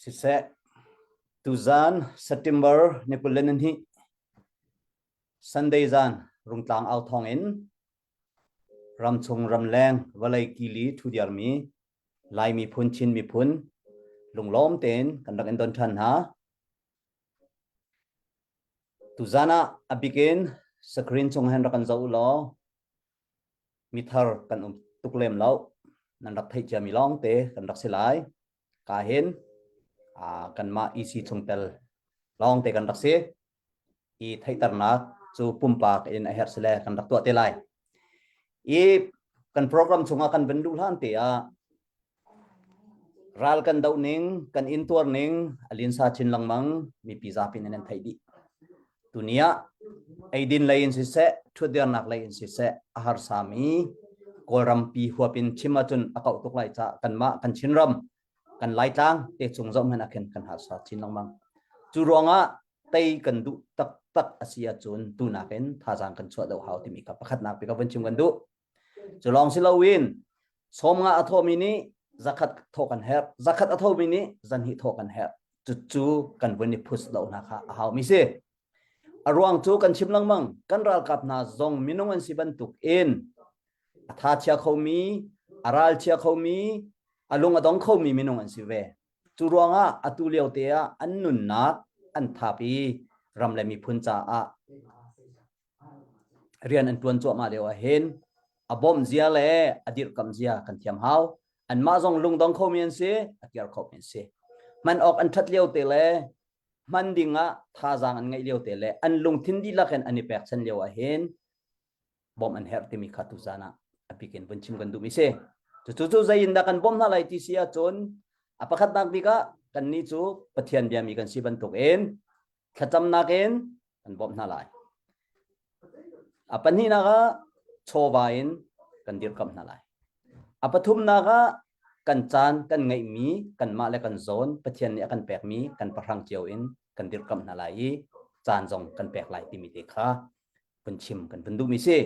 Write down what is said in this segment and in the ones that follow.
Siseh, tuzan September ni 22 Sunday zan Rungtlang au thawng in ramchung ramleng vawlei kili thudiarmi Lai miphun Chin miphun lunglawm tein kan rak in don ṭhan hna. Tuzan ah a bikin screen cung hin rak kan zoh u law mithar kan um tuk lem lo. Nan rak theih ciami lawng te kan rak si lai. Ka hin kanmah EC chungtel lawng te kan rak si. I theihternak cu pumpak in a herh sile kan rak tuah te lai. I kan program chungah kan van luh hlan te ah Ral kan doh ning, kan intuar ning a linsa chin lengmang mipi zapi nih nan theih dih. Tuni ah eidin lei in siseh, ṭhutdirnak lei in siseh a harsami Kawlrampi huap in chim ahcun a kauh tuk lai caah kanmah kan Chinram, kan Laitlang te cung zoh hmanh ah khin kan harsa chin lengmang. Cu ruangah tei kan duh taktak a si ahcun tunak in thazaang kan chuah deuh hau timi kha pakhatnak bik ah vun chim kan duh. Cu lawng si loin sawmnga a thawhmi nih zakhat thawh kan herh, zakhat a thomi nih zanhnih thawh kan herh. Cucu kan vun i phus lo hna kha a haumi si. A ruang cu kan chim lengmang, kan ralkap hna zong minung an si bantuk in a tha chia khomi, a ral chia khomi, a lung a dong khomi minung an si ve. Cu ruangah atu lio te ah an nunnak an thap i ram le miphun caah rian an ṭuan cuahmah lio ah hin a bawmh zia le a dirhkamh zia kan thiam hau. Anmah zong lungdong khomi an si, a kiar khomi an si. Hman awk an ṭhat lio te le hman ding ah thazaang an ngeih lio te le an lungthin dihlak in an i pekchan lio ah hin bawmh an herh timi kha tuzan ah a bik in vun chim kan duhmi si. Cucu cu zei in dah kan bawmh hna lai ti si ahcun a pakhatnak bik ah kannih cu Pathian biami kan si bantuk in thlacamnak in kan bawmh hna lai. A pahnihnak ah chawva in kan dirkamh hna lai. A pathumnak ah kan caan kan ngeihmi kanmah le kan zawn Pathian nih a kan pekmi kan pahrang cio in kan dirkamh hna lai i caan zong kan pek lai timi te kha vun chim kan vun duhmi si.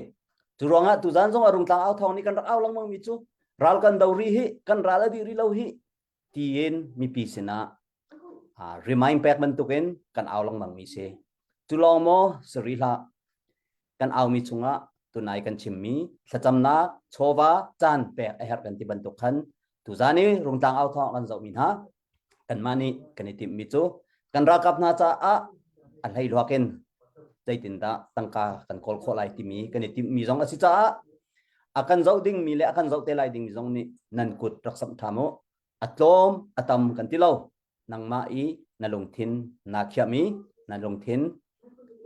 Cu ruangah tuzan zong a rungtlang au thawng nih kan rak au lengmang mi cu ral kan do ri hi kan ral a dih rih lo hi tiin mipi sinah remind pek bantukin kan au lengmang mi si. Cu lawng maw si rih hlah. Kan aumi chungah tunai kan chimmi thlacamnak chawva caan pek a herh kan ti bantuk khan tuzan i rungtlang au thawng kan zohmi hna kanmah nih kan i timhmi cu kan ralkap hna caah a hleihluak in zeitindah tangka kan kawl khawh lai timi kan i timhmi zong a si caah a kan zoh dingmi le a kan zoh te lai dingmi zong nih nan kut rak samh ṭham u. A tlawm a tam kan ti lo. Nangmah i na lungthin naa khiahmi, na lungthin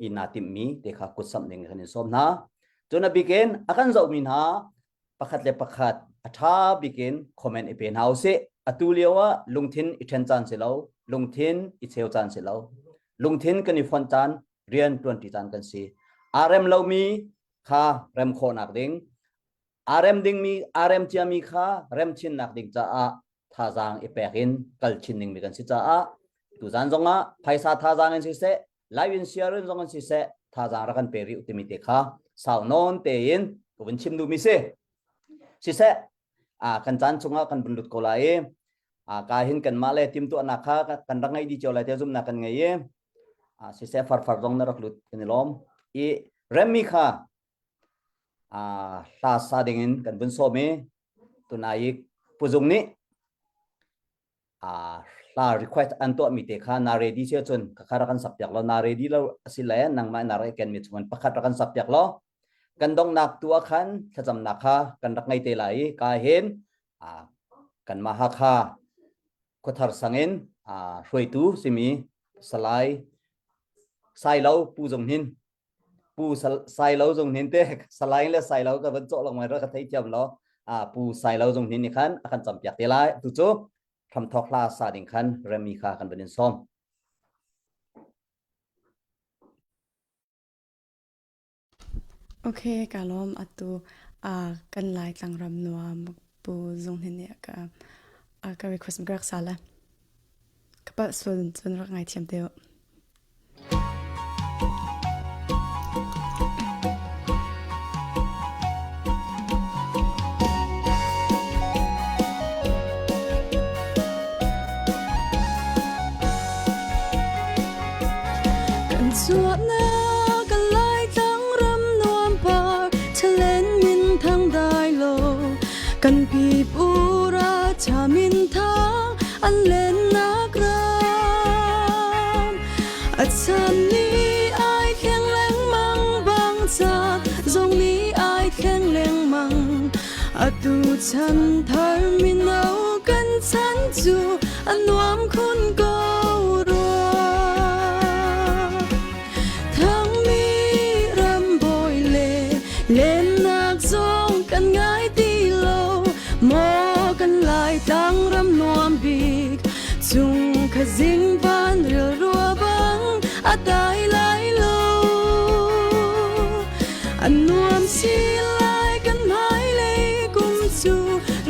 i naa timhmi te kha kut samh ding kan in sawm hna. Cun a bik in a kan zohmi hna pakhat le pakhat a ṭha bik in comment i pe hna usih. Atu lio ah lungthin i ṭhen caan si lo, lungthin i cheu caan si lo. Lungthin kan i fonh caan, rian ṭuanṭi caan kan si. Aa rem lomi kha rem khawhnak ding, aa rem dingmi, aa rem ciami kha rem chinnak ding caah thazaang i pek in kal chin dingmi kan si caah tuzan zongah phaisa thazaang in siseh, live in share in zong in siseh thazaang rak kan pe rih timi te kha sau nawn tein ka vun chim duhmi si. Siseh, a kan caan chungah kan vun lut ko lai i a ka hin kanmah le timtuahnak kha kan rak ngeih dih cio lai te zumnak kan ngei i a siseh farfar zong na rak lut kan i lawm i remmi kha a hla sa dingin kan vun sawm i tunai i puzung nih a hla request an tuahmi te kha na ready si ahcun khakha rak kan sak piak law na ready lo asi le nangmah na rak ken mi chungin pakhat rak kan sak piak law kan donghnak tu ah khan thlacamnak kha kan rak ngei te lai i ka hin kanmah Hakha khuathar sangin hruaitu simi Salai Sailo Pu Zung Hnin Pu Sailo Zung Hnin te Salai le Sailo ka van cawh lengmang ra ka thei thiam lo Pu Sailo Zung Hnin nih khan a kan campiak te lai tu cu hramthok hla sa ding khan remi kha kan van in sawm. Ok, ka lawm atu uh, kan Lai tlangram nuam Pu Zung Hnin nih ka uh, ka request rak sa la. Ka palh sual cun rak ngaithiam te u. Kan chuahnak kan Laitlang ram nuam par chalen min thang dai lo kan pipu ra cha min thang an lennak ram a chan ni ai thleng lengmang bang ca zong ni ai thleng lengmang atu chan thar mino kan chan cu a nuam khun ko rua Thangmi ram bawi le lennak zong kan ngai ti lo maw kan lai tlang ram nuam bik chung khazing van ril rua bang a dai lai lo an nuam si lai kan hmailei kum cu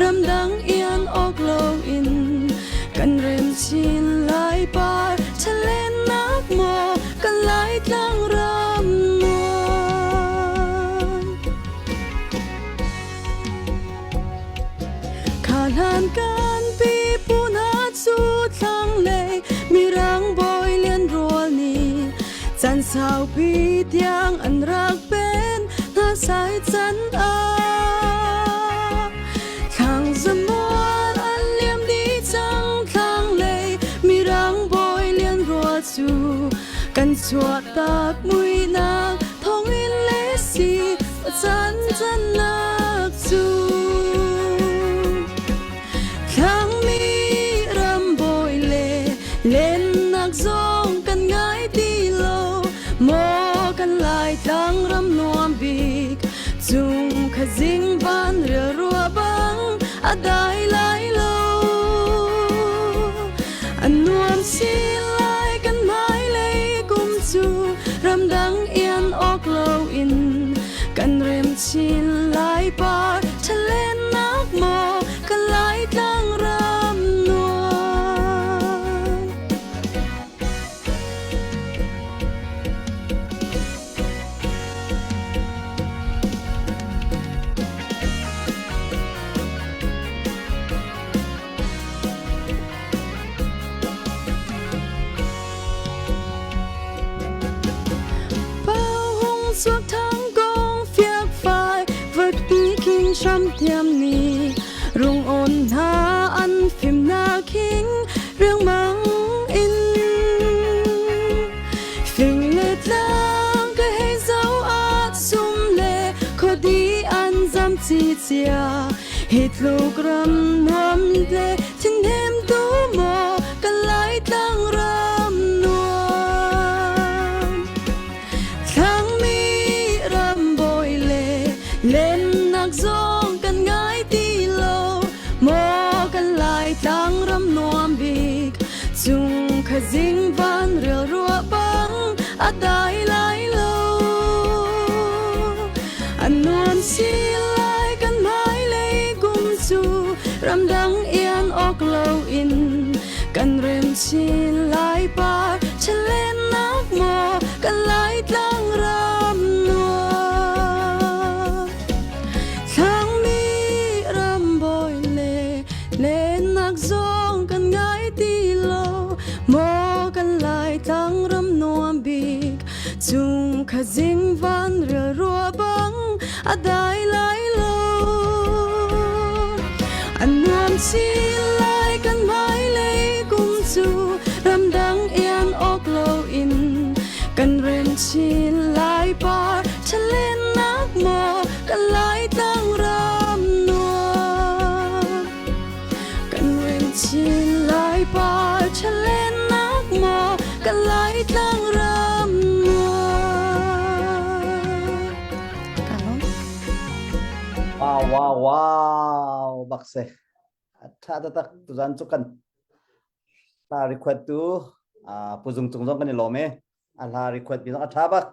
ramdang ian awk lo in kan rem chin lai par Chalennak maw kan Laitlang ram nuam. Kha hlan kan pipu hna cu thlanglei mirang bawi lian rual nih chan saupi tiang an rak pen hna sai chan ah. Thlang zamual an liam dih cang thlanglei mirang bawi lian rua cu kan chuahtak muihnak thawngin le si chan cannak cu Thlangmi ram bawi le lennak zong kan ngai ti lo maw kan lai tlang ram nuam bik Cung khazing van ril rua bang a dai lai lo. A nuam si lai kan hmailei kum cu ramdang ian awk lo in kan rem chin lai par ṭhalennak maw ka lai tlang ram nuam. Hung suak thang kong fiak fai vert pi king sham thiam ni rung on hna an phim na khing riangmang in Fing le tlang ka hei zoh ah sum le khuadi an zam ci cia. Hi tluk ram nuam le thinhim tu maw ka lai tlang ram nuam. Thlangmi ram bawi le lennak zong kan ngai ti lo maw kan lai tlang ram nuam bik Cung khazing van rel rua bang a dai lai lo. An nuam si lai kan hmailei kum cu ramdang ian awk lo in kan rem chin lai par chalennak maw kan lai tlang ram nuam. Thlangmi ram bawi le Lennak zong kan ngai ti lo maw kan lai tlang ram nuam bik chung khazing van rel rua bang a dai lai lo an nuam chi lai kan hmailei kum cu ramdang ian awk lo in kan rem chin lai par chalennak maw kan lai tlang ram nuam kan rem chin lai par chalennak maw kan lai tlang ram nuam Wow wow wow bak se tha tak tuzan cu kan hla request tu puzung cung zong kan i lawm e a hla request mi zong a tha bak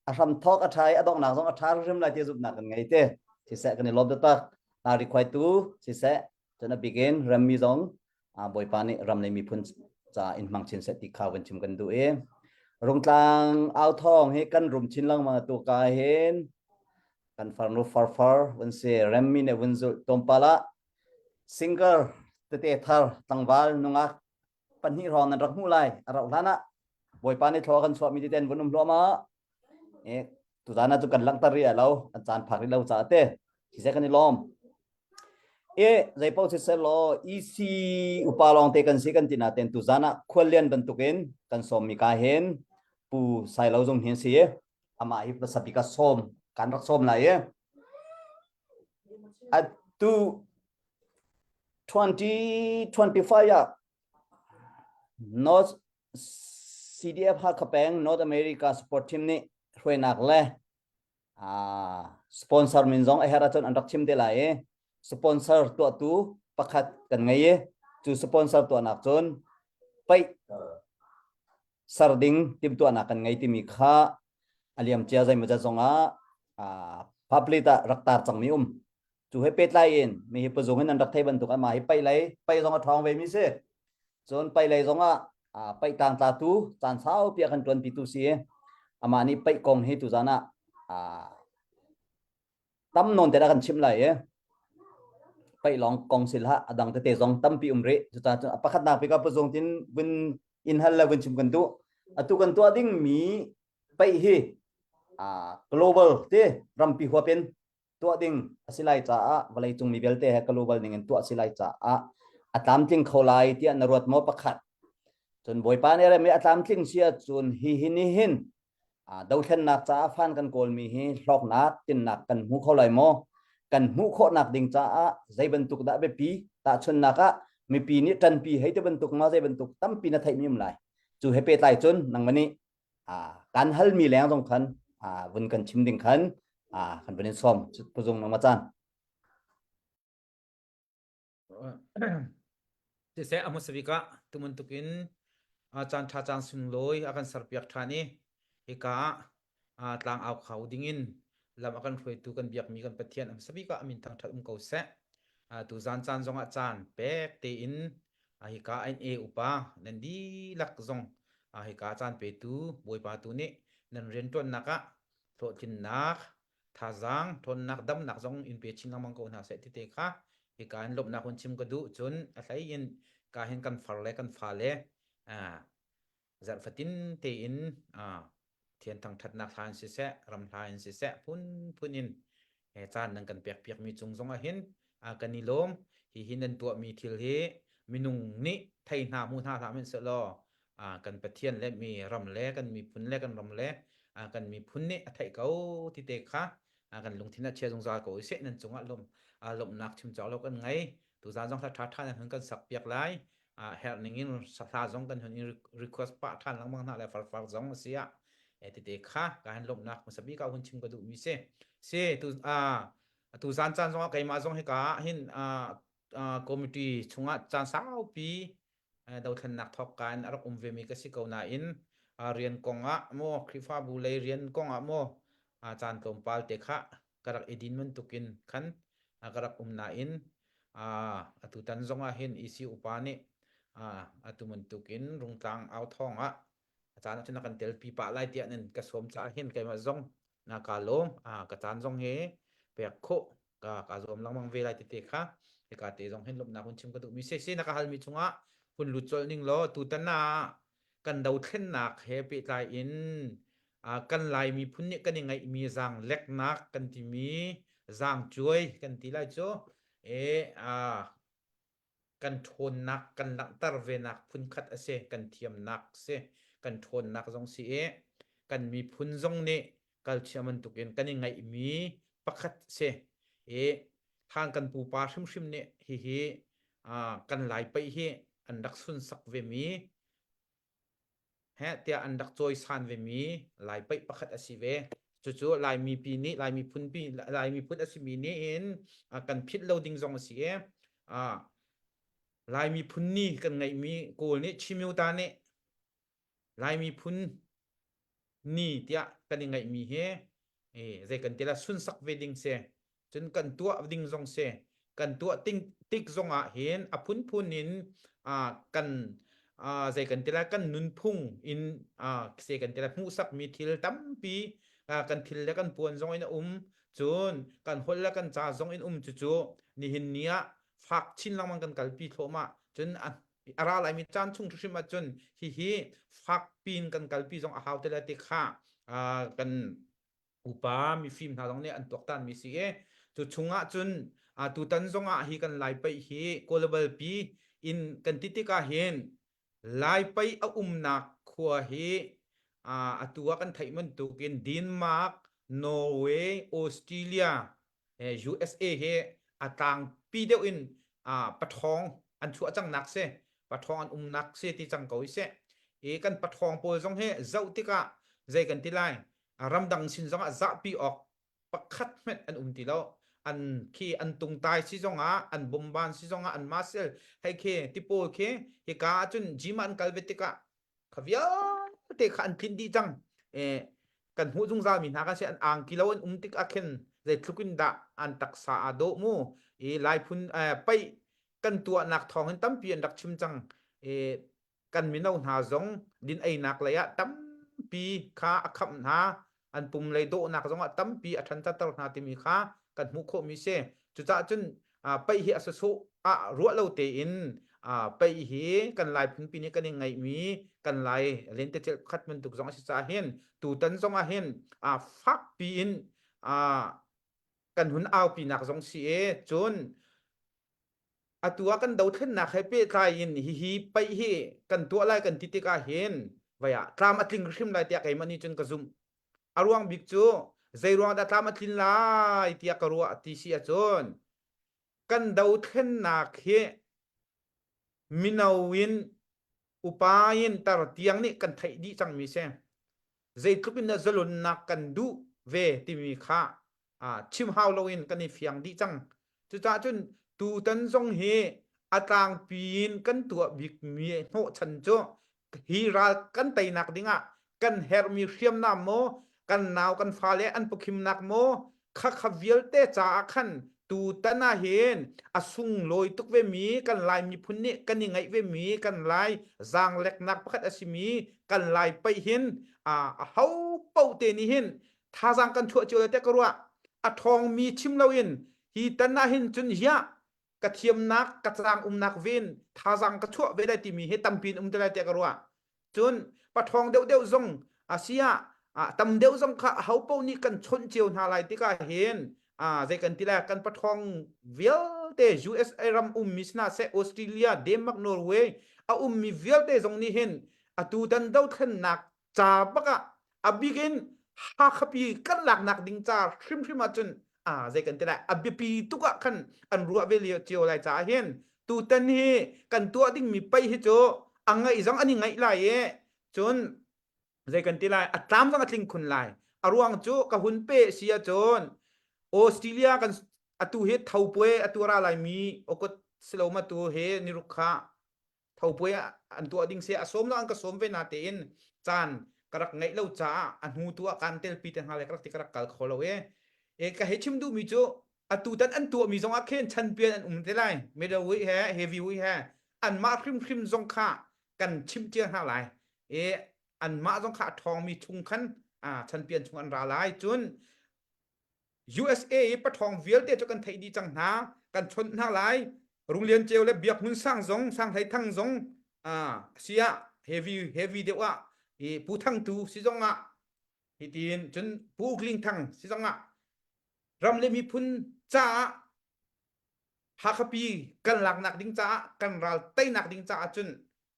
a hram thawk a tha i a donghnak zong a tha hrim lai ti zumhnak kan ngei te siseh kan i lawm taktak hla request tu siseh cun a bik in rammi zong bawipa nih ram le miphun. ca in hmang chin seh ti kha van chim kan duh i Rungtlang au thawng hi kan rum chin lengmang tu ka hin kan farnu farfar vun si remmi ne vun zulh tlawmpal ah singer tete thar tlangval nungak pahnih hrawng nan rak hmuh lai a rauh hlan ah Bawipa nih thlaw kan chuahmi ti ten vun um hluahmah e tuzan ah cu kan langhter rih lo an caan phak rih lo caah te siseh kan i lawm e zeipaoh siseh law EC upa lawng te kan si kan ti naten tuzan ah khuallian bantukin kan sawmmi ka hin Pu Sailo zong hi si amah hi hmasa bik ah sawm kan rak sawm lai i atu 2025 ah North CDF Hakha peng North America Support Team nih hruainak le sponsor min zong a herh ahcun an rak chim te lai i sponsor tuahtu pakhat kan ngei i cu sponsor tuahnak cun paih ser ding timhtuahnak kan ngei timi kha a liamcia zeimawzat zongah public ah rak tar cangmi um. Cu he pehtlai in mi hi pazung in an rak thei bantuk amah hi paih lei paih zong a ṭhawng ve mi si. Cun paih lei zongah paih tlangtla tu caan saupi a kan ṭuanpitu si i amah nih paih kong hi tuzan ah tam nawn te dah kan chimh lai i paih lawng kong si hlah a dang tete zong tampi um rih. Cucaah cun a pakhatnak bik ah pazung tin vun in hal le vun chim kan duh. Atu kan tuah ding mi paih hi global ti rampi huap in tuah ding a si lai caah vawleicung mi vialte he global ning in tuah a si lai caah a tlamtling kho lai tiah na ruat maw pakhat cun bawipa nih rem i a tlamtling si ahcun hi hi ni hin dothlennak caah fan kan kawlmi hi hlawknak tinnak kan hmu kho lai maw kan hmuh khawhnak ding caah zei bantuk dah biapi tahchunnak ah mipi nih ṭanpi hei ti bantuk ma zei bantuk tampi na theihmi um lai cu he pehtlai cun nangmah nih kan halmi leng zong khan vun kan chim ding khan kan vun in sawm puzung nang caan Siseh a hmasa bik ah tumun tukin caan ṭha caan sunglawi a kan serpiak ṭhan i hika ah tlang au kho dingin lam a kan hruaitu kan biakmi kan Pathian a hmasa bik ah a min thangṭhat um ko seh. Tu zan caan zongah caan pek tein hika NA upa nan dihlak zong hika caan petu Bawipa tu nih nan rianṭuannak ah hlawhtlinnak thazaang ṭhawnnak damnak zong in pe chin lengmang ko hna seh ti te kha hika in lawmhnak hun chim ka duh cun a hlei in ka hin kan far le kan fa le zarh fatin tein thian thangṭhatnak hla in siseh ram hla in siseh phunphun in caan nan kan pek piakmi cung zong ah hin kan i lawm hi hi nan tuahmi thil hi minung nih thei hna hmu hna hlah hmanh sehlaw kan Pathian le mi ram le kan miphun le kan ram le kan miphun nih a theih ko ti te kha kan lungthin ah chia zungzal ko seh nan cungah lawm lawmhnak chim cawk lo kan ngei tuzan zong hla ṭha ṭha nan hun kan sak piak lai herh ning in hla zong kan hun in request pah ṭhan lengmang hna le farfar zong a si ah tete kha ka han lawmhnak hmasa bik ah hun chim ka duh mi si si tu tu zan caan zong ah keimah zong hika ah hin committee chungah caan saupi dothlennak thawkka in a rak um vemi ka si ko nain rian kong ah maw Khrihfabu lei rian kong ah maw caan tlawmpal te kha ka rak i din bantukin khan ka rak um nain atutan zong ah hin EC upa nih atu bantukin Rungtlang au thawng ah a caan ahcun a kan telpi pah lai tiah nan ka sawm caah hin keimah zong na ka lawm ka caan zong hi pek khawh ka ka zuam lengmang ve lai tete kha hika te zong hin lawmhnak hun chim ka duhmi si si na ka halmi chungah hun lut colh ning law tutan ah kan dothlennak he pehtlai in kan Lai miphun nih kan i ngeihmi zaang leknak kan timi zaang cuai kan ti lai cu e kan ṭhawnnak kan langhter venak phunkhat a si kan thiamnak si kan ṭhawnnak zong si i kan miphun zong nih kalchia bantukin kan i ngeihmi pakhat si i hlan kan pupa hrimhrim nih hihi kan Lai paih hi an rak sunsak vemi heh tiah an rak cawisan vemi Lai paih pakhat a si ve. Cucu Lai mipi nih Lai miphun pi Lai miphun a simi nih hin kan philh lo ding zong a si i Lai miphun ni kan ngeihmi Kawl nih Chimyota nih Lai miphun ni tiah kan i ngeihmi hi zei kan ti la sunsak ve ding si cun kan tuah ding zong si kan tuah ting tik zong ah hin a phunphun in kan. Zei kan ti lai kan nunphung in se kan ti lai hmuhsakmi thil tampi kan thil le kan puan zong in a um cun kan holh le kan ca zong in um cucu nihin ni ah fak chin lengmang kan kalpi thluahmah cun a ra laimi caan chung hrim ahcun hihi fak pin kan kalpi zong a hau te lai ti kha kan upa mifim hna zong nih an tuaktan mi si i cu chungah cun tutan zongah hi kan lai paih hi global pi in kan ti tikah hin lai paih a umnak khua hi atu ah kan theih bantukin Denmark, Norway, Australia, USA hi a tlangpi deuh in pathawng an chuah cangnak si pathawng an umnak si ti cang ko i seh i kan pathawng pawl zong hi zoh tikah zei kan ti lai ramdang sin zongah zahpi awk pakhat hmenh an um ti lo an khi an tungtai si zongah an bomban si zongah an masel hei khi tipawl khi hika ahcun gym an kal ve tikah kha vialte kha an tlinh dih cang e kan hmuh zungzal mi hna kan si an angki lo an um tik ah khin zeitluk in dah an taksa aa dawh mu i lai phun paih kan tuahnak thawng in tampi an rak chim cang e kan mino hna zong din einak lei ah tampi kha a khamh hna an pum lei dawhnak zong ah tampi a ṭhanter hna timi kha kan hmuh khawhmi si cucaah cun paih hi a sawsawh ah ruah lo tein paih hi kan lai phunpi nih kan i ngeihmi kan lai lentecelh khat bantuk zong a si caah hin tutan zong ah hin fakpi in kan hun aupinak zong si i cun atu ah kan dothlennak he pehtlai in hihi paih hi kan tuah lai kan ti tikah hin vai ah tlam a tling hrim lai tiah keimah nih cun ka zumh. A ruang bik cu zei ruang dah tlam a tlin lai tiah ka ruah ti si ahcun kan dothlennak hi mino in upa in tar tiang nih kan theih dih cangmi si. Zeitluk in dah zalonnak kan duh ve timi kha chim hau loin kan i fiang dih cang. Cucaah cun tutan zong hi a tlangpi in kan tuah bikmi hnawhchan cu hi ral kan teinak dingah kan herhmi hriamnam maw kan nau kan fale an pukhimnak maw khakha vialte caah khan tutan ah hin a sunglawi tuk vemi kan Lai miphun nih kan i ngaih vemi kan Lai zaangleknak pakhat a simi kan Lai paih hin a ho paoh te nih hin thazaang kan chuah cio lai tiah ka ruah. A ṭhawngmi chim loin hi tan ah hin cun hiah ka thiamnak ka caang umnak ven thazaang ka chuah ve lai timi hi tampi in um te lai tiah ka ruah. Cun paṭhawng deuhdeuh zong asiah tam deuh zong kha aho paoh nih kan chawnh cio hna lai tikah hin zei kan ti lai kan paṭhawng vialte USA ram ummi si hna seh Australia, Denmark, Norway a ummi vialte zong nih hin atu dan dothlennak ca bak ah a bik in Hakhapi kan laknak ding ca hrimhrim ahcun zei kan ti lai a biapi tuk ah khan an ruah ve lio cio lai caah hin tutan hi kan tuah dingmi pei hi cu a ngaih zong an i ngaih lai i cun zei kan ti lai a tlam zong a tling khun lai a ruang cu ka hun pe si ahcun Australia kan atu hi thopuai atu ra lai mi okot siloma tu he niruk kha thopuai an tuah ding si a sawm lo an ka sawm ve na tein caan ka rak ngeih lo caah a hnu tu ah kan telpi te hna le ka rak ti ka rak kal kho lo e e ka hei chim duhmi cu atu tan an tuahmi zong ah khin chanpian an um te lai middle he heavy he anmah hrimhrim zong kha kan chimh cia hna lai e anmah zong kha a ṭhawngmi chung khan chanpian chung an ra lai cun USA i paṭhawng vialte cu kan theih dih cang hna kan chawnh hna lai Runglian Ceu le Biak Hmun Sang zong Sang Hlei Thang zong si ah heavy heavy deuh ah i Pu Thang Tu si zong ah hitin cun Pu Uk Ling Thang si zong ah ram le miphun caah Hakhapi kan laknak ding caah kan ral teinak ding caah cun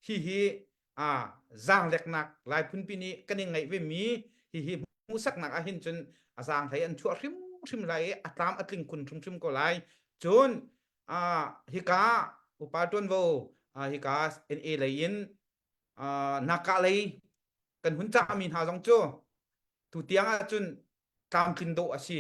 hihi zaangleknak Lai phunpi nih kan i ngeih ve mi hihi hmuhsaknak ah hin cun a zaanghlei an chuah hrimhrim lai i a tlam a tling khun hrimhrim ko lai. Cun hika upa ṭuanvo hika NA lei in naka lei kan hun cahmi hna zong cu tutiang ahcun tlamtlin dawh a si.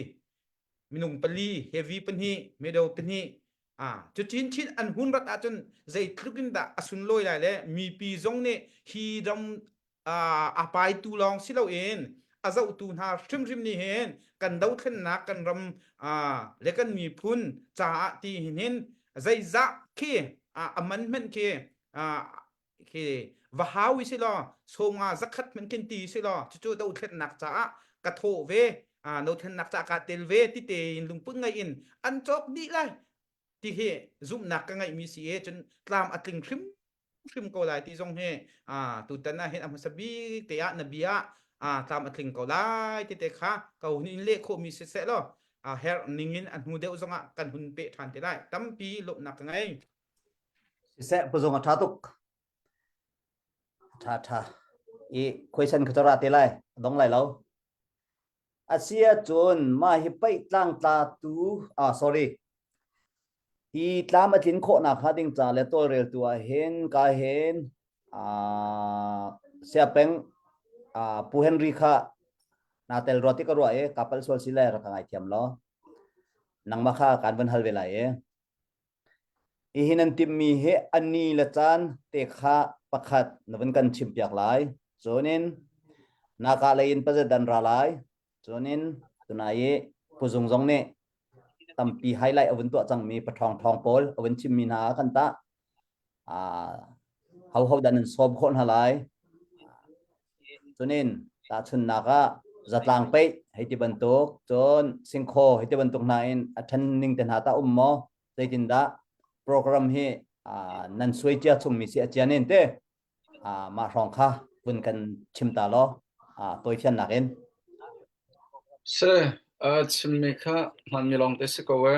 Minung pali, heavy pahnih, meadow pahnih, ah cu chinchin an hun rat ahcun zeitluk in dah a sunlawi lai le mipi zong nih hi ram a paitu lawng si loin a zohtu hna hrimhrim nih hin kan dothlennak kan ram le kan miphun caah ti hin hin zeizah khi a man hmanh khi khi. Va hau i si law 50 100 hmanh khin ti si law cucu dothlennak caah ka thawh ve, dothlennak caah kaa tel ve ti tein lungput ngei in an cawk dih lai ti hi zumhnak ka ngeihmi si i cun tlam a tling hrim hrim ko lai ti zong hi tutan ah hin a hmasa bik te ah na bia ah tlam a tling ko lai ti te kha ka hun in leh khawhmi siseh law a herh ning in a hnu deuh zong ah kan hun peh ṭhan te lai. Tampi lawmhnak ka ngei. Siseh puzung a ṭha tuk. Ṭha ṭha. I khuaisan ka ra te lai, dong lai lo. Asia cun mah hi paih tlangtla tu ah sorry hi tlam a tlin khawhnak hnga ding ca le tawlreltu ah hin ka hin siapeng Pu Henry kha naa tel rua ti ka ruah i ka palh sual si le rak ka ngaithiam law nangmah kha kaan van hal ve lai i Hihi nan timhmi hi a ni le caan te kha pakhat na vun kan chimpiak lai. Cunin naka lei in pazet dan ra lai. Cunin tunai i puzung zong nih tampi highlight a vun tuah cangmi paṭhawng ṭhawng pawl a vun chimmi hna ah khan tah ho ho dah nan sawm khawh hna lai. Cunin tahchunhnak ah zatlang peih hei ti bantuk cun singkhaw hei ti bantuk hna in a ṭhen ning te hna tah um maw? Zeitindah program hi nan suai cia chungmi si a cia nen te mah hrawng kha vun kan chim ta law tawifiannak in. Se a chimmi kha hmanmi lawng te si ko e.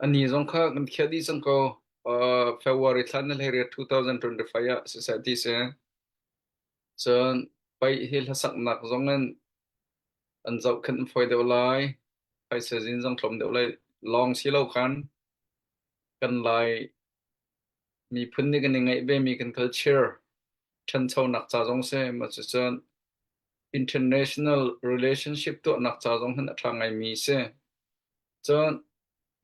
Ani zong kha kan khiah dih cang ko. February thla na hlei 2025 ah siseh ti si. Cun paih hi hlasaknak zong in an zohkhenh an fawi deuh lai. Phaisa zin zong tlawm deuh lai. Lawng si lo khan kan Lai miphun nih kan i ngeih vemi kan culture ṭhanchonak ca zong si. Mah cucun international relationship tuahnak ca zong hin a ṭha ngaimi si. Cun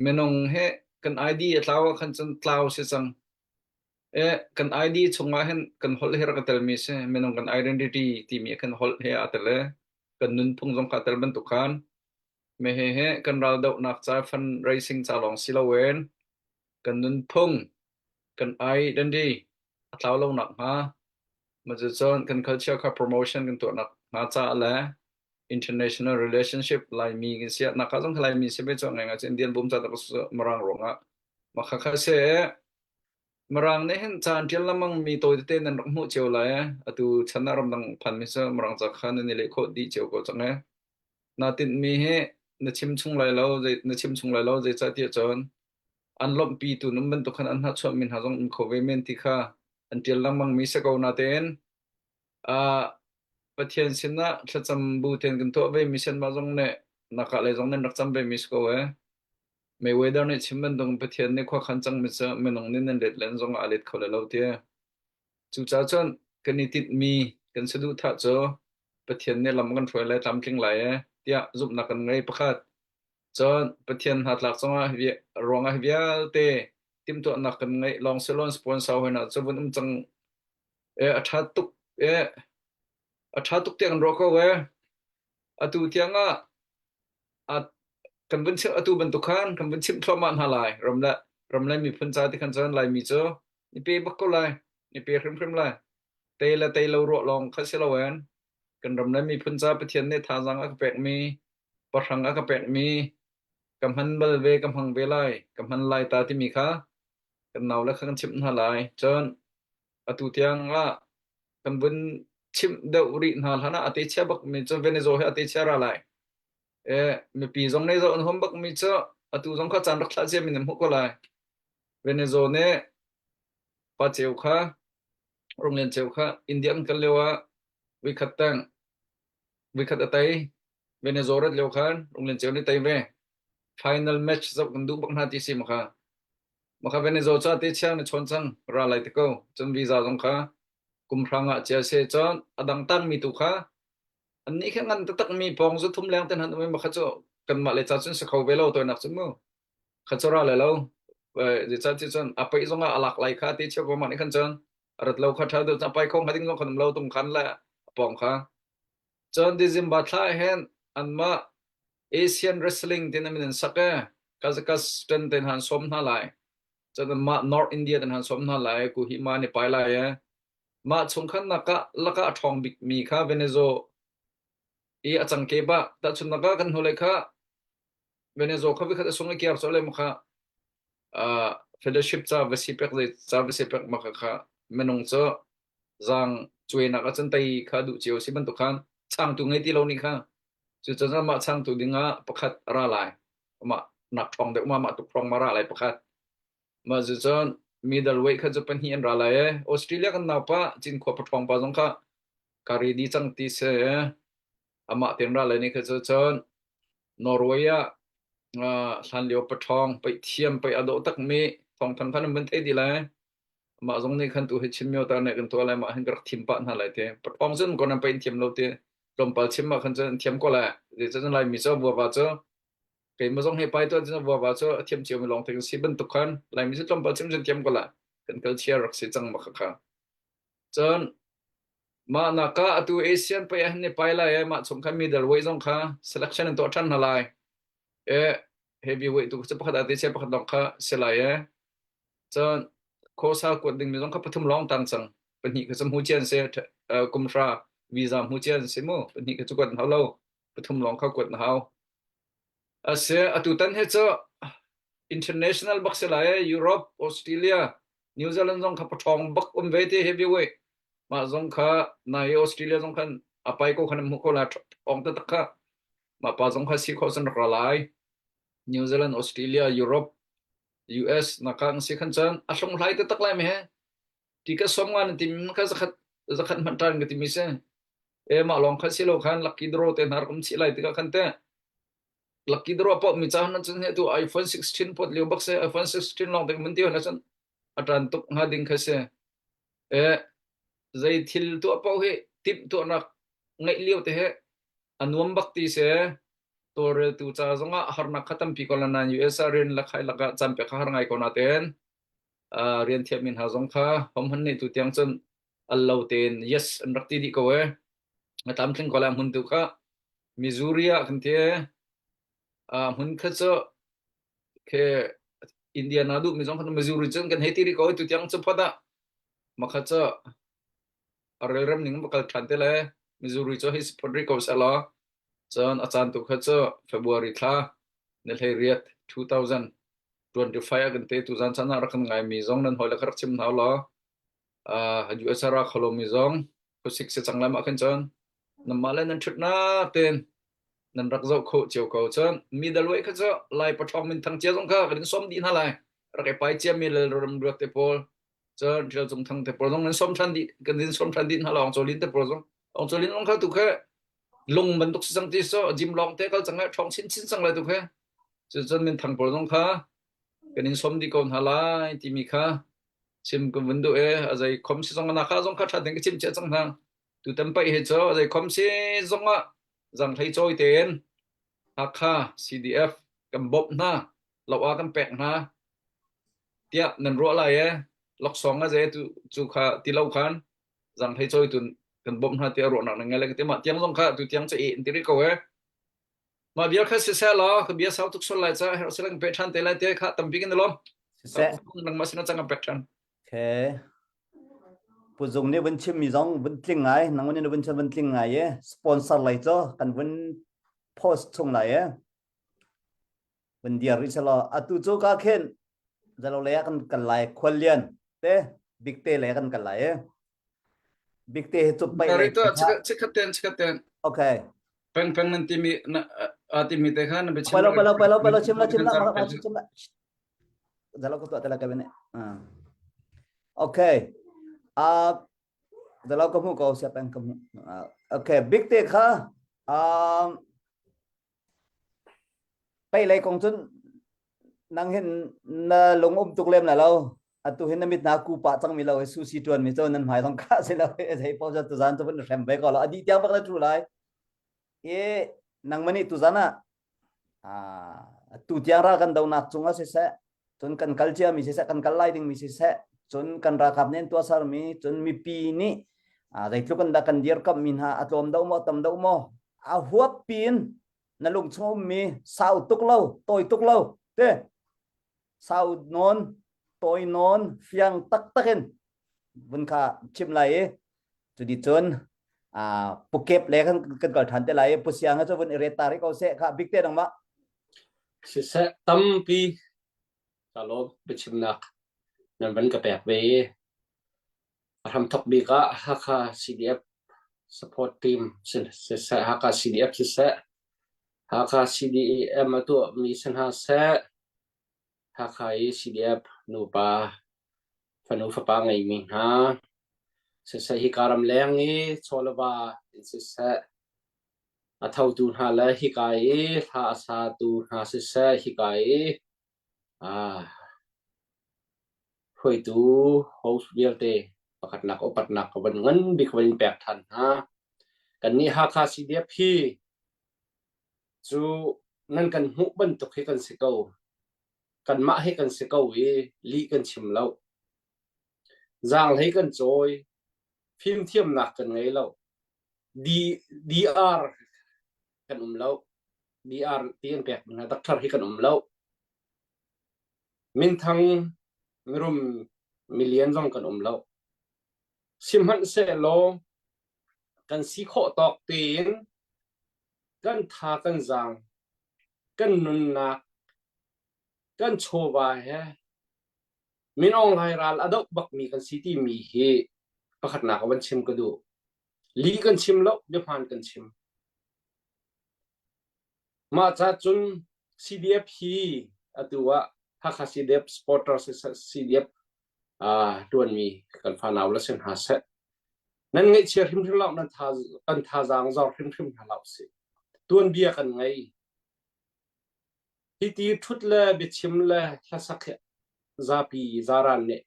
minung hi kan ID a tlau ah khan cun tlau si cang. Eh, kan ID chungah hin kan holh hi rak i telmi si. Minung kan identity timi kan holh he aa tel i kan nunphung zong kha tel bantuk khan mehe he kan raldohnak ca fundraising ca lawng si loin kan nunphung kan identity a tlau lo nak hnga mah cucun kan culture kha promotion kan tuahnak hnga caah le international relationship Laimi kan si nak zong Laimi si ve cu ngai ngai cu Indian bum ca tak Mirang ruangah mah kha kha se Mirang nih hin ca an ṭial lengmang mi tawi tete nan rak hmuh cio lai. Atu chan ah ramdang phanmi cu Mirang ca kha nan i leh khawh dih cio ko cang ee. Naa tinhmi hi na chim chung lai lo, na chim chung lai lo zeicahtiah cun an lawmhpi tu num bantuk khan an hnahchuahmi hna zong um kho ve men ti kha an ṭial lengmang mi si ko natein uh, Pathian sinah thlacam bu tein kan tuah ve mi sen mah zong nih naka lei zong nan rak cam ve mi si ko ee. Mayweather nih chim bantuk Pathian nih khuakhan cangmi cu minung nih nan let len zongah a let kho lai lo ti. Cucaah cun kan i tinhmi kan saduhthah cu Pathian nih lam kan hruai lai tlamtling lai ee tiah zumhnak kan ngei pakhat. Cun Pathian hnatlak zongah ruangah hi vialte timhtuahnak kan ngeih lawng si loin sponsor hoi hna cu vun um cang ee a ṭha tuk ee a ṭha tuk tiah kan ruah ko ee. Atu tiang ah kan vun chimh atu bantuk khan kan vun chimh thluahmah hna lai ram le ram le miphun ca ti khan cun Laimi cu ni pe bak ko lai ni pe hrimhrim lai tei le tei lo ruah lawng kha si loin kan ram le miphun ca Pathian nih thazaang a ka pekmi pahrang a ka pekmi ka hman bal ve ka hmang ve lai ka hman lai ta timi kha kan nau le kha kan chimh hna lai cun atu tiang ah kan vun chimh deuh rih hna hlan ah a te chia bakmi cu Venezuela hi a te chia ra lai E, mipi zong nih zoh an huam bakmi cu atu zong kha caan rak thlah ciami nan hmuh ko lai. Venezuela nih pa ceu kha Runglian ceu kha India an kal lio ah voikhat tang voikhat a tei Venezuela rat lio khan Runglian ceu nih tei ve. Final match zoh kan duh bak hna ti si maka. Maka Venezuela cu te chiang ni chawn cang ra lai te ko. Cun visa zong kha kum hrang ah chia se cun a dang tangmi tu kha Annih kha ngan taktakmi pawng zu thum leng te hna um i kha cu kanmah le ca cun si kho ve lo toinak cun mu. Kha cu ra le lo. Zeicah ti cun a paih zongah a lak lai kha ti cheu ko mah nih khan cun a rat lo kha ṭha deuh a pai kho hnga ding zong khan um lo tung khan le a pawng kha. Cun December thla hin anmah Asian Wrestling tin min an sak e Kazakhstan ten han sawm hna lai. Cun anmah North India ten han sawm hna lai ku hi ma ni pai lai e. Mah chungkhat nak ah lakah a ṭhawng bikmi kha Venezuela i a cang kep ah tahchunhnak ah kan hnulei kha Venezuela kha vikhat a sung i kiar cu le kha uh, fellowship ca va si pek zei ca va si pek ma kha kha minung cu zaang cuainak ah cun tei kha duh cio si bantuk khan changtu ngei ti lo nih kha cucaah mah changtu dingah pakhat a ra lai mah nak ṭhawng deuh ma mah tuk ṭhawng ma ra lai pakhat mah cu cun middleweight kha cu pahnih an ra lai e Australia kan naupa Cinkhua paṭhawng pa zong kha ka ready cang ti si amah ten ra lai ni kha cu cun Norway ah uh, hlanlio paṭhawng paih thiam paih a dawh takmi thawngthang khan an van thei dih lai mah zong nih khan tu hi chim mio ta ne kan tuah lai mah hin ka rak thim pah hna lai te paṭhawng cun kon an paih thiam lo te tlawmpal chim ah khan cun an thiam ko lai zeicah lai mi cu vuava cu keimah zong hi pai tuah cun vuava cu a thiam cio mi lawng te kan si bantuk khan laimi cu tlawmpal chim cun thiam ko lai kan kal chia rak si cang ma kha kha cun mah naka atu ASEAN pai ah ni pai lai e mah chung khan middleweight zong kha selection an tuah ṭhan hna lai e heavyweight tu cu pakhat ate che pakhat lawng kha si lai e cun khosa kuat ding mi zong kha pathum lawng tang cang pahnih kha cu hmu cian se kum hra visa hmu cian si mu pahnih kha cu kuat hau lo pathum lawng kha kuat na hau Ase atutan hi cu international bak si lai Europe, Australia, New Zealand zong kha paṭhawng bak um ve ti heavyweight. Mah zong kha nai Australia zong khan a pai ko khan an hmuh ko lai ṭhawng taktak kha. Mah pa zong kha si khawh cun rak ra lai. New Zealand, Australia, Europe, US naka ang si khan cun a hlunghlai taktak lai me he. Ti ka som nga nan timi kha zakhat zakhat hmanh ṭan ka timi si. E mah lawng kha si lo khan lucky draw te hna rak um chih lai tikah khan te lucky draw pawh mi ca nan cun he tu iPhone 16 pot lio bak se iPhone 16 lawng te mun ti hna cun a ṭan tuk hnga ding kha si. E zei thil tuah paoh hi timh tuahnak ngeih lio te he a nuam bak ti si. Tawlreltu ca zongah harnak kha tampi ko la nain US ah rian la khai lakah caan pek kha har ngai ko na ten. Rian thiammi hna zong kha hom han nih tu tiang cun al lo tein yes an rak ti dih ko e. A tlamtling ko lai hmun tu kha Missouri ah kan ti hmun kha cu ke Indiana duh mi zong kha Missouri cun kan hei ti rih ko tu tiang cu phot ah makha cu a relrem ning va kal ṭhan te le Missouri cu hei support rih ko seh law cun a caan tu kha cu February thla ni 18 2025 ah kan te tu zan chan ah rak kan ngai mi zong nan hawi le kha rak chim hna law US ra kholo mi zong khuasik si cang lai ma khan cun namah le nan ṭhutnak tein nan rak zoh kho cio ko cun mi dalwei kha cu lai paṭhawng min thang cia zong kha kan in sawm dih hna lai rak i pai cia mi lal ram ruak te pawl cun ṭial cung thang te pawl zong nan sawm ṭhan dih kan in sawm ṭhan dih hna la ong cawlin te pawl zong ong cawlin zong kha tu kha lung bantuk si cang ti so gym lawng te kal cang lai ṭhawng chin chin cang lai tu kha cun min thang pawl zong kha kan in sawm dih ko hna lai timi kha chim kan vun duh e a zei khom si zong na kha zong kha ṭha ding ka chim cia cang hna tutan paih hi cu a zei khom si zong ah zanghlei cawi tein Hakha CDF kan bawmh hna lo ah kan pek hna tiah nan ruah lai e laksawng a zei tu cu kha ti lo khan zanghlei cawi tun kan bawmh hna tiah ruahnak na ngei le ka ti mah tiang zong kha tu tiang cu e in ti rih ko e Mah vial kha siseh law ka bia sau tuk sual lai caah herh silang pe ṭhan te lai te kha tampi kan i lawm. Siseh. Nangmah sin ah cang ka pek ṭhan. Okay. Pu Zung nih vun chim mi zong vun tling ngai, nang nih vun chim vun tling ngai e. Sponsor lei cu kan vun post chung lai e. Vun diar rih selaw atu cu ka khin zalo lei ah kan kal lai khual lian te big te lei kan kal lai e. Big te hi cu paih lei. Chikkhat ten chikkhat ten. Okay. Peng peng nan timi na a timi te kha na biachim. Palo palo palo palo chim la chim la ma chim la. Zalo ko tu atela ka bene. Okay. Uh zalo ka mu ko sia peng ka mu. Okay, big te kha um Pei lei kong cun nang hin na lung um tuk lem la lo. Atu hin na mit na ku pah cang mi lo susi tuan mi cu nan hmai zong kha si lo zei paoh cu tuzan cu vun hrem ve ko lo a dih tiang bak na thu lai. I nangmah nih tuzan ah tu tiang ral kan donak cungah siseh cun kan kal ciami siseh kan kal lai dingmi siseh cun kan ralkap nih an tuahsermi cun mipi nih zeitluk in dah kan dirkamhmi hna a tlawm deuh maw tam deuh maw a huap piin na lung chung ummi sau tuk lo tawi tuk lo te sau nawn tawi nawn fiang taktak in. vun kha chim lai i cu cun pukep le kan kan kal than te lai i pusiang cu vun i ret ta rih ko seh kha big te dang ma Siseh tampi ka lawm biachimnak nan van ka pek ve i a hramthok bik ah Hakha CDF support team siseh Hakha CDF siseh Hakha CDM a tuahmi si hna seh Hakha i CDF nupa fanu fapa ngeimi hna siseh hika ramleng i chawleva in siseh a thotu hna le hika i hla a satu hna siseh hika i ah hruaitu host vialte pakhatnak upatnak ka van ngan bik van in pek than hna. Kannih Hakha CDF hi cu nan kan hmuh bantuk hi kan si ko. Kanmah hi kan si ko i lih kan chim lo. Zaanghlei kan cawi. Fimthiamnak kan ngei lo. D, DR kan um lo. DR ti an pek hna. Doctor hi kan um lo. Minthang mirum milian zong kan um lo. Sihmanhsehlaw kan si khawh tawk tein kan tha kan zaang kan nunnak kan chawva he Min Aung Hlaing ral a doh bakmi kan si timi hi pakhatnak ah van chim ka duh. Lih kan chim lo, biahmaan kan chim. Mah ca cun CDF hi atu ah Hakha CDF supporter CDF ṭuanmi kan fanau le si hna seh. Nan ngaihchia hrimhrim lo, nan tha, kan thazaang zor hrimhrim hna hlah usih. Tuanbia kan ngei. Hiti ṭhut le biachim le hlasak hi zapi zaran nih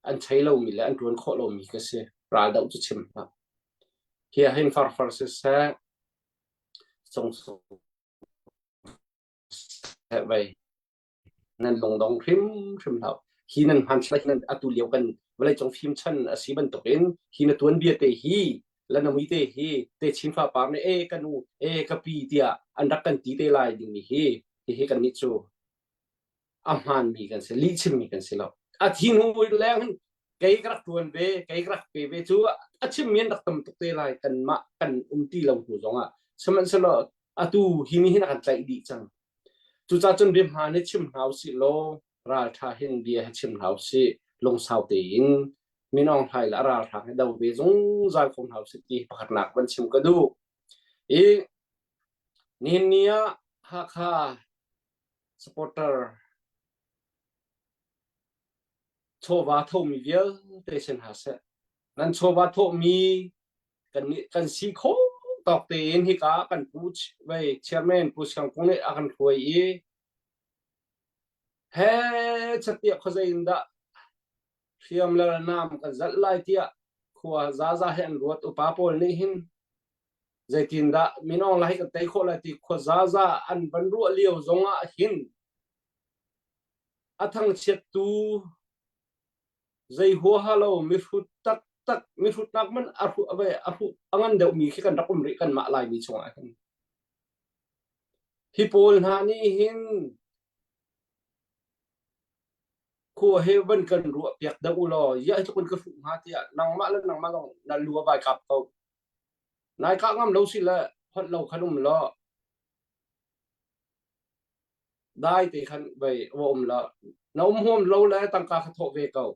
an thei lomi le an ṭuan khawh lomi ka si. Raldoh cu chim hlah. Hi ah hin farfar siseh, sungsung siseh vei nan lungdong hrimhrim hlah. Hi nan hmanthlak nan atu lio kan vawleicung fim chan a si bantukin hi na tuanbia te hi le na mui te hi te chin fapar nih e ka nu e ka pi tiah an rak kan ti te lai dingmi hi hihi kan nih cu a hmaanmi kan si lih chimmi kan si lo a thi hnu leng hin kei ka rak tuan ve kei ka rak pe ve cu a chimmi an rak tam tuk te lai kanmah kan um ti lo hnu zongah sihmanhsehlaw atu hi ni hin a kan tlaih dih cang cucaah cun bia hmaan hi chim hna usih law ralṭha hin bia hi chim hna usih lungsau tein Min Aung Hlaing le a ralhrang hi do ve zungzal ko hna usih ti pakhatnak van chim ka duh. I nihin ni ah Hakha supporter chawva thomi vialte sin hna seh. Nan chawva thawhmi kan kan si kho tawk tein hika kan pu vei chairman Pu Siang Kung nih a kan hruai i he chatiah khuazei in dah hriam le nam kan zalh lai tiah khua zaza he an ruat upa pawl nih hin zeitindah minawng lai kan tei khawh lai ti khua zaza an van ruah lio zongah hin a thangchiattu zei huaha lo mihrut taktak mihrutnak man a hru a hru a ngan deuhmi khi kan rak um rih kanmah Laimi chungah hin hi pawl hna nih hin khua he van kan ruah piak deuh u law ya hi tluk in ka hruh hnga tiah nangmah le nangmah zong na lu a vai kap ko nai kah ngam lo si le holh lo khan um law dai te khan vai wa um la na um huam lo le tangka kha thawh ve ko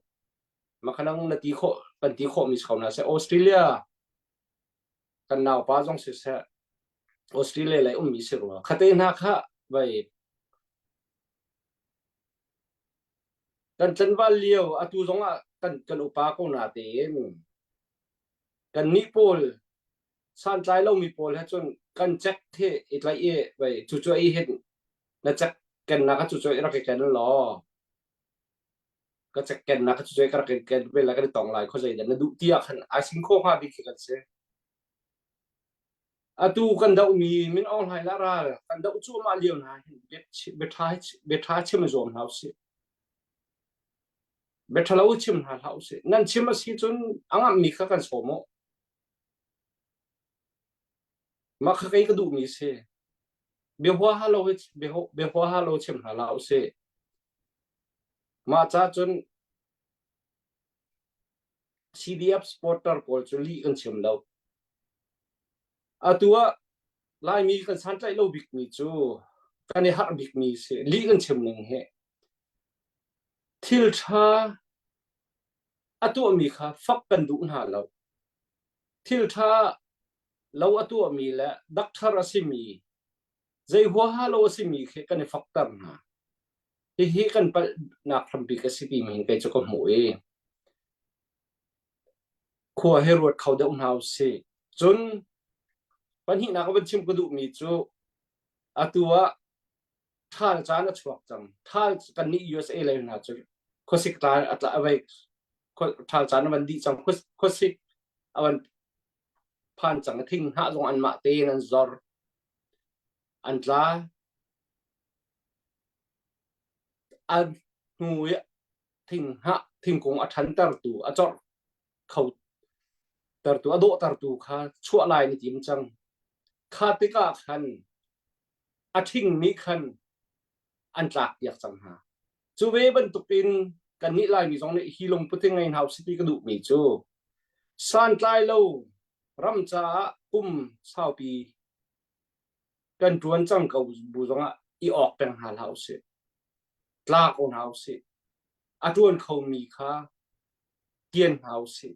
makhanang na ti khawh kan ti khawh mi si ko na se Australia kan naupa zong si seh Australia lei ummi si rua khate hna kha vai Kan tlanval lio atu zongah kan kan upa ko natein kannih pawl santlai lomi pawl he cun kan cek the i tlaih i vei cucu i hin na cek kennak cu cu i rak i ken law ka cek kennak cu cu ka rak i ken ve la kan i tong lai khuazei dah na duh tiah khan ai sing kho hnga bik khi kan si. Atu kan dohmi Min Aung Hlaing le ral kan doh cuahmah lio hna hin biaṭha chim i zuam hna usih. Biaṭhalo chim hna hlah usih. Nan chim a si cun a ngamhmi kha kan sawm u. Mah kha kei ka duhmi a si. Bia huaha lo bia huaha lo chim hna hlah usih. Mah ca cun. CDF supporter pawl cu lih kan chim lo. Atu ah Laimi kan santlaih lo bikmi cu kan i harh bikmi si lih kan chim ning hi thil ṭha a tuahmi kha fak kan duh hna lo. Thil ṭha lo a tuahmi le doctor a simi zei huaha lo a simi khi kan i fakter hna. Hihi kan palhnak hrampi ka si timi hin kei cu ka hmuh i khua hi ruat kho deuh hna usih. Cun pahnihnak van chim ka duhmi cu atu ah ṭhal caan a chuak cang. Ṭhal kannih USA lei hna cu khuasik tla a tla a vei ṭhal caan a van dih cang. Khuasik a van phan cang. Thing hnah zong anmah tein an zor. An tla. A hnu i thinghnah thingkung a ṭhantertu a corh kho tertu a dawhtertu kha chuah lai na tim cang. Kha tikah khan a ṭhingmi khan an tlak piak cang hna. Cu ve bantukin kannih Laimi zong nih hi lungput hi ngei hna usih ti ka duhmi cu santlai lo ram caah kum saupi kan ṭuan cang ko bu zongah i awk peng hna hlah usih. Tla ko hna usih. A ṭuan khomi kha kian hna usih.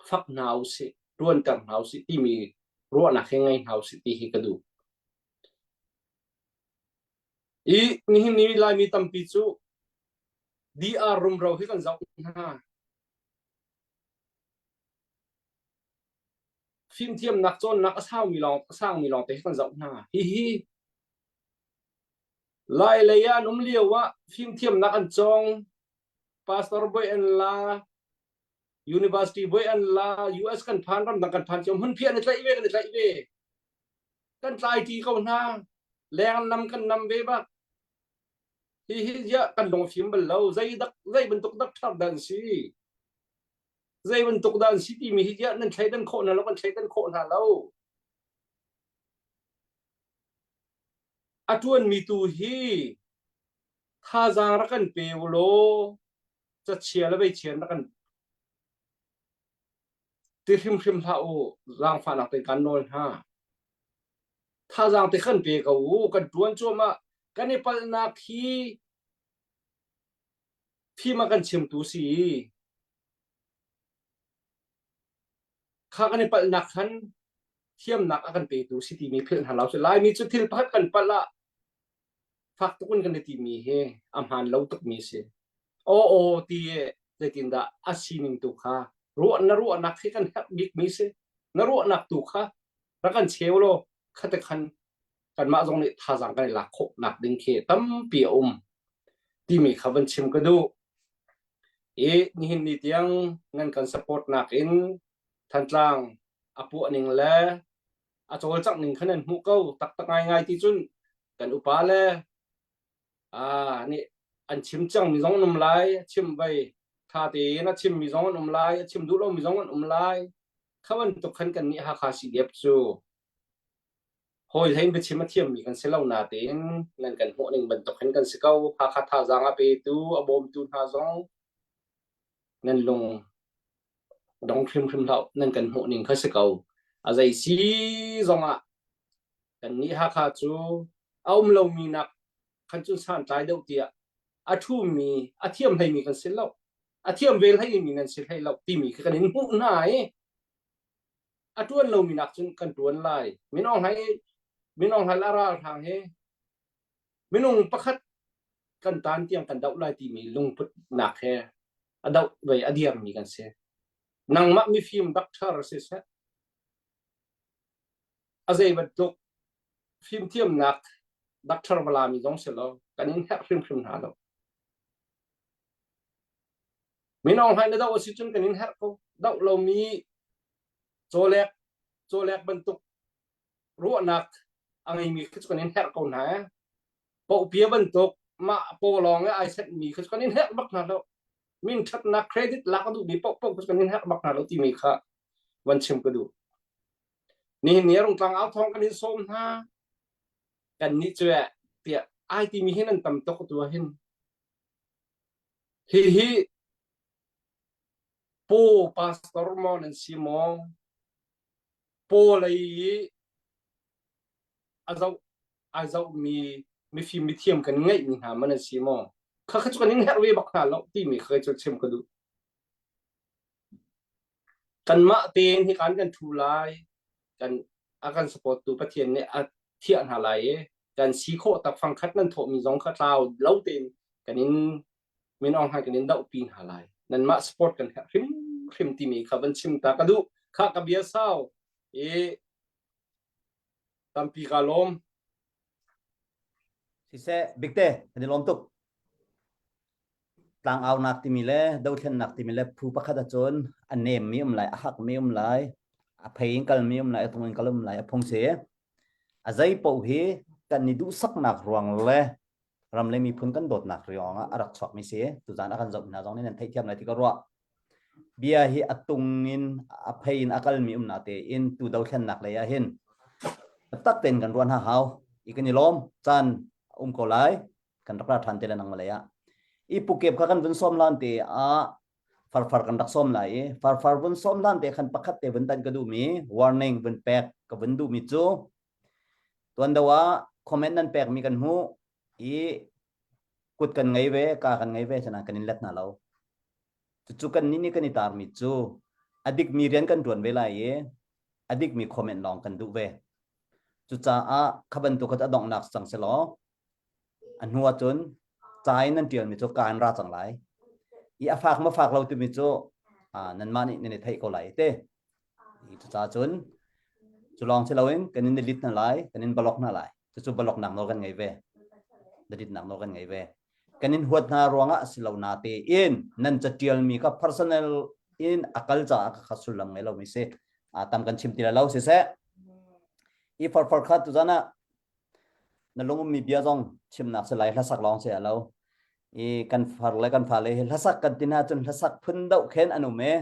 Fak hna usih. Ṭuanter hna usih timi ruahnak hi ngei hna usih ti hi ka duh. I nihin ni Laimi tampi cu DR rumro hi kan zoh hna. Fimthiamnak cawnnak a saumi lawng a sangmi lawng te hi kan zoh hna. Hihi Lai lei ah an um lio ah fimthiamnak an cawng. Pastor boi an la, university boi an la, US kan phan ramdang kan phan cio hmunphiah an i tlaih ve kan i tlaih ve. Kan tlai ṭi ko hna. Leng nam kan nam ve bak. Hihi ziah kan lung fim bal lo. Zei dak zei bantuk dak ṭhar dan si. Zei bantuk dah an si timi hi tiah nan thleidan khawh hna lo kan thleidan khawh hna lo. A ṭuanmi tu hi thazaang rak kan pe u law cachia le veichia rak kan ti hrimhrim hlah u zaangfahnak tein kan nawl hna. Thazaang te kan pe ko u kan ṭuan cuahmah kan i palhnak hi fim a kan chimtu si. Kha kan i palhnak khan thiamnak a kan petu si timi philh hna lo si. Laimi cu thil pakhat kan palh ah fak tuk in kan i timi hi a hmaan lo tukmi si. Aw aw ti zeitindah a sining tu kha ruah na ruahnak hi kan herh bikmi si. Na ruahnak tu kha rak kan cheu law khate khan kanmah zong nih thazaang kan i lak khawh nak ding khi tampi a um timi kha van chim ka duh. I nihin ni tiang nan kan support nak in Thantlang a puah ning le a cawlcangh ning kha nan hmuh ko taktak ngaingai ti cun kan upa le ah nih an chim cang mi zong an um lai a chim vai tha tein a chim mi zong an um lai a chim duh lo mi zong an um lai kha bantuk khan kan nih Hakha CDF cu Hawi hlei in biachim a thiammi kan si lo natein nan kan hmuh ning bantuk hin kan si ko. Hakha thazaang a petu, a bawmtu hna zong nan lung dong hrimhrim hlah nan kan hmuh ning kha si ko. A zei si zongah kannih Hakha cu a um lomi nak khan cun santlai deuh tiah a ṭhumi, a thiam hleimi kan si lo. A thiam ve hleimi nan si hlei lo timi khi kan in hmuh hna i a ṭuan lomi nak cun kan ṭuan lai. Minung hai minung hal a ralhrang hi minung pakhat kan tan tiang kan doh lai timi lungputnak he a doh ve a diarmi kan si. Nangmah mifim doctor si seh a zei bantuk fimthiamnak doctor valami zong si lo kan in herh hrimhrim hna lo. Minung hai na doh a si cun kan in herh ko. Doh lomi cawlek cawlek bantuk ruahnak a ngeimi khi cu kan in herh ko hna. Pohpia bantuk mah paw lawng i ai setmi khi cu kan in herh bak hna lo. Min ṭhatnak credit lak a duhmi paohpaoh khi cu kan in herh bak hna lo timi kha van chim ka duh. Nihin ni Rungtlang au thawng kan in sawm hna. Kan nih cu eh tiah ai timi hin an tam tuk tu ah hin. Hihi Paw pastor maw nan si maw? Paw lei i a zoh ai zohmi mifim mithiam kan ngeihmi hna maw nan si maw? Kha kha cu kan in herh ve bak hna lo timi kha cu chim ka duh. Kanmah tein hi kan kan thu lai kan a kan support tu Pathian nih a thiah hna lai i kan si khawh tak fangkhat nan thawhmi zong kha tlau lo tein kan in min Aung Hlaing kan in dohpi hna lai. Nanmah support kan herh hrimhrim timi kha van chim ta ka duh. Kha ka bia sau i tampi ka lawm. Siseh, Bikte, kan i lawm tuk. Tlangaunak timi le dothlennak timi le phu pakhat ahcun a nemmi um lai, a hakmi um lai, a phei in kalmi um lai, a tung in kal um lai, a phung si. A zei paoh hi kan i duhsaknak ruang le ram le miphun kan dawtnak ruang ah a rak chuakmi si. Tuzaan a kan zoh hna zong nih nan theihthiam lai ti ka ruah. Bia hi a tung in a phei in a kalmi um na tein tu dothlennak lei ah hin tak tein kan ruah hna hau. I kan i lawm caan um ko lai. Kan rak ra ṭhan te le nang malay ah. I pukep kha kan vun sawm lan te ah farfar kan rak sawm lai i farfar vun sawm lan te khan pakhat te vun tan ka duhmi warning vun pek ka vun duhmi cu tuan do ah comment nan pekmi kan hmuh i kut kan ngei ve ka kan ngei ve sana kan in let hna lo cucu kan nih nih kan i tarmi cu a dikmi rian kan ṭuan ve lai i a dikmi comment lawng kan duh ve cucaah kha bantuk kha a donghnak cang selaw A hnu ahcun ca in nan ṭialmi cu ka in ra cang lai. I a fak maw fak lo timi cu nanmah nih nan i theih ko lai te. Cucaah cun cu lawng si loin kan in delete hna lai, kan in block hna lai. Cucu block nak nawl kan ngei ve. Delete nak nawl kan ngei ve. Kan in huat hna ruangah si lo na tein nan catialmi kha personal in a kal caah kha sullam ngei lomi si. Tam kan chim ti lai lo siseh. I farfar kha tuzan ah na lung ummi bia zong chimnak si lai hlasak lawng si a lo i kan far le kan fale hi hlasak kan tin ahcun hlasak phun deuh khen an um e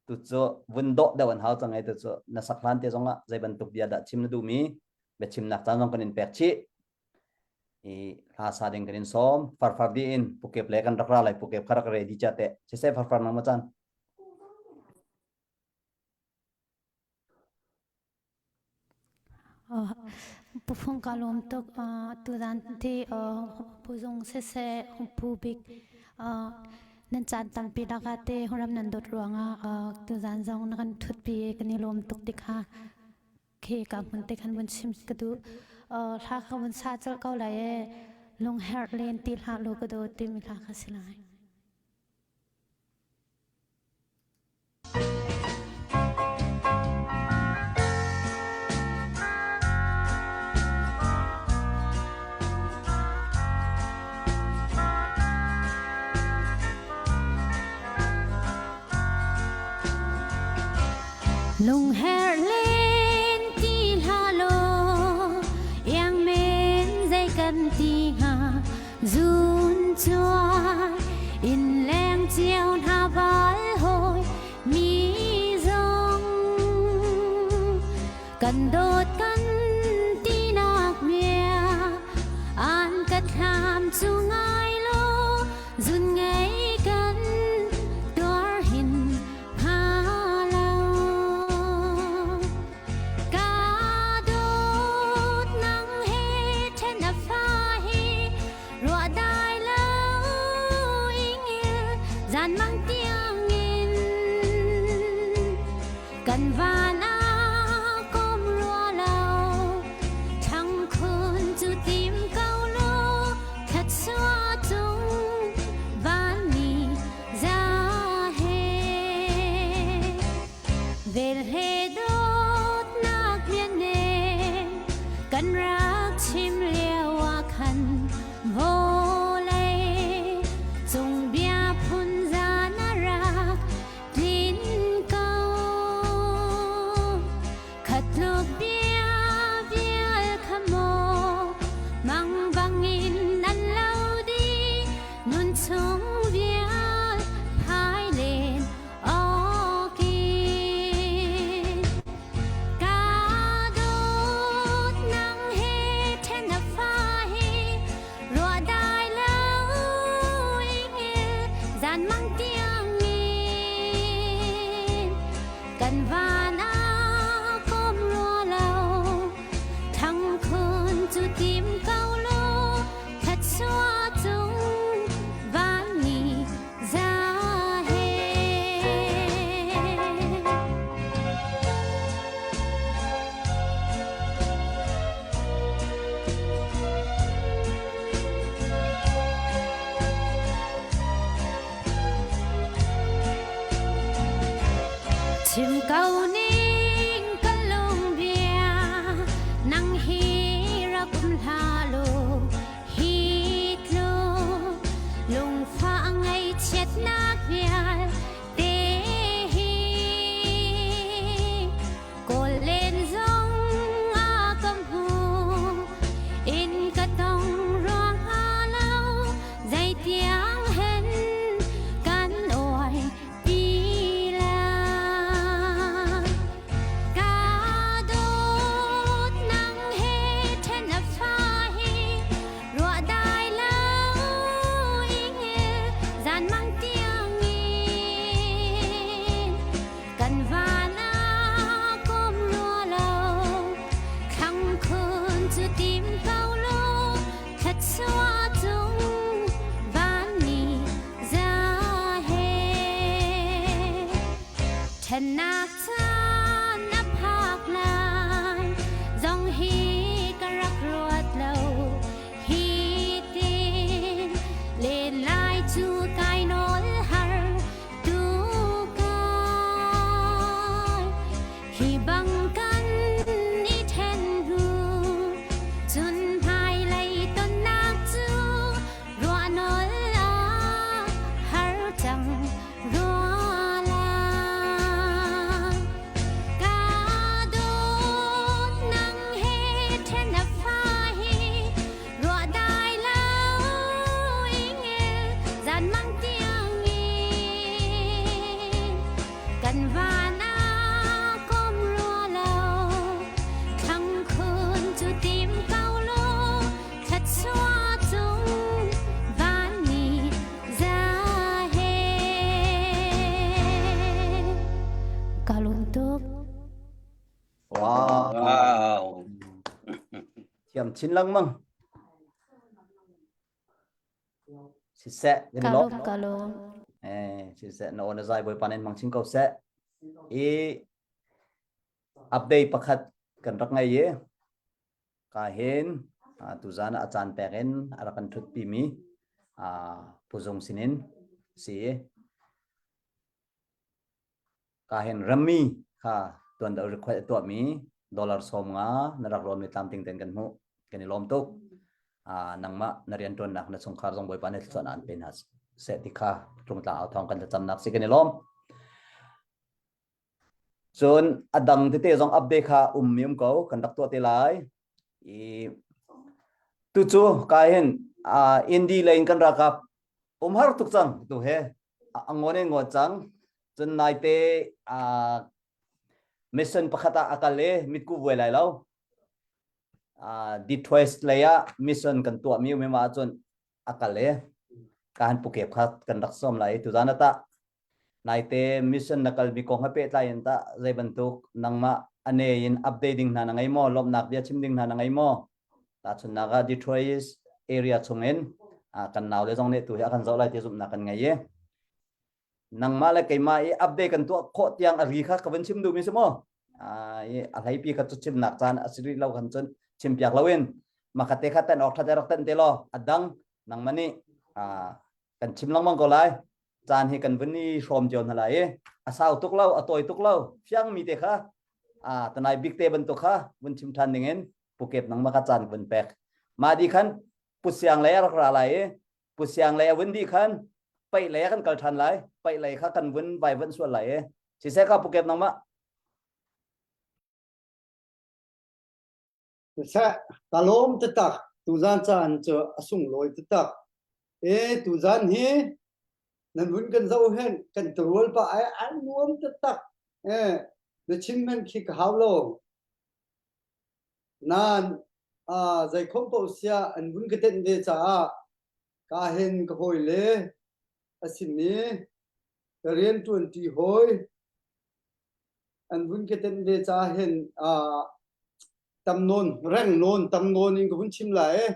tu cu vun dawh deuh an hau cang e tu cu na sak hlan te zong ah zei bantuk bia dah chim na duhmi biachimnak caan zong kan in pek chih i hla sa ding kan in sawm farfar di in pukep le kan rak ra lai pukep kha rak ready cha te siseh farfar nang ma chan Pu Fung ka lawm tuk. Tuzan ti Pu Zung siseh Pu Bik nan caan tampi lakah te ram nan dawt ruangah tuzan zong na kan ṭhutpi i kan i lawm tuk ti kha khi ka hmun te khan vun chim ka duh. Hla kha vun sa colh ko lai ee. Lungherh len ti hlah law ka dawt timi hla kha si lai. Lungherh len ti hlah law iang men zei kan ti hnga Zun cuai in leng cio hna val hawi mi zong kan dawt kan tinak bia an ka thlam cu ngai law zun ngei kan tuar hin hnga lo. Ka dawt nang he ṭhen a fa hi ruah dai lo ingil zan mang tiangin kan van ah kom rua lo thlang khun cu tim ko law thlasua cung van mi za he Vel he dawtnak liannem kan rak chim lio ah khan vawlei cung bia phun zan a rak tlin ko. cu tim ko law thluachuah cung van ni za he. Chim ko ning ka lungbia nang hi rak um hlah law hi tluk lungfah ngaihchiatnak vialte hi Kawl len zong a ka hmu in ka tong ruang lo zeitiang hen kan oi ti la ka dawt nang he then a fa hi ruah dai lo ingil zan mang tiang in Kan van ah kom rua lo thlang khun cu tim ko law thluachuah cung van ni za he ṭhennak caan a phak lai zong hi ka rak ruat lo hi tin len lai cu kai nawl har Hi bang kan i then hnu cun hmailei tonnak cu ruahnawl a har cang rua lai. Ka dawt nang he then a fa hi Ruah dai lo ingil zan mang tiang in kan van ah kom rua lo thlang khun cu tim ko law thluachuah cung van ni za he ka lung tuk Wow. Wow. Thiam chin lengmang. Siseh, kan i lawm. Ka lawm, ka lawm. Eh, siseh, na aw na zai Bawipa nih in hmang chin ko seh. I update pakhat kan rak ngei i ka hin tuzan ah a caan pek in a rak kan ṭhutpi mi Puzung sinin si Ka hin rammi kha tuan deuh request a tuahmi dollar 50 na rak rawnmi tlamtling tein kan hmuh. Kan i lawm tuk. Uh, nangmah na rianṭuannak na chungkhar zong Bawipa nih thluachuahnak an pe hna seh ti kha tlungtla au thawng kan thlacamnak si kan i lawm. Cun a dang tete zong update kha um mi um ko kan rak tuah te lai. I tu cu ka hin uh, Indi lei in kan ralkap umhar tuk cang tu he a ngon in ngon cang cun naite uh, mission pakhat ah a kal i mitku vuai lai lo uh, Detroit lei ah mission kan tuah mi um ma cun a kal i ka han pukep kha kan rak som lai tu zan ata naite mission na kal mi kong he pehtlai in ta zei bantuk nangmah ane in update ding hna na ngei maw lawmhnak bia chim ding hna na ngei maw Tahchunhnak ah Detroit area chungin kan naule zong nih tu hi a kan zoh lai ti zumhnak kan ngei i nangmah le keimah i update kan tuah khawh tiang a ri kha ka vun chim duhmi si maw? A hleipi kha cu chimnak caan a si rih lo khan cun chimpiak loin makhat te kha ten awk ṭhat rak ten te law a dang nangmah nih kan chim lengmang ko lai caan hi kan vun i hrawm cio hna lai i a sau tuk lo a tawi tuk lo fiangmi te kha tanai bik te bantuk kha vun chim ṭhan dingin pukep nangmah kha caan vun pek mah di khan pusiang lei a rak ra lai i pusiang lei a vun di khan paih lei a kan kal ṭhan lai paih lei kha kan vun vai vun sual lai i siseh ka pukep nangmah Siseh ka lawm taktak tuzan caan cu a sunglawi taktak e tuzan hi nan vun kan zoh hen kan turual pa ai an nuam taktak e na chim men khi ka hau lo Nain zeikhom paoh siah an vun ka tenh ve caah ka hen ka hawile a simi ka rianṭuanṭi hawi an vun ka tenh ve caah hin. Tam nawn, reng nawn, tam nawn in ka vun chim lai i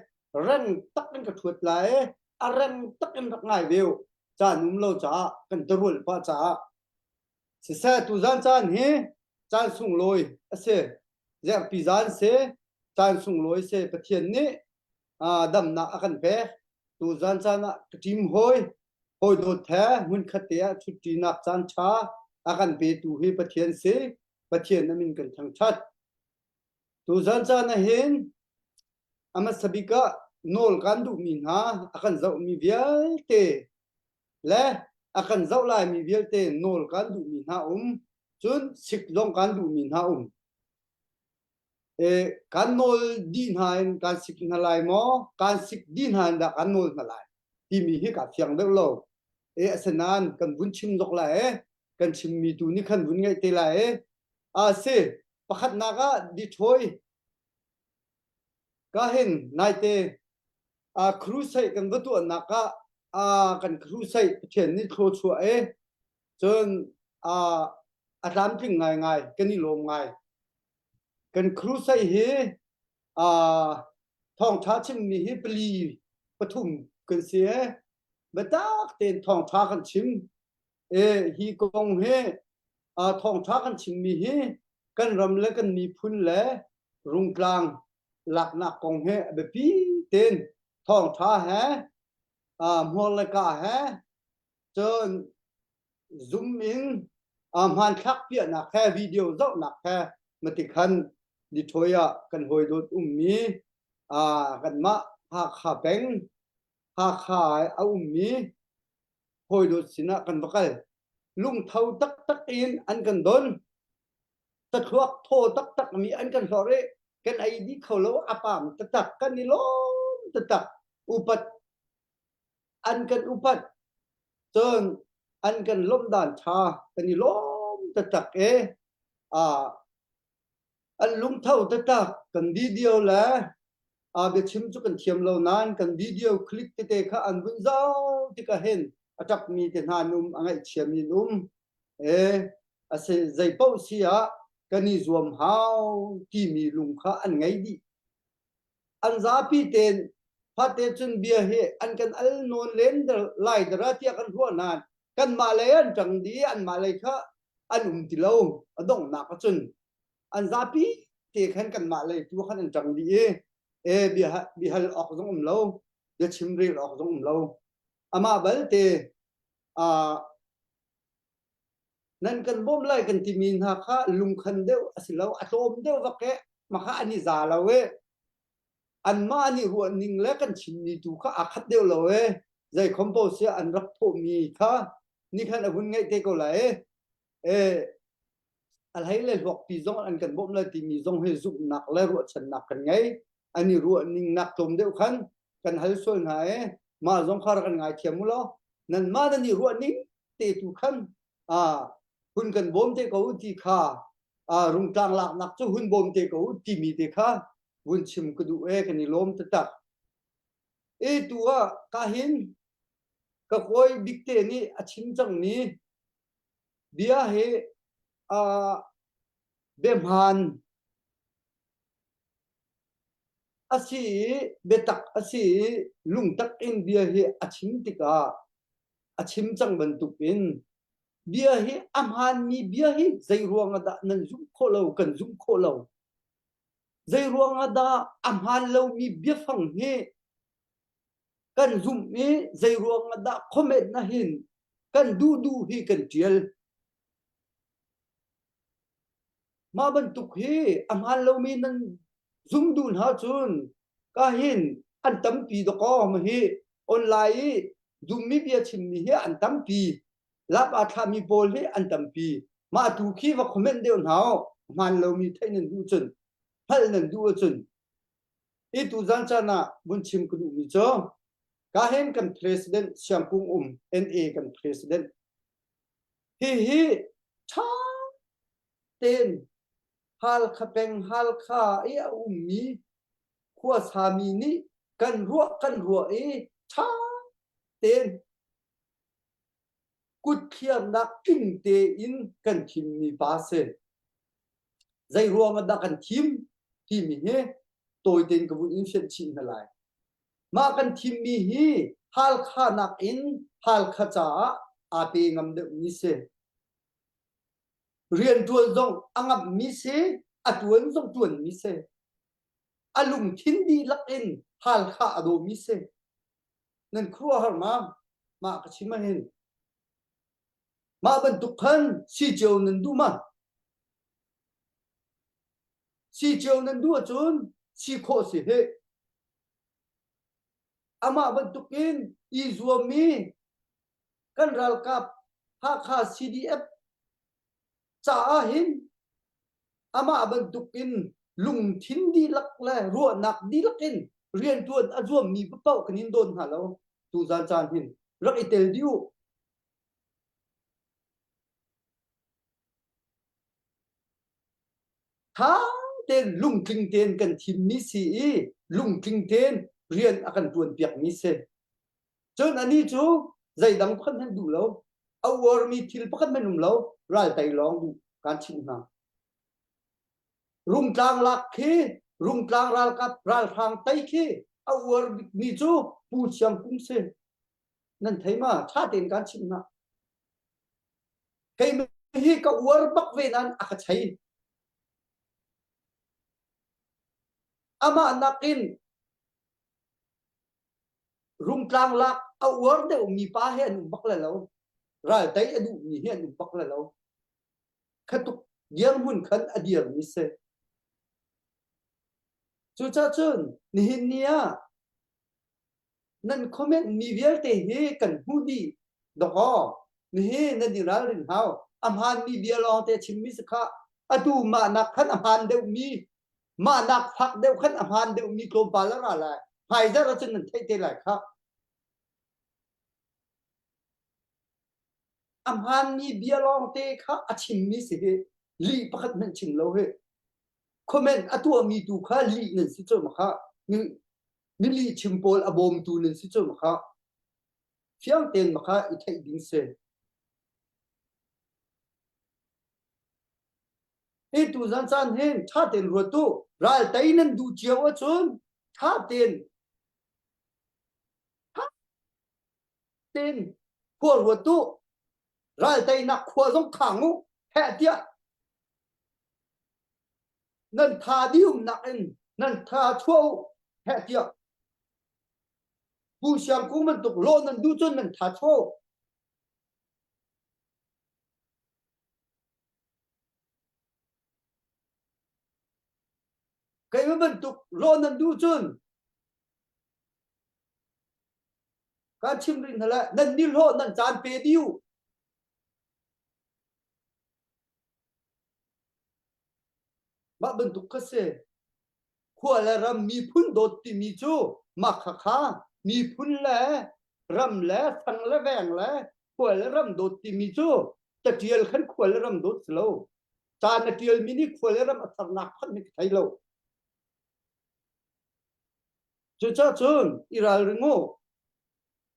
reng tak in ka ṭhuat lai i a reng tak in rak ngai ve u. Caan um lo caah kan terual pah caah. Siseh tuzan caan hi caan sunglawi a si. Zerpi zan si, caan sunglawi si. Pathian nih damnak a kan pek. Tuzan caan ah ka ṭim hawi, hawi dawt he hmunkhat te ah ṭhutṭinak caan ṭha a kan petu hi Pathian si. Pathian a min kan thangṭhat. Tuzan caan ah hin a hmasa bik ah nawl kan duhmi hna a kan zohmi vialte le a kan zoh laimi vialte nawl kan duhmi hna um cun sik zong kan duhmi hna um. E, kan nawl dih hna in kan sik hna lai maw kan sik dih hna in dah kan nawl hna lai timi hi ka fiang deuh lo. E asinain kan vun chim zok lai e kan chimmi tu nih khan vun ngaih te lai e. A si pakhatnak ah Detroit ka hin naite a crusade kan va tuahnak ah a kan crusade Pathian nih thluachuah e cun a a tlamtling ngaingai kan i lawm ngai kan crusade hi a thawngtha chimmi hi pali pathum kan si e biatak tein thawngtha kan chim e hi kong hi a thawngtha kan chimmi hi kan ram le kan miphun le rungtlang laknak kong he a biapi tein thawngtha he hmuar le ka he cun zoom in hmanthlak piahnak he video zohnak he matikhan Detroit ah kan hawi dawt ummi kanmah Hakha peng Hakha a ummi hawi dawt sinah kan va kal lungtho taktak in an kan don Cathluak thaw taktak mi an kan hlorh i kan ei dih kho lo a pam taktak kan i lawm taktak upat an kan upat cun an kan lawmh dan ṭha kan i lawm taktak e ah an lungtho taktak kan video le a biachim cu kan thiam lo nain kan video clip tete kha an vun zoh tikah hin a ṭapmi te hna an um a ngaihchiami an um e a si zei paoh si ah kan i zuam hau timi lung kha an ngei dih. An zapi tein fate cun bia hi an kan al nawn len lai dara tiah kan ruah nain kanmah lei an ṭang dih anmah lei kha an um ti lo a donghnak ahcun an zapi te khan kanmah lei tu khan an ṭang dih i e bia bia hal awk zong um lo bia chim rel awk zong um lo amah balte uh, nan kan bawmh lai kan timi hna kha lungkhan deuh a si lo a tlawm deuh vak e maka an i za lo e anmah an i ruah ning le kan chimmi tu kha aa khat deuh lo e zei khom po sia an rak thawhmi kha ni khan a vun ngaih te ko lai e e a hlei le hluakpi zong an kan bawmh lai timi zong hi zumhnak le ruahchannak kan ngei an i ruah ning nak tlawm deuh khan kan hal sual hna e mah zong kha rak kan ngaithiam u law nan mah nan i ruah ning te tu khan hun kan bawm te ko ti kha rungtlang laknak cu hun bawm te ko timi te kha vun chim ka duh e kan i lawm taktak e tu ah ka hin ka kawi bikte nih a chim cangmi bia hi biahmaan a si i biatak a si i lungtak in bia hi a chim tikah a chim cang bantukin bia hi a hmaanmi bia hi zei ruangah dah nan zumh khawh lo kan zumh khawh lo zei ruangah dah a hmaan lomi biafang hi kan zumh i zei ruangah dah comment na hin kan duh duh hi kan ṭial mah bantuk hi a hmaan lomi nan zum duh hna cun ka hin an tampi dakaw ma hi online i zummi bia chimmi hi an tampi lap aa thlahmi pawl hi an tampi mah tu khi va comment deuh hna u hmaan lomi theih nan duh cun hngalh nan duh ahcun i tu zan caan ah vun chim ka duhmi cu ka hen kan president Siangkung um NA kan president hihi ṭha tein Halkha peng Halkha i a ummi khuasami nih kan ruah kan ruah i ṭha tein kutthliarnak tling tein kan thimmi pa si. Zei ruang ah dah kan thim? Timi hi tawi tein ka vun in fianh chih hna lai. Mah kan thimmi hi Halkha nakin Halkha caah aa pe ngam deuhmi si. Rianṭuan zong a ngamhmi si, a ṭuan zong ṭuanmi si. A lungthin dihlak in Halkha a dawmi si. Nan khuaruahhar ma? Mah ka chim ahhin. Mah bantuk khan si cio nan duh ma? Si cio nan duh ahcun si khawh si hih. Amah bantukin i zuammi kan ralkap Hakha CDF caah hin amah bantukin lungthin dihlak le ruahnak dihlak in rianṭuan a zuammi paoh kan in dawn hna lo tuzan caan hin rak i tel dih u. Ṭha tein lungtling tein kan thimmi si i lungtling tein rian a kan ṭuanpiakmi si. Cun anih cu zeidang pakhat hmanh duh lo, a uarmi thil pakhat hmanh um lo, raltei lawng duh kaan chimh hna. Rungtlang lak khi, Rungtlang ralkap ralhrang tei khi a uar bikmi cu Pu Chiang Kung si. Nan thei ma? Ṭha tein kaan chimh hna. Keimah hi ka uar bak ve nain a ka chei. Amah nakin Rungtlang lak a uar deuhmi pa he an um bak le lo. Raltei a duhmi hi an um bak le lo. Khatuk dirhmun khan a dirmi si. Cucaah cun nihin ni ah nan comment mi vialte hi kan hmuh dih dawkaw nihi nan i ralrin hau a hmaanmi bia lawng te chimmi si kha atu mah nak khan a hmaan deuhmi mah nak fak deuh khan a hmaan deuhmi tlawmpal a ra lai hmaizarh ahcun nan theih te lai kha a hmaanmi bia lawng te kha a chimmi si hi lih pakhat hmanh chim lo hi comment a tuahmi tu kha lih nan si cu ma kha mi lihchim pawl a bawmtu nan si cu ma kha fiang tein ma kha i theih ding si. Hi tu zan caan hin ṭha tein ruat u. Ral tei nan duh cio ahcun ṭha tein ṭha tein khua ruat u. Ral teinak khua zong khang u. Heh tiah nan tha diumnak in nan tha chuah u heh tiah Pu Siang Kung bantuk law nan duh cun nan tha chuah u. Keimah bantuk law nan duh cun kan chim rih hna lai nan nihlawh nan caan pe dih u. Mah bantuk kha si. Khua le ram miphun dawt timi cu mah khakha miphun le ram le sang le veng le khua le ram dawt timi cu catial khan khua le ram dawt si lo. Ca na tialmi nih khua le ram a tharnak phanh hi ka thei lo. Cucaah cun i ralring u.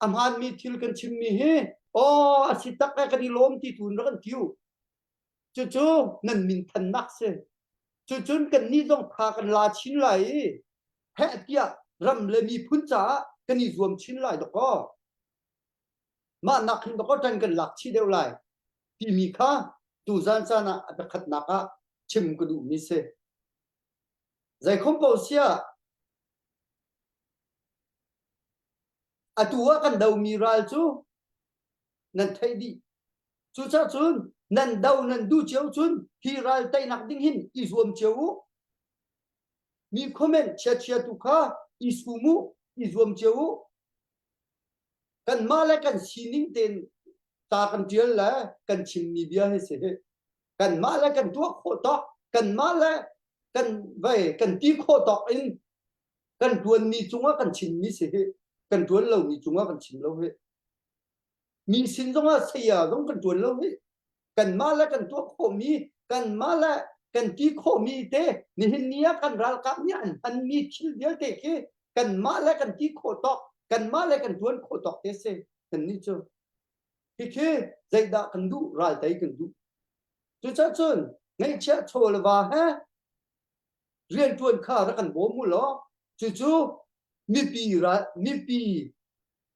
A hmaanmi thil kan chimmi hi aw a si tak e kan i lawm ti tu in rak kan ti u. Cucu nan minthannak si. Cucun kannih zong tha kan la chin lai i heh tiah ram le miphun caah kan i zuam chin lai dawkaw. Mah nak hin dawkaw ṭan kan lak chih deuh lai timi kha tuzan caan ah a pakhatnak ah chim ka duhmi si. Zeikhom paoh siah atu ah kan domi ral cu nan theih dih. Cucaah cun nan do nan duh cio cun hi ral teinak ding hin i zuam cio u. Mi comment chia-chia tu kha i sum u, i zuam cio u. Kanmah le kan sining tein ta kan ṭial le kan chimmi bia hi si hi. Kanmah le kan tuah khawh tawk, kanmah le kan vei kan ti khawh tawk in kan ṭuanmi cungah kan chimmi si hi. Kan ṭuan lomi cungah kan chim lo hi. Mi sin zongah saya zong kan ṭuan lo hi kanmah le kan tuah khawhmi kanmah le kan ti khawhmi te nihin ni ah kan ralkap nih an hmanmi thil vialte khi kanmah le kan ti khawh tawk kanmah le kan ṭuan khawh tawk te si kannih cu khi zeidah kan duh ral tei kan duh cucaah cun ngeihchiah chaw le va he. Rianṭuan kha rak kan bawm u law cucu mipi ral mipi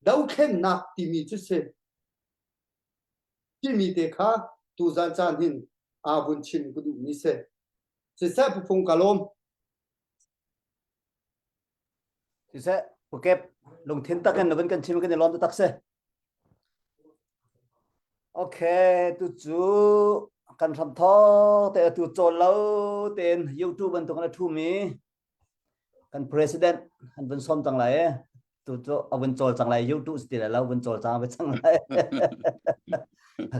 dothlennak timi cu si. Timi te kha tuzan caan hin aa vun chim ka duhmi si. Siseh Pufung ka lawm. Siseh Pukep lungthin tak in na vun kan chim kan i lawm tak si. Okay, tu cu kan hram thawk te tu cawl lo tein YouTube bantuk in a ṭhumi kan president an vun sawm cang lai tu cu a vun cawl cang lai YouTube si ti lai lo vun cawl cang ve cang lai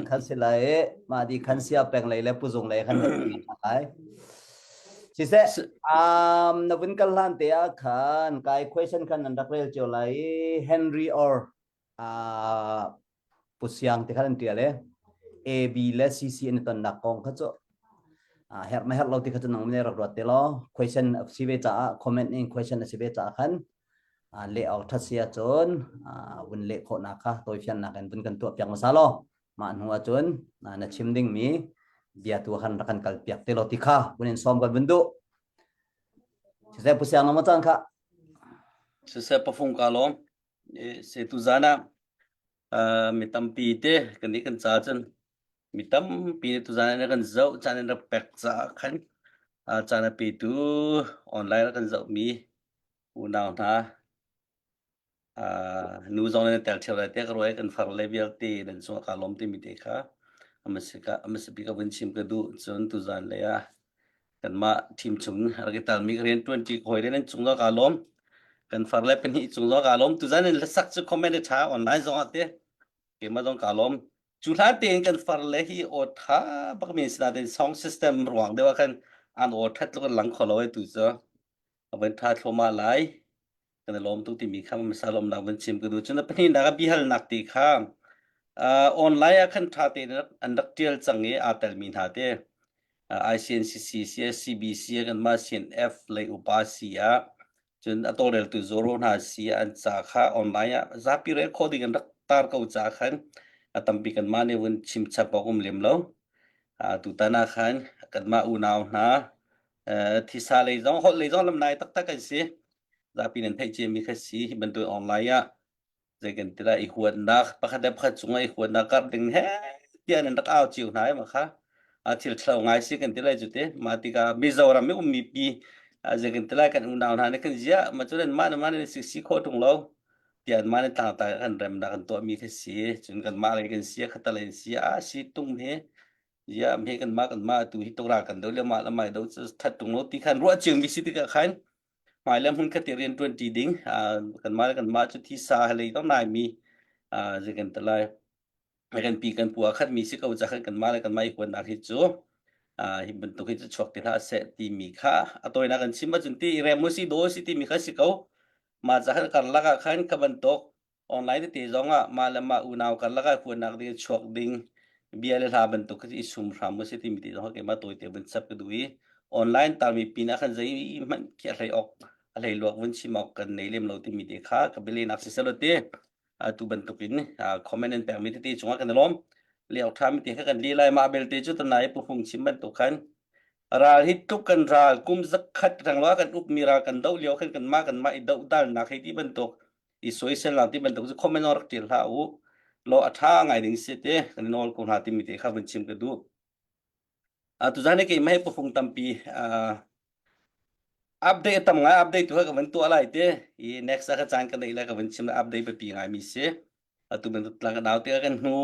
khan si lai mah di khan sia peng lei le puzung lei khan lai siseh um na vun kal hlan te ah khan kai question khan nan rak rel cio lai Henry or uh, Pu Siang ti khan an ṭial i A, B le C, C an i tonnak kong kha cu herh ma herh lo ti kha cu nang nih rak ruat te law question a si ve caah comment in question a si ve caah khan leh awk ṭhat si ahcun vun leh khawhnak kha tawifiannak in vun kan tuah piak hmasa law mah hnu ahcun na chim dingmi bia tu khan rak kan kal piak te law ti kha vun in sawm kan vun duh. Siseh Pu Siang na maw caan kha? Siseh pafung ka lawm. Se tuzan ah mi tampi te kan nih kan ca cun mi tampi nih tuzan ah kan zoh caan in rak pek caah khan caan a petu online ah kan zohmi unau hna nu zong nan tel ṭheo lai tiah ka ruah i kan far le vialte nan cungah kaa lawm timi te kha a hmasa bik ah vun chim ka duh. Cun tuzan lei ah Kanmah team chung rak i talmi ka rian ṭuanṭi ka hawi le nan cung zong kaa lawm. Kan far le pahnih cung zong kaa lawm. Tuzan in hlasak cu comment a ṭha online zong ah te keimah zong kaa lawm. Cu hlan tein kan far le hi aw ṭha bak mi si nain song system ruang deuh ah khan an aw ṭhat tluk in lang kho lo ai tu cu. A van ṭha thluahmah lai. Kan i lawm tuk timi kha hmasa lawmnak van chim ka duh. Cun a pahnihnak a biahalnak ti kha uh, online ah khan ṭha tein an rak ṭial cang i aa telmi hna te. ICNCC, CSCBC kanmah CNF lei upa si ah cun a tawlreltu Zoro hna si ah an ca kha online ah zapi rel khawh ding an rak tar ko ca khan a tampi kanmah nih vun chim chap awk um lem lo. Tutan ah khan kanmah unau hna thisa lei zong holh lei zong lamnai taktak kan si. Zapi nan theih ciami kha si hi bantuk online ah zei kan ti lai i huatnak pakhat le pakhat cungah i huatnak karh ding he tiah nan rak au cio hna i ma kha a thil thlo ngai si kan ti lai cu te mah tikah Mizoram i ummi pi zei kan ti lai kan unau hna nih kan ziah ma cu nan mah na mah nan si si khawh ṭung lo tiah mah nan tlangta kan remnak kan tuahmi kha si cun kan mah lei kan si khatal in si a si tung he ziah me kan mah kan mah tu hi tok ra kan do le mah le mai do that tung lo ti khan ruah cio mi si tikah khan hmailei hmun khat i rian ṭuanṭi ding kanmah le kanmah cu thisa lei dong naimi zei kan ti lai kan pi kan pu ah khat mi si ko ca khan kanmah le kanmah i huatnak hi cu hi bantuk hi cu chuak ti hlah seh timi kha a tawinak kan chim ahcun ti i rem u si daw si timi kha si ko mah ca khan karlak ah khan kha bantuk online tete zong ah mah le mah unau karlak ah huatnak ding chuak ding bia le hla bantuk khi i sum hram mu si timi ti zong keimah tawite vun chap ka duh i online tarmi pin ah khan zei hmanh khi a hlei awk a hlei luak vun chim awk kan nei lem lo timi te kha ka bialenak si selo te atu bantuk in comment an pekmi tete cungah kan i lawm leo ṭha mi te kha kan li lai mah belte cu tanai pufung chim bantuk khan ral hi tluk kan ral kum zakhat ranglo kan ukmi ral kan do lio khan kan mah kan mah i doh dalnak hei ti bantuk i soisel lang ti bantuk cu comment rak ṭial hlah u law a ṭha ngai ding si te kan i nawl ko hna timi te kha vun chim ka duh. Uh, tuzan hi keimah hi pufung tampi uh, update tam ngai update tu ka van tuah lai te i next ah ka caan ka neih lai ka van chim lai update biapi ngai mi si atu bantuk tlang ka nau te kan hnu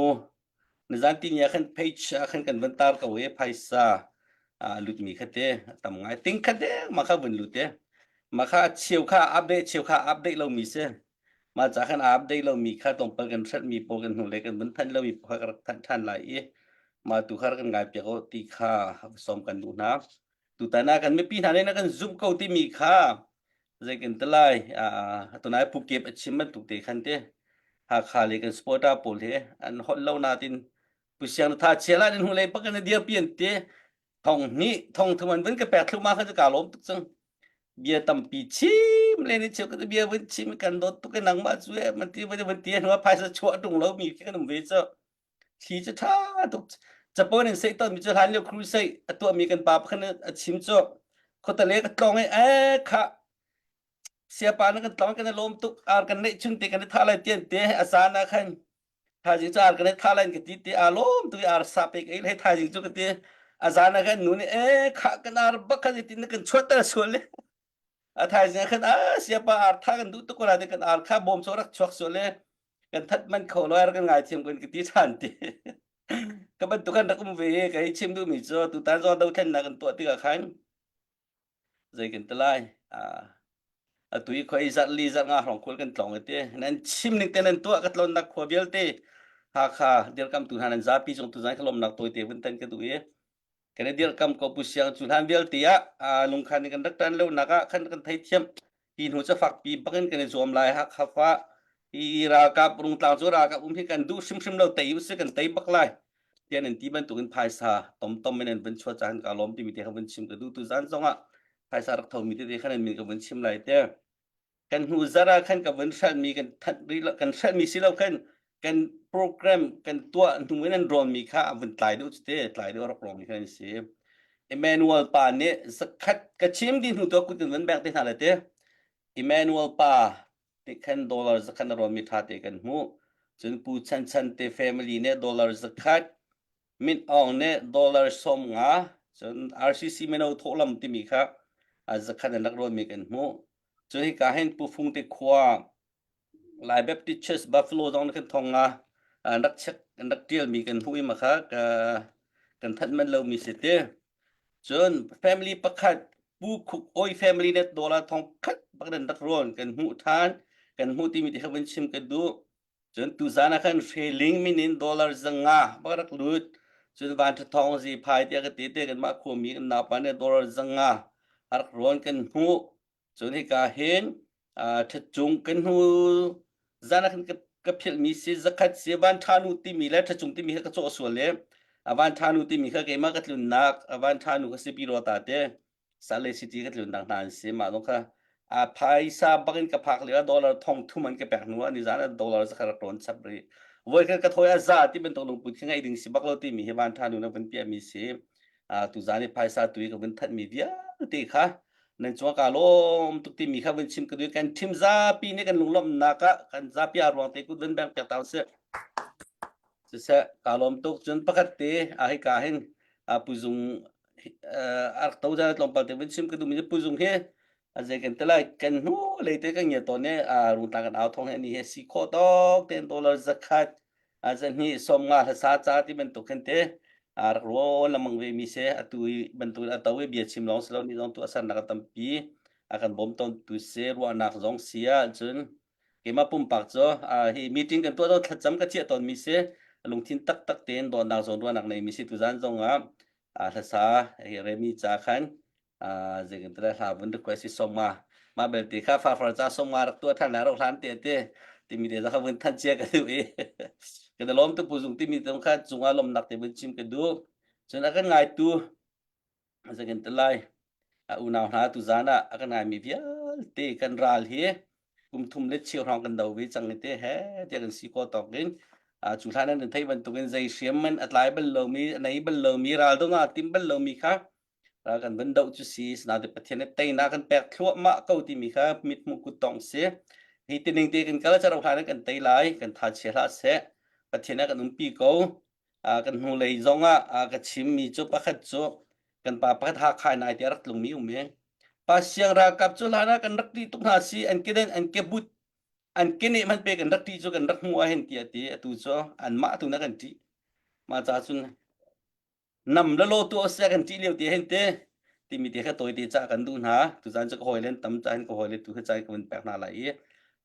nizan ti ni ah khan page ah khan kan van tar ko i phaisa a lut mi kha te tam ngai ting kha te ma kha vun lut te ma kha cheu kha update cheu kha update lo mi si ma cha khan update lo mi kha tlawmpal kan hrat mi pawl kan hnu le kan vun thanh lo mi kha ka rak thanh than lai i ma tu kha kan ngai piak o ti kha som kan duh hna tutan ah kan mipi hna nih na kan zumh ko timi kha zei kan ti lai tunai pukep a chim bantuk te khan te Hakha le kan supporter pawl he an holh lo natin pusiang tha chia la nin hu lei pak an dir pi an te thong ni thong thum an vun ka pek thlu ma kha ka lawm tuk cang bia tampi chim le ni cheu ka bia vun chim kan dawt tuk nang ma chu e man ti van ti hnu phaisa chuah tung lo mi khi kan um ve cho thli cu ṭha tuk Japan in seh tawnmi cu hlan lio crusade a tuahmi kan pa pakhat a chim cu. Khuatale ka tlong i eh kha siapa na kan tlong kan i lawm tuk ar kan neih chung te kan i thah lai tian te a zan ah khan thaizing cu ar kan i thah lai ka ti te aa lawm tuk i ar sa pe ka ei lai thaizing cu ka ti a zan ah khan nu nih eh kha kan ar bak khan tin na kan chuahter sual le a thaizing ah khan a siapa ar tha kan duh tuk ko la te kan ar kha bawm so rak chuak sual le kan that man kho lo ar kan ngai thiam kan ka ti than ti ka bantuk kan rak um ve ka hi chim duhmi cu tutan zaw dothlennak kan tuah tikah khan zei kan ti lai atu i khoi zarh li zarh nga hrawng khual kan tlong te nan chim ning te nan tuah ka tlonnak khua vialte Hakha dirkamtu hna nan zapi cung tu zai khalomnak tawite vun tan ka duh i kan i dirkam ko pu siang cu hlan vialte ah lungkhan in kan rak tan lo nak ah khan kan thei thiam hi hnu ca fakpi bakin kan i zuam lai Hakha fa hi ralkap rungtlang cu ralkap um hi kan duh hrimhrim lo tei usih kan tei bak lai tian an ti bantukin phaisa tomtom in an vun chuah caan ka lawm timi te kha vun chim ka duh tu zan zongah phaisa rak thomi tete khan an min ka vun chim lai te kan hnu zara khan ka vun hralmi kan that ri kan hralmi si lo khan kan program kan tuah hnu in an rawn mi kha a vun tlai deuh te tlai deuh rak rawng mi khan si Emmanuel pa nih zakhat ka chim di hnu to kut in vun bek te hna le te Emmanuel pa nih khan dollar zakhat na rawnmi ṭha te kan hmuh. Cun Pu Chan Chan te family nih dollar zakhat, Min Aung nih dollar 50, cun RCC mino thawhlam timi kha zakhat an rak rawnmi kan hmuh. Cun hika hin Pu Fung te khua Lai Baptist Church Buffalo zong kan thong nga an rak check an rak ṭialmi kan hmuh i ma kha kan thanh manh lomi si te. Cun family pakhat Pu Khuk Oi family net dollar thong khat bak nan rak rawn kan hmuh than kan hmuh timi ti kha vun chim ka duh. Cun tuzan ah khan Hreling min in dollar 500 bak rak lut. Cun van tha thong zi phai tiah ka ti te kan mah khuami kan naupa nih dollar 500 a rak rawn kan hmuh. Cun hika hin ṭhatcung kan hnu zan ah khan ka philhmi si zakhat si van ṭha nu timi le ṭhatcung timi kha ka cawh sual le a van ṭha nu timi kha keimah ka tlunnak a van ṭha nu ka si pi ta te Salt Lake City ka tlunnak hna an si mah zong kha a phaisa bakin ka phak lio ah dollar thong thum an ka pek hnu ah nizan ah dollar zakhat rak rawn chap rih voi khat ka thawi a za ti bantuk lungput khi ngeih ding si bak lo timi hi van ṭha nu na vun piahmi si tuzan i phaisa tu i ka vun thanhmi vialte kha nan cung ka lawm tuk timi kha vun chim ka duh kan thim zapi nih kan lunglawmhnak ah kan zapi a ruang te kut vun beng piak ta usih siseh ka lawm tuk cun pakhat te a hei ka hin a puzung a rak to zan tlawmpal te vun chim ka duh mi puzung hi a zei kan te lai kan hnu lei te kan ngia tawn i a rungtlang kan au thong he ni he si khawh tawk ten dollar zakhat zahnih 50 hlasa ca ti bantuk khin te a rak rawl lamang ve mi se atu i bantuk a to i bia chim lawng si lo ni zong tu a sernak a tampi a kan bawm tawn tu se ruahnak zong si ah cun keimah pumpak cu hi meeting kan tuah do thlacam ka chiah tawn mi si lungthin taktak tein dawtnak zawn ruahnak nei mi si tuzan zong ah hlasa hi remi ca khan zeitin hla vun request si soma ma belte kha farfar ca soma rak tuah than la rak hlan te te timi te kha vun than chia ka duh i kan lawm tu puzung timi te kha cunga lomnak te vun chim ka duh cun a kan ngai tu zeitin te lai a unau hna tu zan ah a kan ngai mi vialte kan ral hi kum thum le cheu hrawng kan do ve cang te he tiah kan si ko tawk in cu hlan an thei bantukin zei hriam man a tlai bal lomi a nei bal lomi ral dong ah tim bal lomi kha ral kan van doh cu si sinain Pathian nih teinak kan pek thluahmah ko timi kha mithmuh kuttong si hi tining te kan kal caro hlan kan tei lai kan tha chia hlah seh Pathian ah kan umpi ko kan hnulei zong ah ka chimmi cu pakhat cu kan pa pakhat Hakha nai te rak tlungmi um i pa siang ralkap cu hlan ah kan rak ti tuk hna si an keden an kebut an kene man pe kan rak ti cu kan rak hmu ah hin ti ati atu cu an mah tu na kan ti ma cha cun nam la lo tu sia kan ṭih lio ti hin te timi te kha tawi te ca kan duh hna tuzan cu ka hawi len tam ca hin ka hawi le tu kha ca ka vun pek hna lai i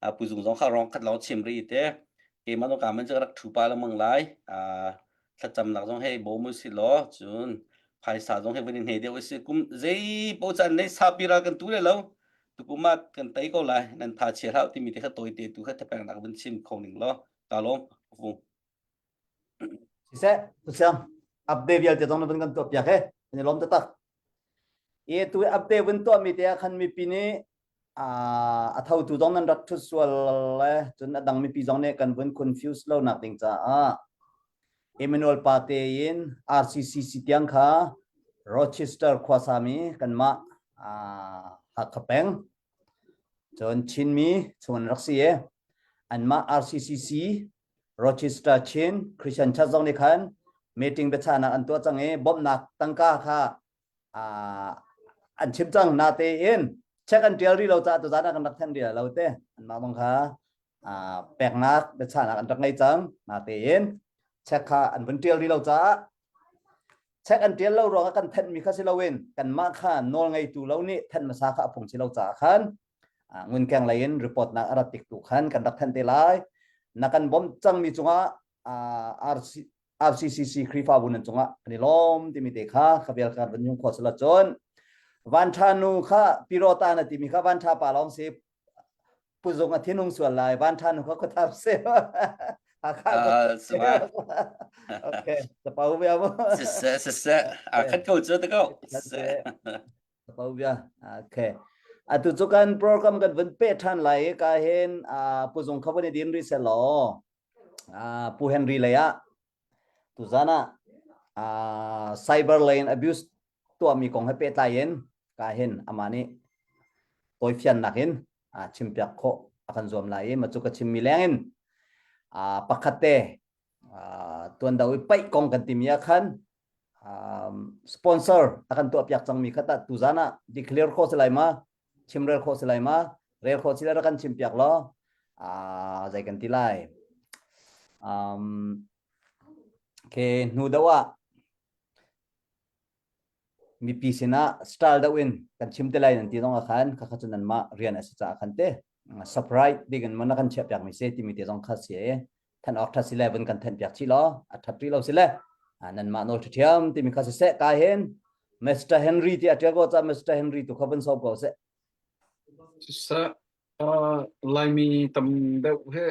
a puzung zong kha rong khat lawng chim ri te keimah zong ka man cu rak thu pa lengmang lai a thlacamnak zong hei bawm u si law cun phaisa zong hei vun in hne deuh si kum zei po caan nei sapi ral kan tu le lo tukum ah kan tei ko lai nan tha chia hlah timi te kha tawi te tu kha thapek nak vun chim kho ning law ka lawm vung Siseh, tusiang update vialte zong na vun kan tuah piak he kan i lawm taktak. I tu update vun tuah mi te ah khan mipi nih a thotu zong nan rak thut sual le cun a dang mipi zong nih kan vun confuse lo nak ding caah Emmanuel Pate in RCCC tiang kha Rochester khuasami kanmah. Hakha peng cun Chinmi chung an rak si i anmah RCCC Rochester Chin Christian Church zong nih khan meeting biachahnak an tuah cang i bawmhnak tangka kha an chim cang natein check an tial rih lo caah tuzan ah kan rak thanh rih lo te anmah bang kha peknak biachahnak an rak ngei cang natein check kha an vun tial rih lo caah check an tial lo ruangah kan thenhmi kha si loin kanmah kha nawl ngeitu lo nih thenh hmasa kha a phung si lo caah khan ngunkeng lei in report nak a rat tik tu khan kan rak thanh te lai na kan bawmh cangmi cungah RC, RCCC Khrihfabu nan cungah kan i lawm timi te kha kha vial kan van yung khawh sila cun vanṭha nu kha pirota na timi kha vanṭha pa lawng si puzung a thinung sual lai vanṭha nu kha khuathar se Hakha Okay, tapau bia mo. Siseh siseh a khat ko cu te ko. Tapau bia. Okay. Atu cu kan program kan vun pe ṭhan lai ka hin puzung kha vun i din ri se law Pu Henry lei ah tuzan ah cyber lane abuse tuahmi kong he pehtlai in ka hin amah nih tawifiannak in chimpiak khawh a kan zuam lai i ma cu ka chimmi leng in pakhat te tuan do i paih kong kan timi ah khan sponsor a kan tuahpiak cangmi kha tah tuzan ah declare khawh si lai ma chimrel khawh si lai ma rel khawh si lai rak kan chimpiak law zei kan ti lai um ke hnu deuh ah mipi sinah style deuh in kan chim te lai nan ti zong ah khan kha kha cu nanmah rian a si caah khan te surprise bik in man kan chiah piak mi si timi te zong kha si than awk tha si le vun kan then piak chih law a that rih lo si le nanmah nawl ṭhiam timi kha siseh ka hin Mr. Henry ti a ṭial ko ca Mr. Henry tu kha vun sawm ko seh Siseh Laimi tam deuh he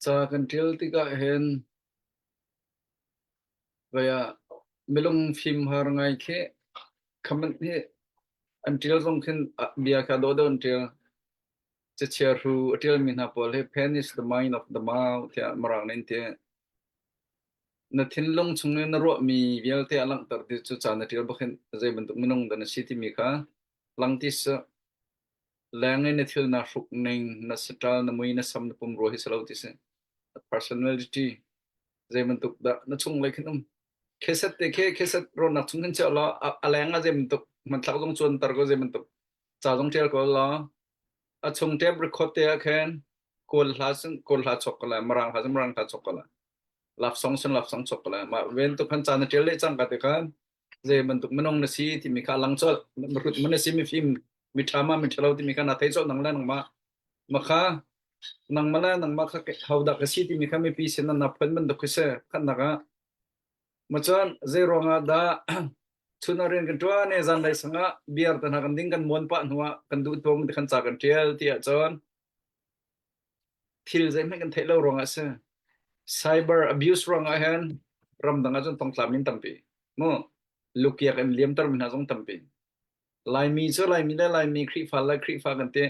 ca kan ṭial tikah hin Vei ah milung fim har ngai khi comment hi an ṭial zong khin bia kha dawh deuh an ṭial. Cachiahru a ṭialmi hna pawl hi pen is the mind of the mouth tiah Mirang nih an ti. Na thinlung chung i na ruahmi vialte a langhter ti cu ca na ṭial bak hin zei bantuk minung dah na si timi kha lang ti seh. Leng i na thil naa hruk ning, na saṭal, na mui, na sam, na pumrua hi si lo ti si. Na personality zei bantuk dah na chunglei khin um. Kheset te khi kheset rawnnak chung khin chiah law a leng ah zei bantuk hmanthlak zong cuanter ko zei bantuk ca zong ṭial ko law a chung tape record te ah khin kawl hla sin kawl hla chok ko lai mirang hla sin mirang hla chok ko lai love song sin love song chok ko lai mah ven tu khan ca na ṭial leh cang ka te khan zei bantuk minung na si timi kha lang colh mihrut man na si mifim miṭha ma miṭhalo timi kha na thei colh nang le nangmah makha nangmah le nangmah kha hodah ka si timi kha mipi sin na phun bantuk khi si khatnak ah macun zei ruangah dah chun ah rian kan ṭuan i zanlei sangah beer te hna kan ding kan muan pah hnuah kan duh tuang ti khan ca kan ṭial ti ahcun thil zeihmanh kan theih lo ruangah a si. Cyber abuse ruangah hin ramdang ah cun thongtla min tampi mu lukiak in liamter mi hna zong tampi. Laimi cu Laimi le Laimi Khrihfa le Khrihfa kan ti.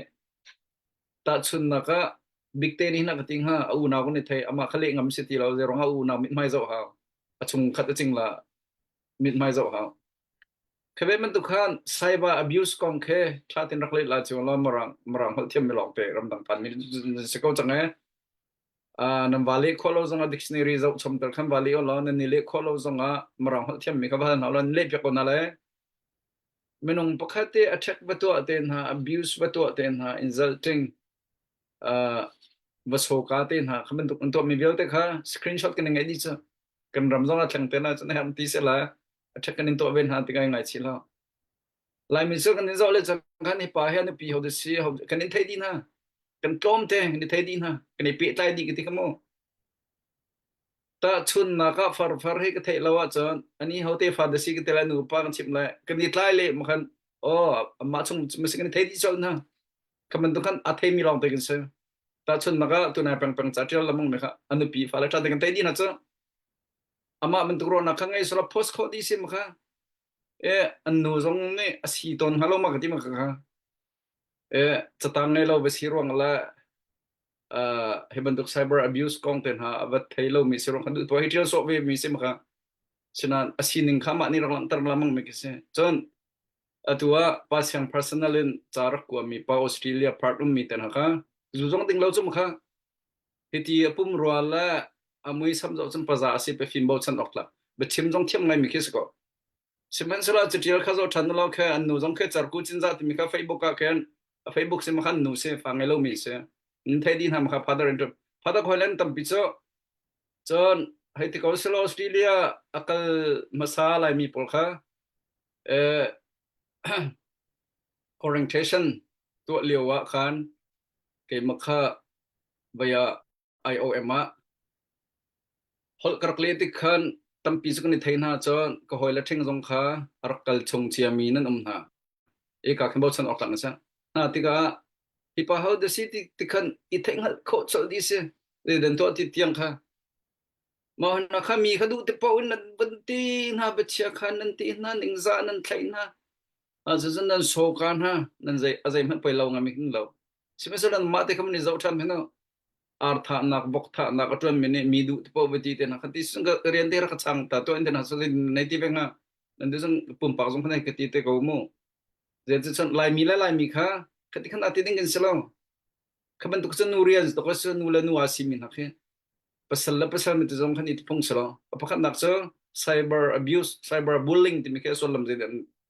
Tahchunnak ah Big Te nih na ka ti hnga a unau kan i thei amah kha leh ngam si ti lo zei ruangah a unau mithmai zoh hau a chungkhat a cingla mithmai zoh hau Khabe bantuk khan cyber abuse kong khi ṭha tein rak leh la cio law mirang mirang holh thiammi lawngte ramdang phanmi nan si ko cang ee. Uh, nan va leh khawh lo zongah dictionary zoh chom tel khan va leh law nan ni leh khawh lo zongah mirang holh thiammi kha va hal hna law nan leh piak ko hna le. Minung pakhat te attack va tuah te hna, abuse va tuah te hna, insulting uh, va soka te hna kha bantuk an tuahmi vialte kha screenshot kan ngeih dih cu. Kan ram zong a thleng te na cun a herh ti seh la. A ṭhek kan in tuah ve hna ti kai ngaichih lo. Laimi cu kan in zoh le cang khan hi pa hi a nupi ho si kan in thei dih hna. Kan tlawm te kan i thei dih hna. Kan i pehtlai dih ka ti kha mu. Tahchunnak ah farfar hi ka theih lo ahcun ani ho te fa da si ka ti lai nu pa kan chimh lai kan i tlai le makhan oh amah chung masi kan i thei dih colh hna. Kha bantuk khan a theimi lawng te kan si. Tahchunnak ah tunai peng peng ca ṭial lamang me kha a nupi fa le ṭha te kan thei dih hna cu. Amah bantuk ruahnak kha ngei selaw post khawh dih si ma kha. E an nu zong nih a si tawn hnga lo ma ka ti ma kha. E catang ngei lo va si ruang le uh, hi bantuk cyber abuse kong te hna a va thei lo mi si ruang kha duh tuah hi ṭial sawh ve mi si ma kha. Sinain a sining kha mah nih rak langhter lamang mi khi si. Cun. Atu ah pa siang personal in ca rak kuami pa Australia part ummi te hna kha zu zong ding lo cu kha hiti a pum rua le a mui sam zoh cun paza a si pe fim bochan awk tlak biachim zong thiam ngaimi khi si ko. Sihmanhsehlaw catial kha zoh ṭhan law khe an nu zong khe carku cinzah timi kha Facebook ah khin a Facebook si ma khan nu si fa ngei lomi si. Nan thei dih hna ma kha father in father khoi len tampi cu cun hei ti ko selaw Australia a kal hmasa Laimi pawl kha eh, orientation tuah lio ah khan keimah kha vaya IOM ah holh ka rak leh tik khan tampi cu kan i thei hna cun ka hawile ṭhing zong kha a rak kal chung ciami nan um hna. Eka khin bochan awk tlak na si. Hna tikah hi pa ho da si ti ti khan i theih hngalh khawh colh dih si. Den tuah ti tiang kha. Mah hna kha mi kha duh te paoh in nan van ti hna biachia kha nan ti hna ningzah nan thlaih hna. Cucun nan soka hna nan zei a zeihmanh poi lo ngami hin lo. Sihmanhsehlaw mah te kha man i zoh ṭhan hin ar thahnak vok thahnak a ṭuanmi nih mi duh te paoh va ti te hna kha ti sun ka rian te rak ka chang ta tuah in te hna so nei ti ve hnga nan ti zong pumpak zong kha nei ka ti te ko mu zeicahcun Laimi le Laimi kha khati khan ati ding kan si lo kha bantuk cu nu rian to ka nu le nu a simi hna khi pasal le pasal mi te zong khan i phung si lo a pakhatnak cu cyber abuse cyber bullying timi khi a sullam zei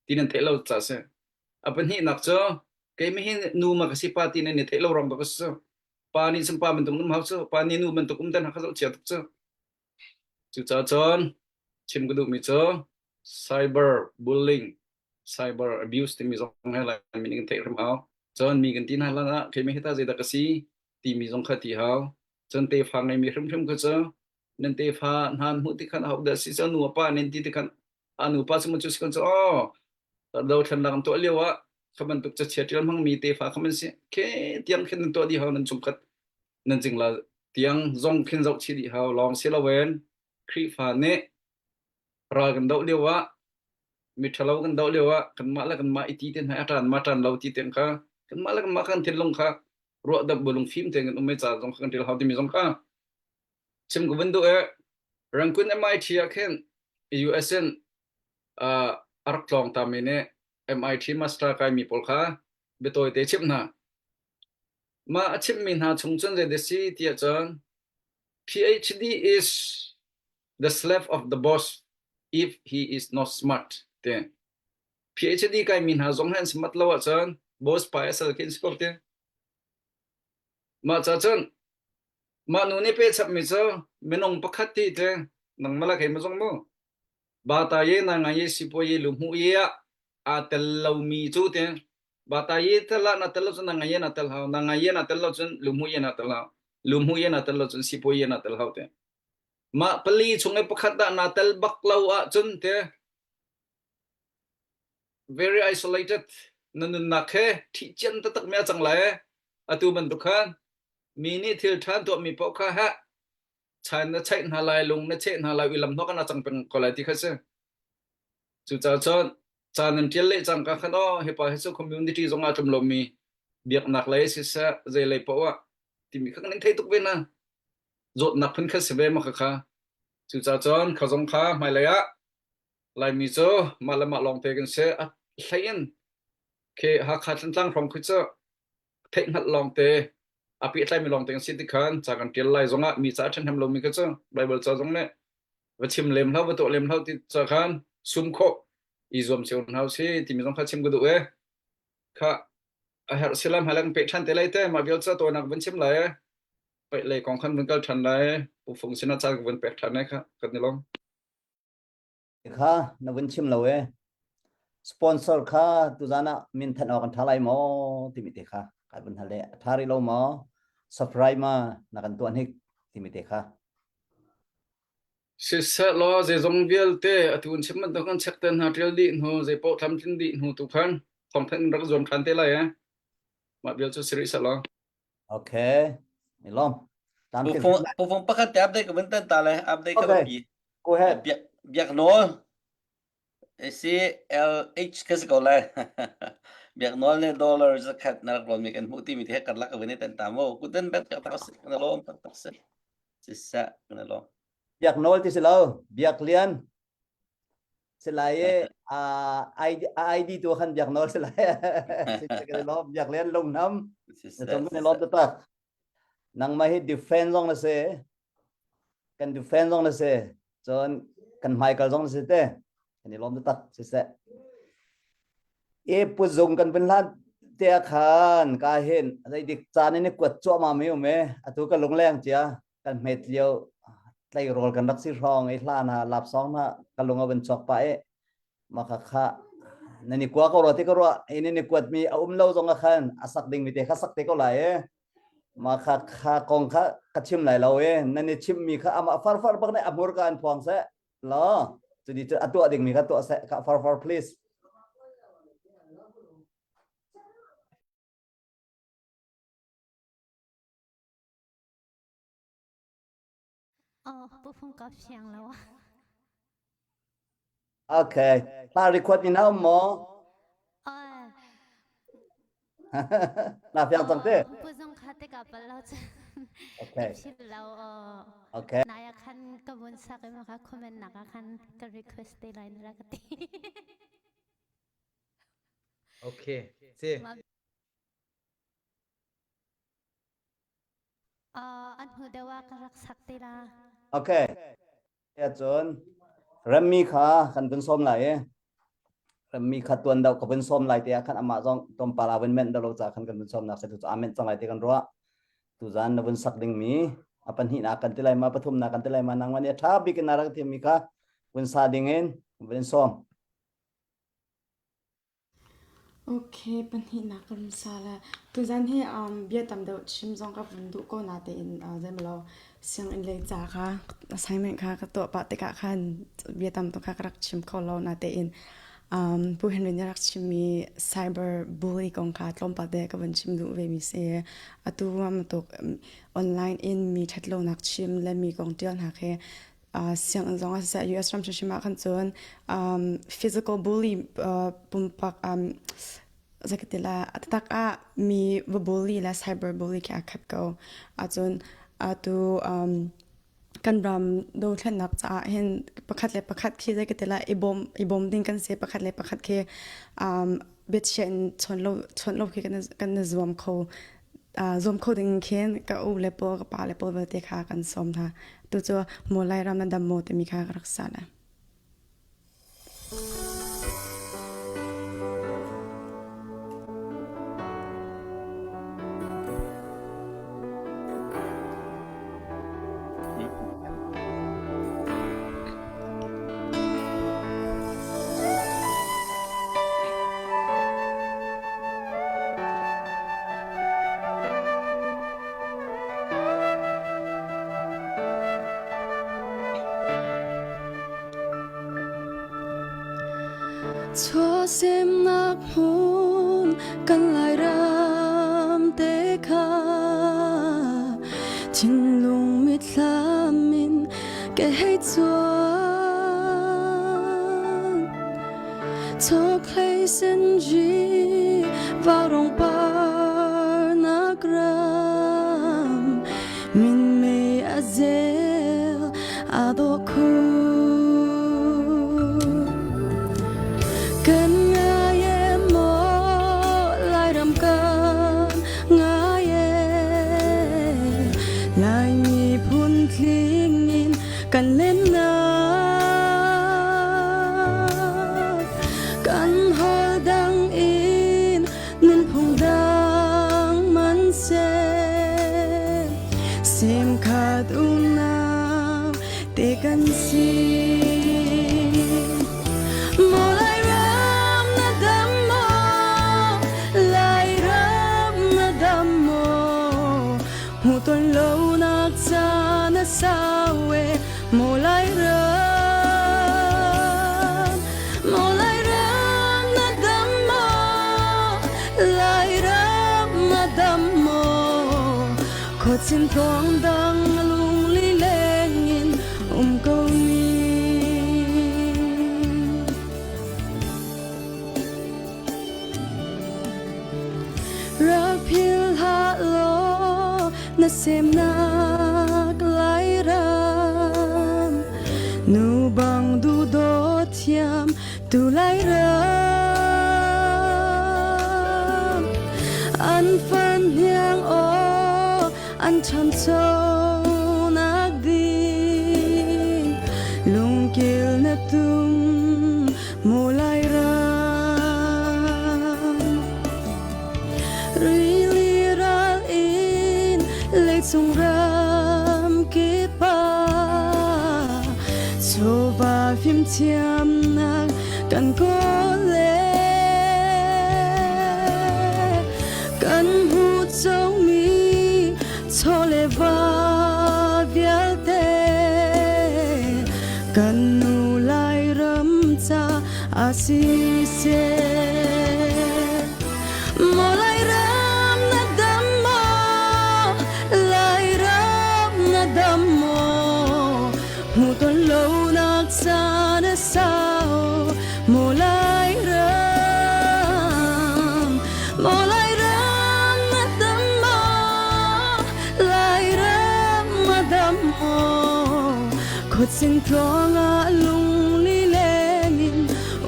ti nan theih lo ca si a pahnihnak cu keimah hi nu ma ka si pa ti nan i theih lo rong ka si pa nih cun pa bantuk um hau cu pa nih nu bantuk um dan kha zoh chia tuk cu cucaah cun chim ka duhmi cu cyber bullying cyber abuse timi zong he lai min kan theih hrim hau cun mi kan ti hna lan ah keimah hi ta zeidah ka si timi zong kha ti hau cun tefa ngeimi hrimhrim kha cu nan tefa hna an hmuh ti khan ho dah si cu nu a pa nan ti ti khan a nu pa cu cu si kan cu oh dothlennak an tuah lio ah kha bantuk cachia ṭial hmangmi tefa kha man si khe tiang khin nan tuah dih hau nan chungkhat nan cingla tiang zong khin zoh chih dih hau lawng si loin Khrihfa nih ral kan doh lio ah miṭhalo kan doh lio ah kanmah le kanmah i ti te hna a ṭan ma ṭan lo ti tiang kha kanmah le kanmah kan thinlung kha ruahdamh bu lungfim tein kan um i ca zong kha kan ṭial hau timi zong kha chim ka vun duh i Rangoon MIT ah khin US in uh, a rak tlawng tami nih MIT master kaimi pawl kha biatawi te chimh hna. Mah a chimhmi hna chung cun zei si tiah cun PhD is the slave of the boss if he is not smart te. PhD kaimi hna zong han smart lo ahcun boss pa a sal khin si ko te. Mah ca cun mah nu nih pe chapmi cu minung pakhat ti te nangmah le keimah zong mu bata ye na ngai ye sipo ye lu hmu ye ah aa tel lomi cu te bata ye tel ah na tel lo cun na ngai ye na tel hau na ngai ye na tel lo cun lu hmu ye na tel hau lu hmu ye na tel lo cun sipo ye na tel hau te mah pali chung i pakhat dah na tel bak lo ahcun te very isolated na nunnak he ṭhih cian taktak mi a cang lai atu bantuk khan mi nih thil ṭha tuahmi paoh kha ha chan na chaih hna lai lung na cheh hna lai i lam hnok an cang peng ko lai ti kha si cucaah cun ca nan ṭial leh cangka khan aw hi pa hi cu community zong ah tlum lomi biaknak lei siseh zei lei paoh ah timi kha kan in thei tuk ve na zawtnak phun kha si ve ma kha kha cucaah cun kha zong kha hmailei ah Laimi cu mah le mah lawngte kan si. A hlei in khi Hakha Thantlang hrawng khi cu theihhngalh lawngte a pehtlaimi lawngte kan si ti khan ca kan ṭial lai zongah mi ca a ṭhahnem lomi kha cu Baibal ca zong nih va chim lem hlah va tuah lem hlah ti ca khan sum khawh i zuam cio hna usih timi zong kha chim ka duh e. Kha a herh si lam hmailei kan peh ṭhan te lai te mah vial ca tawinak van chim lai e. Paih lei kong khan vun kal ṭhan lai. Pu Fung sinah ca ka vun pek ṭhan lai kha kan i lawm. Kha na vun chim lo e. Sponsor kha tuzan ah min thanh awk an ṭha lai maw timi te kha kai vun hal le a ṭha rih lo maw subscribe ma na kan tuah hnik timi te kha. Siseh law zeizong vialte atu in chim bantuk kan check te hna ṭial dih hnu zeipaoh tlamtlin dih hnu tu khan thawngthanh in rak zuam ṭhan te lai eh. Mah vial cu si rih seh law. Okay. I lawm. Pufung pufung pakhat te update ka vun tan ta le update ka Okay. pi. Go ahead. Biak biak nawl CLH ka si ko lai. Biak nawl ne dollar zakhat na rak mi kan hmuh timi te karlak ka vun i tan ta mo. Kuten bet ka tak si na lawm tak tak si. Sisa na lawm. Biak nawl ti si lo. Biak lian. Silai i ID ID tu khan biak nawl silai. Kan i lawm biak len lung nam. Na cung kan i lawm taktak. Nangmah hi defend zong na si. Kan defend zong na si. Cun kan hmaikal zong na si te. Kan i lawm taktak siseh. I puzung kan vun hlan te ah khan ka hin zeidik caan in i kuat cuahmah mi um e atu ka lungleng cia kan hmet lio tleirawl kan rak si hrawng i hla hna lapsawng hna ka lung a vun chuak pah i maka kha nan i kua ko rua ti ka ruah in in i kuat mi a um lo zong ah khan a sak ding mi te kha sak te ko lai e ma kha kha kong kha ka chim lai lo e nan i chim mi kha amah far far bak ne a hmur ka an phuang seh lo cuti cu a tuah ding mi kha tuah seh ka far far please. Oh, pu phung ka fiang lo. Okay. Hla record ni na um maw? Oh. Na fiang cang te. Pu zong kha te ka pal lo cun. Okay. Ka phil lo. Okay. Naya khan ka vun sak i maka comment nak ah khan ka request te lai na ra ka ti. Okay. Si. An hnu deuh ah ka rak sak te la. Okay. Ya cun remmi kha kan vun sawm lai i remmi kha tuan deuh ka vun sawm lai te ah khan amah zong tlawmpal a vun menh deuh lo ca khan kan vun sawm nak se tu cu a menh cang lai te kan ruah. Tuzan na vun sak ding mi a pahnihnak kan ti lai ma pathumnak kan ti lai ma nangmah nih a ṭha bik in na rak thiam mi kha vun sa ding in vun sawm. Okay, pahnihnak ka run sa le tuzan hi um, bia tam deuh chim zong ka vun duh ko natein uh, zeimaw sianginn lei ca kha assignment kha ka tuah pah tikah khan bia tam tuk kha ka rak chim kho lo natein um, Pu Henry nih rak chimmi cyber bully kong kha tlawmpal te ka vun chim duh ve mi si. Atu bantuk online in mi ṭhatlonak chim le mi kong ṭial hna khi sianginn zong ah siseh US ram hrimhrim ah khan cun um, physical bully uh, pumpak um, zakatila a taktak ah mi va bully le cyber bully khi aa khat ko ahcun atu um, kan ram dothlennak caah hin pakhat le pakhat khi zeikatila i bawm i bawm ding kan si pakhat le pakhat khi um, biachia in chon lo chon lo khi kan kan zuam kho zuam kho ding khin ka u le pawl ka pa le pawl vialte kha kan sawm hna. Tu cu maw Lairam na dam maw timi kha ka rak sa le. Chuahsemnak hmun kan Lairam te kha thinlung mitthlam in ke hei cuan. Chokhlei senji vaurong par nak ram min mei a zel a dawh khun. Kan ngai e maw Lairam kan ngai e Laimi phun tling in kan lennak kan hol dang in nunphung dang man seh semkhat unau te kan si Maw Lai ram na dam maw Lai ram na dam maw Hmuh ton lo nak caan a sau e maw lai ram maw lai ram na dam maw lai ram na dam maw khuachin tluang dang lung li leng in um ko ni Rak philh hlah law na semnak Lairam nu bang duhdawt thiam. Tu lai ram an fan hniang aw an ṭhancho nak ding lungkil na tum mu lai ram rili ral in leicung ram kip ah chawva fimthiamnak kan kawl le kan hmuhcomi chaw le va vialte kan nu Lairam ca a si seh. Maw Lairam na dam maw? Lairam na dam maw? Hmuh ton lonak caan a sau. Maw Lairam, maw Lairam na dam maw? Lairam na dam maw? Khuaching tluang ah lungli leng in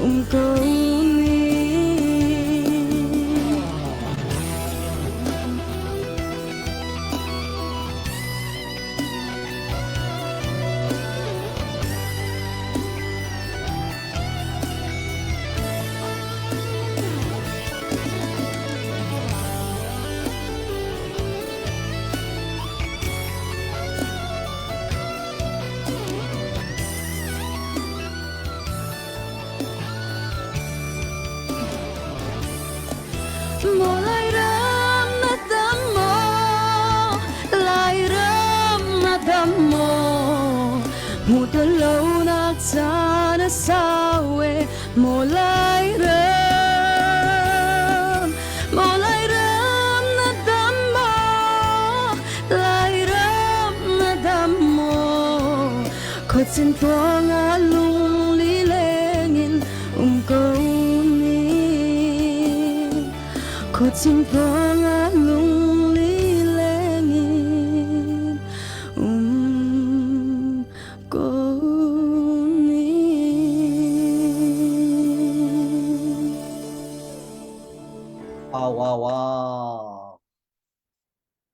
um ko ni. Maw Lairam na dam maw? Lairam na dam maw? Hmuh ton lonak caan a sau e Maw Lairam, maw Lairam na dam maw? Lairam na dam maw? Khuachin tluang ah lungli leng in um ko ni. Khuachin tluang ah lungli leng in um ko ni. Wow, wow, wow.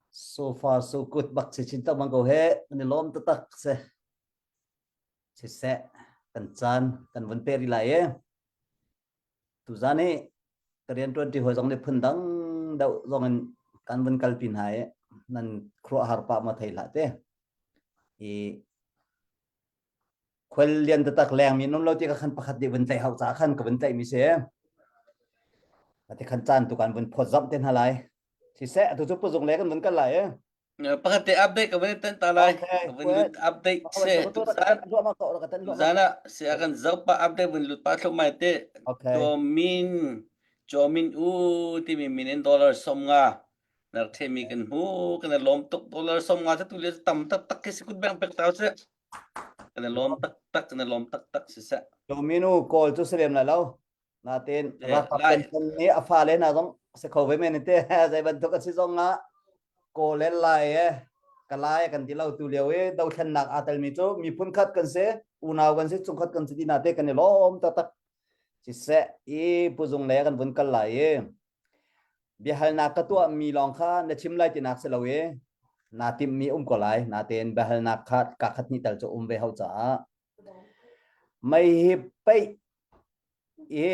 So far so good bak si chin tak bang ko he kan i lawm taktak se. Siseh kan caan kan vun pe rih lai e. Tuzan hi ka rianṭuan ṭi hawi zong nih phun dang deuh zong in kan vun kalpi hna i nan khuaruahhar pah maw thei hlah te. I khual lian taktak lengmi an um lo ti ka khan pakhat nih vun tlaih hau caah khan ka vun tlaihmi si. Ati khan caan tu kan vun phawtzamh te hna lai. Siseh atu cu puzung le kan vun kal lai e. Pakhat te update ka vun tan ta lai. Ka vun lut update se tu zan zan ah se kan zoh pa update vun lut pa thlu mai te. Chomin Chomin u timi min in dollar som nga nar themi kan hmu kan lom tuk dollar som nga tu le tam tak tak ke sikut bang pek tau se kan lom tak tak kan lom tak tak si se. Chomin u call chu selem la lo. Natin ralkap pension nih a fale hna zong si kho ve men te zei bantuk a si zong ah kawl le lai e kalai kan ti lo tu lio i dothlennak aa telmi cu miphun khat kan si unau kan si chungkhat kan si ti na te kan i lawm taktak siseh i puzung le kan vun kal lai i biahalnak ka tuah mi lawng kha na chim lai tinak si lo i naa timhmi um ko lai natein biahalnak kha ka khat hnih tal cu um ve hau caah mei hi peih i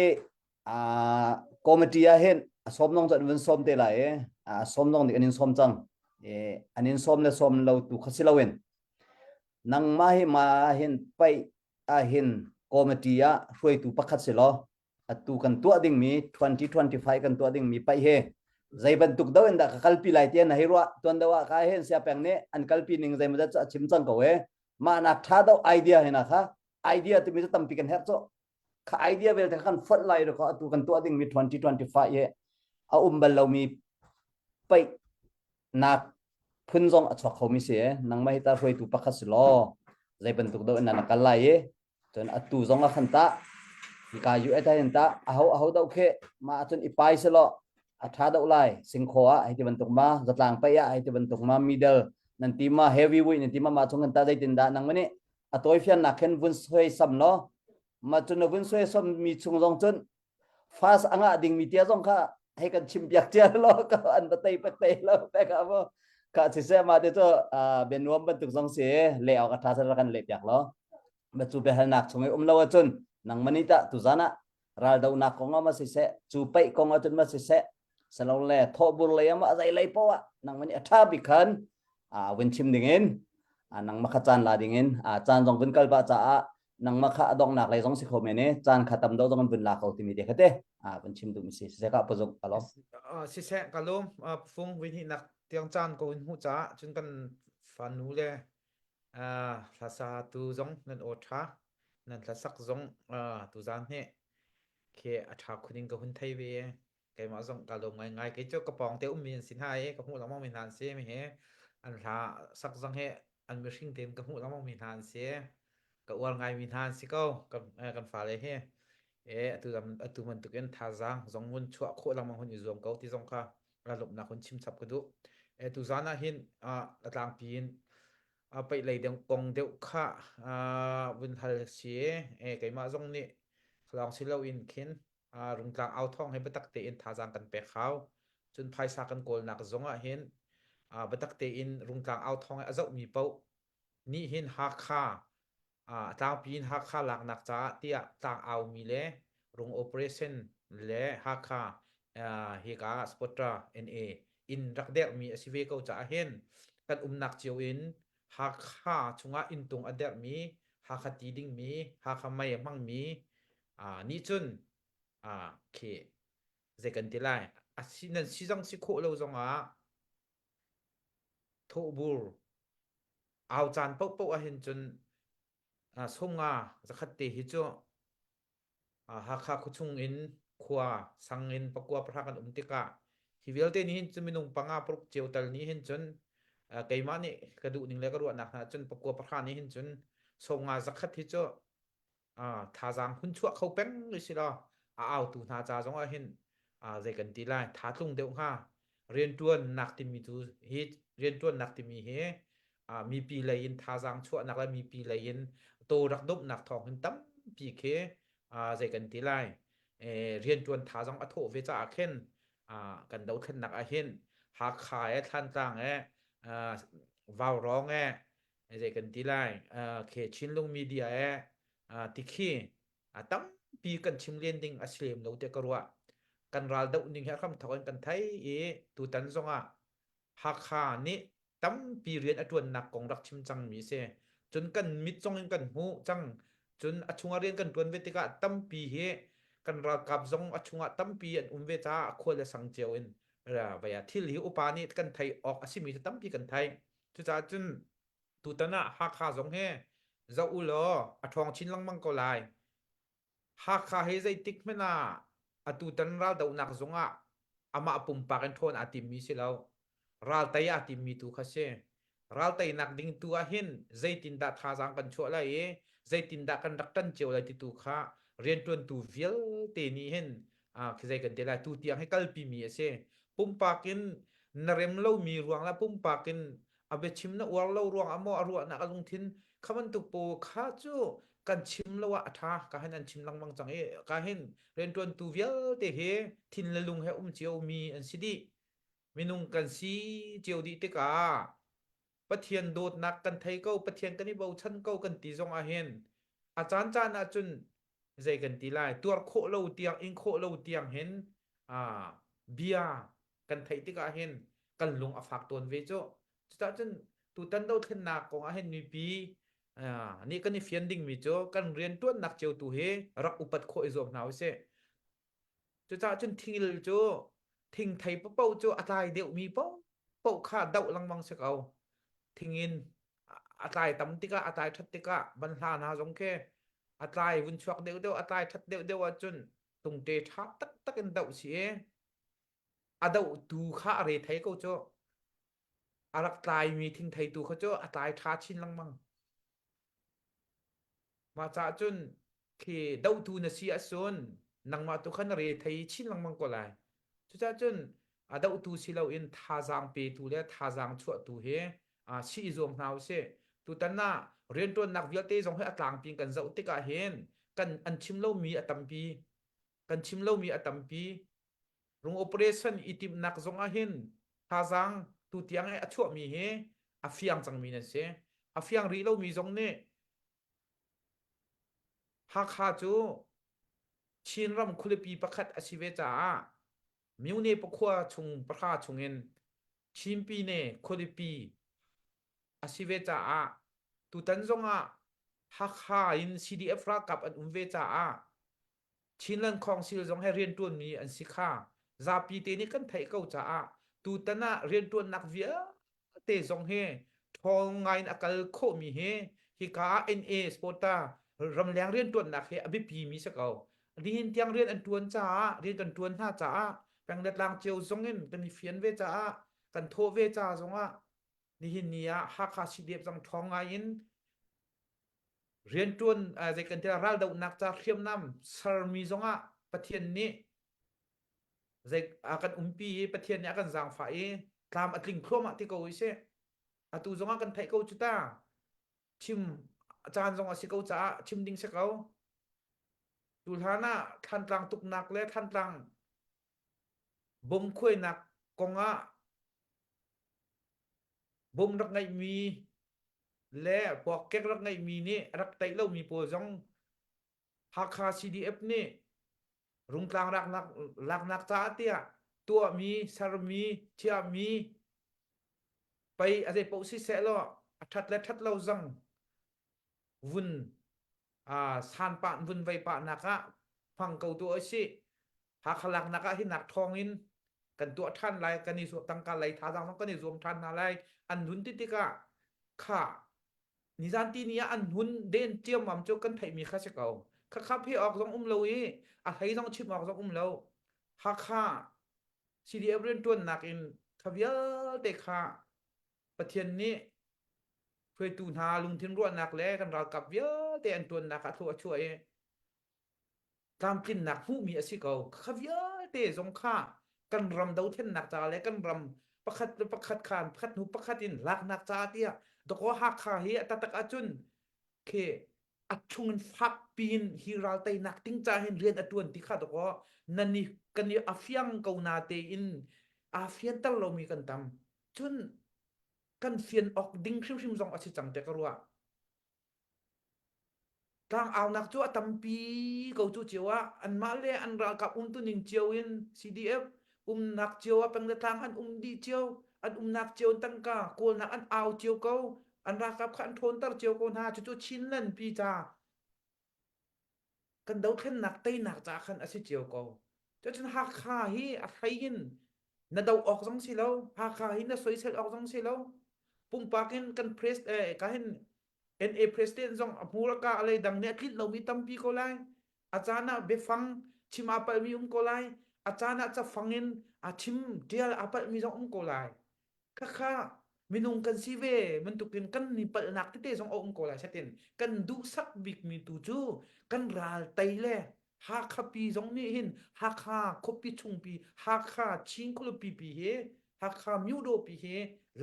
committee ah hin a sawm zong cu an vun sawm te lai i a sawm zong nih an in sawm cang i an in sawm le sawm lo tu kha si loin nangmah hi ma hin paih ah hin committee ah hruaitu pakhat si law atu kan tuah dingmi 2025 kan tuah dingmi paih hi zei bantuk do in dah ka kalpi lai tiah na hei ruah tuan deuh ah ka hin sia peng nih an kalpi ning zeimawzat cu a chim cang ko e mah nak tha do idea he na kha idea timi cu tampi kan herh cu kha idea vialte kha kan fonh lai ro atu kan tuah dingmi 2025 hi a um bal lomi paih nak phun zong a chuak khomi si nangmah hi ta hruaitu pakhat si law zei bantuk do in na kal lai i cun atu zong a khan ta hika US ah hin ta aho aho do khe ma cun i pai se law a tha do lai singkhaw ah hei ti bantuk ma zatlang paih ah hei ti bantuk ma middle nan ti ma heavy weight nan ti ma ma chung kan ta zeitin dah nang mani a tawifiannak khin vun soi sam law. Ma cun na vun suai som mi chung zong cun fast a ngah ding mi tia zong kha hei kan chim piak cia lo ka an ba tei pak tei lo pek a mo ka chi se ma te cho benuam bantuk zong si le awk a tha sa kan le piak lo ma chu be halnak chung i um lo ahcun nang mani ta tu zan ah raldonak kong ah ma siseh cu paih kong ahcun ma siseh salole thawhbur lei ah ma azai lei poah nang mani a tha bik khan a vun chim ding in nang ma kha caan la ding in caan zong vun kal ba caah nangmah kha a donghnak lei zong si kho men i caan kha tam deuh zong in vun la ko timi te kha te a vun chim duhmi si siseh ka puzung ka lawm siseh ka lawm fung vui hnih nak tiang caan ko in hmuh caah cun kan fanu le hlasa tu zong nan aw tha nan hlasak zong tu zan he khi a tha khuning ka hun thei ve keimah zong ka lawm ngaingai kei cu ka pawng te ummi an si hna i ka hmuh lengmang mi hna an si mi hi an hla sak zong hi an mihring tein ka hmuh lengmang mi hna an si ka uar ngai mi hna an si ko kan kan fale hi e atu atu bantukin thazaang zong hun chuah khawh lengmang hun i zuam ko ti zong kha ralupnak hun chim chap ka duh e tu zan ah hin a tlangpi in a paih lei deuh kong deuh kha vun hal si e keimah zong nih khalawng si lo in khin Rungtlang au thawng hi biatak tein thazaang kan pek hau. Cun phaisa kan kawlnak zong ah hin biatak tein Rungtlang au thawng i a zohmi paoh nih hin Hakha a tlangpi in Hakha laknak caah tiah tlang aumi le rung operation le Hakha hika Spotra NA in rak derhmi a si ve ko caah hin kan umnak cio in Hakha chungah inntung a derhmi Hakha ti dingmi Hakha mei a hmangmi nih cun khi zei kan ti lai a si nan si zong si khawh lo zongah thawhbur au caan paohpaoh ahhin cun sawmnga zakhat te hi cu Hakha khuachung in khua sang in pakua pahra kan um tikah hi vialte nih hin cun minung panga paruk cio tal nih hin cun keimah nih ka duh ning le ka ruahnak hna cun pakua pahra nih hin cun sawmnga zakhat hi cu thazaang hun chuah kho peng si law a autu hna ca zong ah hin zei kan ti lai tha tlung deuh hnga riantuan nak timi tu hi riantuan nak timi hi mipi lei in thazaang chuahnak le mipi lei in taw rak domhnak thawng hin tampi khi zei kan ti lai riantuan thazaang a thawh ve caah khin kan dothlennak ah hin Hakha e Thlantlang e Vaurawng e zei kan ti lai khe Chinlung media e tikhi tampi kan chim len ding a si lem lo te ka ruah kan ral doh ning hi a hram thok in kan thei i tutan zongah Hakha nih tampi rian a ṭuannak kong rak chim cangmi a si. Cun kan mit zong in kan hmuh cang. Cun a chungah rian kan ṭuan ve tikah tampi hi kan ralkap zong a chungah tampi an um ve caah khua le sang cio in vei ah thil hi upa nih kan theih awk a simi cu tampi kan theih. Cucaah cun tutan ah Hakha zong hi zoh u law a ṭhawng chin lengmang ko lai. Hakha hi zeitik hmanh ah atutan raldohnak zongah amah pumpak in ṭhawn aa timmi si lo. Raltei aa timmi tu kha si. Ralteinak ding tu ah hin zeitindah thazaang kan chuah lai i zeitindah kan rak ṭan cio lai ti tu kha rianṭuantu vialte nih hin khi zei kan ti lai tu tiang hi kalpi mi a si. Pumpak in na rem lomi ruang le pumpak in a biachim na uar lo ruang ah maw a ruahnak a lungthin kha bantuk pawl kha cu kan chim lo ah a ṭha ka hin an chim lengmang cang i ka hin rianṭuantu vialte hi thin le lung he um cio mi an si dih minung kan si cio dih tikah Pathian dawtnak kan thei ko Pathian kan i bochan ko kan ti zong ah hin a caan caan ah cun zei kan ti lai tuar khawh lo tiang in khawh lo tiang hin bia kan theih tikah hin kan lung a fak tawn ve cu cucah cun tutan dothlennak kong ah hin mipi nih kan i fian dingmi cu kan rianṭuannak cio tu hi rak upat khawh i zuam hna usih cucah cun thingil cu thingthei paoh cu a tlai deuhmi paoh kha doh lengmang si ko thingin a tlai tam tikah a tlai ṭhat tikah banhla hna zong khi a tlai vun chuak deuhdeuh a tlai ṭhat deuhdeuh ahcun tungte ṭha taktak in doh si i a dohtu kha a re thei ko cu a rak tlaimi thingthei tu kha cu a tlai ṭha chin lengmang mah caah cun khi dohtu na si ahcun nangmah tu kha na re thei chin lengmang ko lai cucaah cun a dohtu si loin thazaang petu le thazaang chuahtu hi si i zuam hna usih tutan ah rianṭuannak vialte zong hi a tlangpi in kan zoh tikah hin kan. kan an chim lomi a tampi. Kan chim lomi a tampi. Rung operation i timhnak zong ah hin thazaang tu tiang i a chuahmi hi a fiang cangmi nan si. A fiang rih lomi zong nih Hakha cu Chinram khualipi pakhat a si ve caah Myone pakhua chung pahra chungin Chinpine khualipi a si ve caah tutan zongah Hakha in CDF ralkap an um ve caah Chinland Council zong he rianṭuanmi an si kha zapi te nih kan theih ko caah tutan ah rianṭuannak vialte zong hi ṭhawng ngai in a kal khawhmi hi hika ah NA Spota ramleng rianṭuannak hi a biapi mi si ko. Nihin tiang rian an ṭuan caah rian kan ṭuan hna caah peng le tlang cio zong in kan i fian ve caah kan thawh ve ca zongah nihin ni ah Hakha CDF zong ṭhawng ngai in rianṭuan zei kan ti raldohnak ca hriamnam sermi zongah Pathian nih zei a kan umpi i Pathian nih a kan zaangfah i tlam a tling thluahmah ti ko i sih atu zongah kan theih ko cu ta chim caan zong a si ko caah chim ding si ko tu hlan ah Thantlang tuknak le Thantlang bom khuainak kongah Bom rak ngeihmi le puakkek rak ngeihmi nih a rak teih lomi pawl zong Hakha CDF nih Rungtlang laknak, laknak caah tiah tuahmi, sermi, thiahmi pei a zei paoh siseh law a ṭhat le ṭhat lo zong vun san pah vun vei pah nak ah hmang ko tu a si Hakha laknak ah hi nak thawng in kan tuah ṭhan lai kan i tangka lei thazaang zong kan i zuam ṭhan hna lai an hun ti tikah kha nizan ti ni ah an hun den ciammam cu kan theihmi kha si ko khakha phe awk zong um lo i a hlei zong chim awk zong um lo Hakha CDF rianṭuannak in kha vialte kha Pathian nih hruaitu hna lungthin ruahnak le kan ralkap vialte an ṭuannak ah thlua a chuah i tlamtlinnak hmuhmi a si ko. Kha vialte zong kha kan ram dothlennak ca le kan ram pakhat le pakhat khan pakhat hnu pakhat in laknak ca tiah dakaw Hakha hi a taktak ahcun khi a chung in fak piin hi ral teinak ding ca hin rian a ṭuan ti kha dakaw nan i kan i a fiang ko na tein aa fianter lomi kan tam. Cun kan fian awk ding hrimhrim zong a si cang tiah ka ruah. Tlangaunak cu a tampi ko cu cio ah anmah le an ralkap umtuning cio in CDF umnak cio ah peng le tlang an um dih cio an umnak cio in tangka kawlnak an au cio ko an ralkap kha an ṭhawnter cio ko hna cucu Chinland pi ca kan dothlennak teinak ca khan a si cio ko. Cucun Hakha hi a hlei in na do awk zong si lo Hakha hi na soisel awk zong si lo pumpak in kan press eh ka hin NA president zong a hmur a ka a lei dang nih a tlinh lomi tampi ko lai a caan ah biafang chim aa palhmi um ko lai a caan ah cafang in a chim tial aa palhmi zong um ko lai khakha minung kan si ve bantukin kan ni palhnak tete zong a um ko lai satin kan duhsak bikmi tu cu kan ral tei le Hakha pi zong nih hin Hakha khuapi chungpi Hakha Chin khualipi pi hi Hakha Myodaw pi hi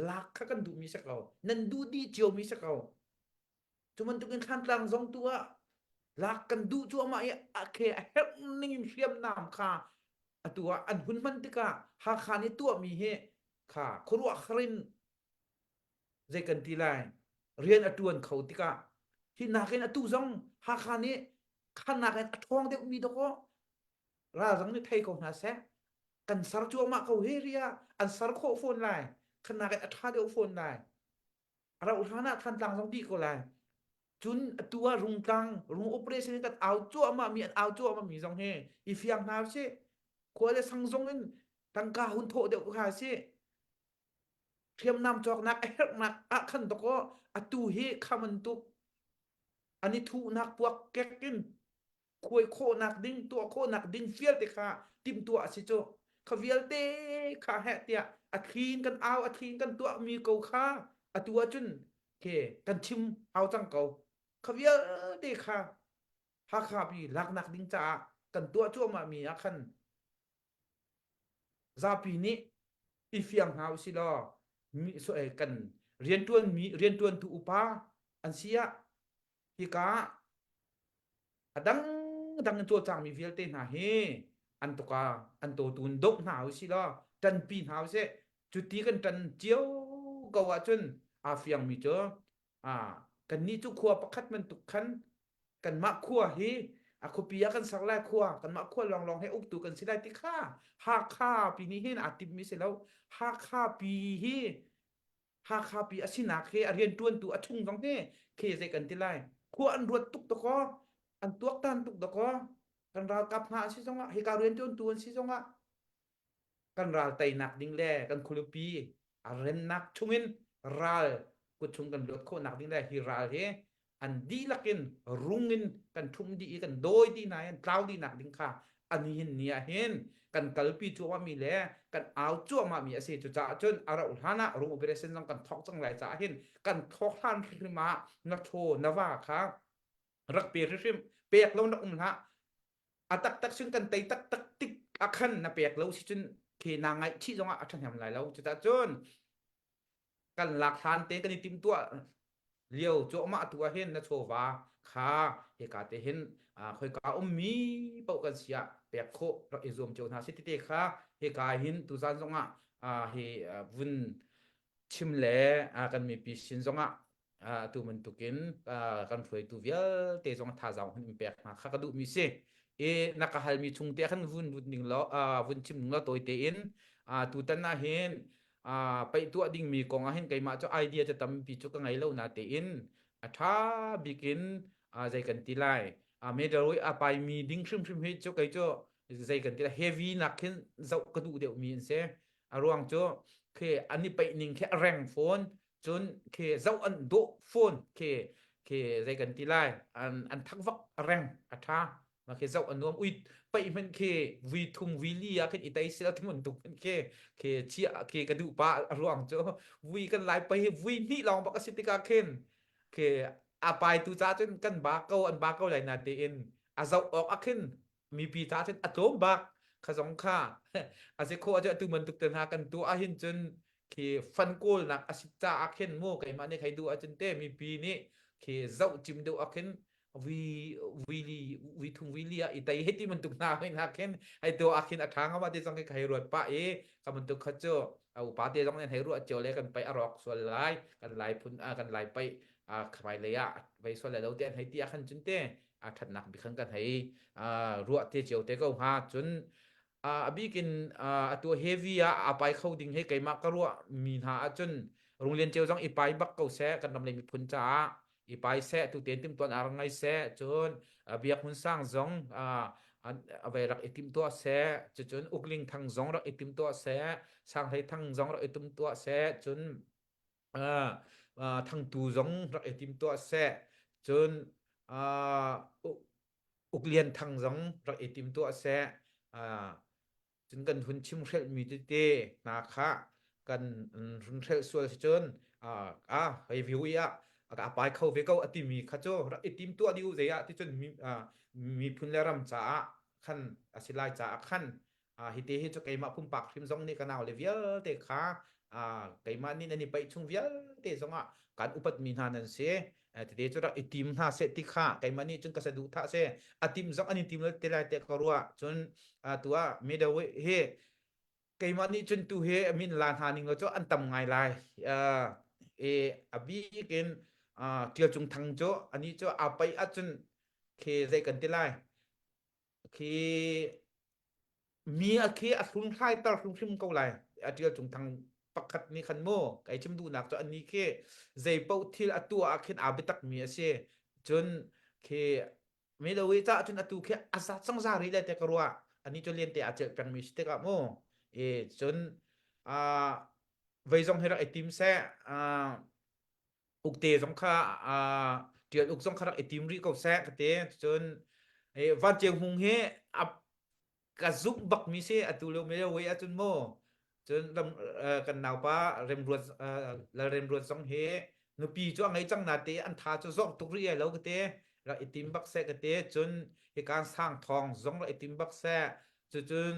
lak kha kan duhmi si ko nan duh dih ciomi si ko cu bantukin Thlantlang zong tu ah lak kan duh cuahmah i a khe a herh ning in hriamnam kha atu ah an hun hman tikah Hakha nih tuahmi hi kha khuaruahhar in zei kan ti lai rian a ṭuan kho tikah hi nakin atu zong Hakha nih kha nakin a ṭhawng deuhmi dawkaw ral zong nih thei ko hna seh kan ser cuahmah ko hi ria an ser khawh fawn lai kha nakin a ṭha deuh fawn lai a rauh hlan ah Thantlang zong dih ko lai cun atu ah Rungtlang rung operation in kan au cuahmah mi an au cuahmah mi zong hi i fiang hna usih khua le sang zong in tangka hun thawh deuh kha si hriamnam cawknak a herhnak ah khan dawkaw atu hi kha bantuk an i thuhnak puak kek in khuai khawhnak ding tuah khawhnak ding vialte kha timhtuah a si cu kha vialte kha heh tiah a thli in kan au a thli in kan tuahmi ko kha atu ahcun ke kan chim hau cang ko kha vialte kha Hakha pi laknak ding caah kan tuah cuahmah mi ah khan zapi nih i fiang hna usih law kan rianṭuan mi rianṭuantu upa an si ah hika. A dang dang in cawlcangmi vialte hna hi an tuka an tawtun doh hna usih law ṭanpi hna usih. Cuti kan ṭan cio ko ahcun aa fiangmi cu ah kannih cu khua pakhat bantuk khan kanmah khua hi a khuapi ah kan ser lai khua kanmah khua lawnglawng he uktu kan si lai ti kha Hakha pi nih hin aa timmi si lo Hakha pi hi Hakha pi a sinak he a rianṭuantu a chung zong hi khi zei kan ti lai khua an ruat tuk dakaw an tuaktan tuk dakaw kan ralkap hna an si zongah hika rianṭuantu an si zongah kan ral teinak ding le kan khualipi a rennak chungin ral kut chung kan luat khawhnak ding le hi ral hi an dihlak in rung in kan ṭhum dih i kan dawi dih hna i an tlau dihnak ding kha ani hin ni ah hin kan kalpi cuahmahmi le kan au cuahmahmi a si. Cucaah cun a rauh hlan ah rung operation zong kan thawk cang lai caah hin kan thawk hlan hrimhrim ah na thaw na va kha rak pe hrimhrim pek lo nak um hlah a taktak sin kan tei taktak tik ah khan na pek lo si cun khi naa ngaihchih zongah a ṭhahnem lai lo. Cucaah cun kan lak hlan te kan i timhtuah lio cuahmah tu ah hin na chawva kha hika te hin khoika ummi paoh kan si ah pek khawh rak i zuam cio hna si tete kha hika hin tuzan zongah hi vun chim le kan mipi sin zongah atu bantukin kan hruaitu vialte zong thazaang hun in pek hna kha ka duhmi si. I na ka halmi chung te khan vun vun ning law vun chim ning law tawi tein tutan ah hin paih tuah dingmi kong ah hin keimah cu idea cu tampi cu ka ngei lo na tein a ṭha bik in zei kan ti lai medal a paimi ding hrimhrim hi cu kei cu zei kan ti lai heavy nak khin zoh ka duh deuhmi an si a ruang cu khi an i paih ning khi a reng fawn cun khi zoh an dawh fawn khi khi zei kan ti lai an an thak vak a reng a ṭha ma khi zoh a nuam ui paih hmanh khi vui thum vui li ah khin i tei sila ti bantuk hmanh khi khi chia khi ka duh pa a ruang cu vui kan lai pai hi vui hnih lawng bak a si tikah khin khi a pai tu ca cun kan ba ko an ba ko lai na tiin a zoh awk ah khin mipi ca cun a tlawm bak kha zong kha a si kho atu bantuk te hna kan tuah ahhin cun khi fan kawlnak a si caah khin mu keimah nih khei duh ahcun te mipi nih khi zoh cim deuh ah khin vui vui li vui thum vui li ah i tei heti bantuk hna hoi hna khin hei to ah khin a ṭha ngam te zong khi hei ruat pah i ka bantuk kha cu a upa te zong nih hei ruah cio le kan pai a rawk sual lai kan lai phun kan lai pai a khamai lei ah vei sual lai lo te an hei ti ah khan cun te a ṭhatnak bik khan kan hei ruah te cio te ko hnga cun a bikin atu heavy ah a pai kho ding he keimah ka ruah mi hna ahcun Runglian Ceu zong i pai bak ko seh kan ram le miphun caah i pai seh tu ten timtuan ar ngai seh cun Biak Hmun Sang zong a vai rak i timtuah seh cucun Ukling Thang zong rak i timtuah seh Sang Hlei Thang zong rak i timtuah seh cun Thangtu zong rak i timtuah seh cun Uk Lian Thang zong rak i timtuah seh. Cun kan hun chimhrelhmi tete hna kha kan hun hrelh sual si cun ah hei view i ah a pai kho ve ko a timi kha cu rak i timtuah dih u zei ah ticun miphun le ram caah khan a si lai caah khan hi te hi cu keimah pumpak hrim zong nih ka nau le vialte kha keimah nih nan i paih chung vialte zongah kan upatmi hna nan si tete cu rak i tim hna seh ti kha keimah nih cun ka saduhthah si a tim zong an i tim te lai te ka ruah cun tu ah medo hi keimah nih cun tu hi min la hna ning lo cu an tam ngai lai e a bik in Tial Cung Thang cu ani cu aa paih ahcun khi zei kan ti lai khi mi a khi a hlunghlai ter hrimhrim ko lai a Tial Cung Thang pakhat nih khan mu kai chim duhnak cu ani khi zei paoh thil a tuah ah khin aa biatak mi a si cun khi mi lo i cah cun atu khi a za cang za ri le te ka ruah ani cu lian te a celh peng mi si tikah mu e cun a vei zong hi rak i tim seh ukte zong kha tial uk zong kha rak i tim rih ko seh ka ti cun Van Ceu Hmung hi a ka zumh bak mi si atu lio me wei ahcun mu cun ram kan naupa Remruat Lal Remruat zong hi nupi cu a ngei cang na te an tha cu zawk tuk rih ai lo ka ti rak i tim bak seh ka ti cun hikan sang thawng zong rak i tim bak seh cucun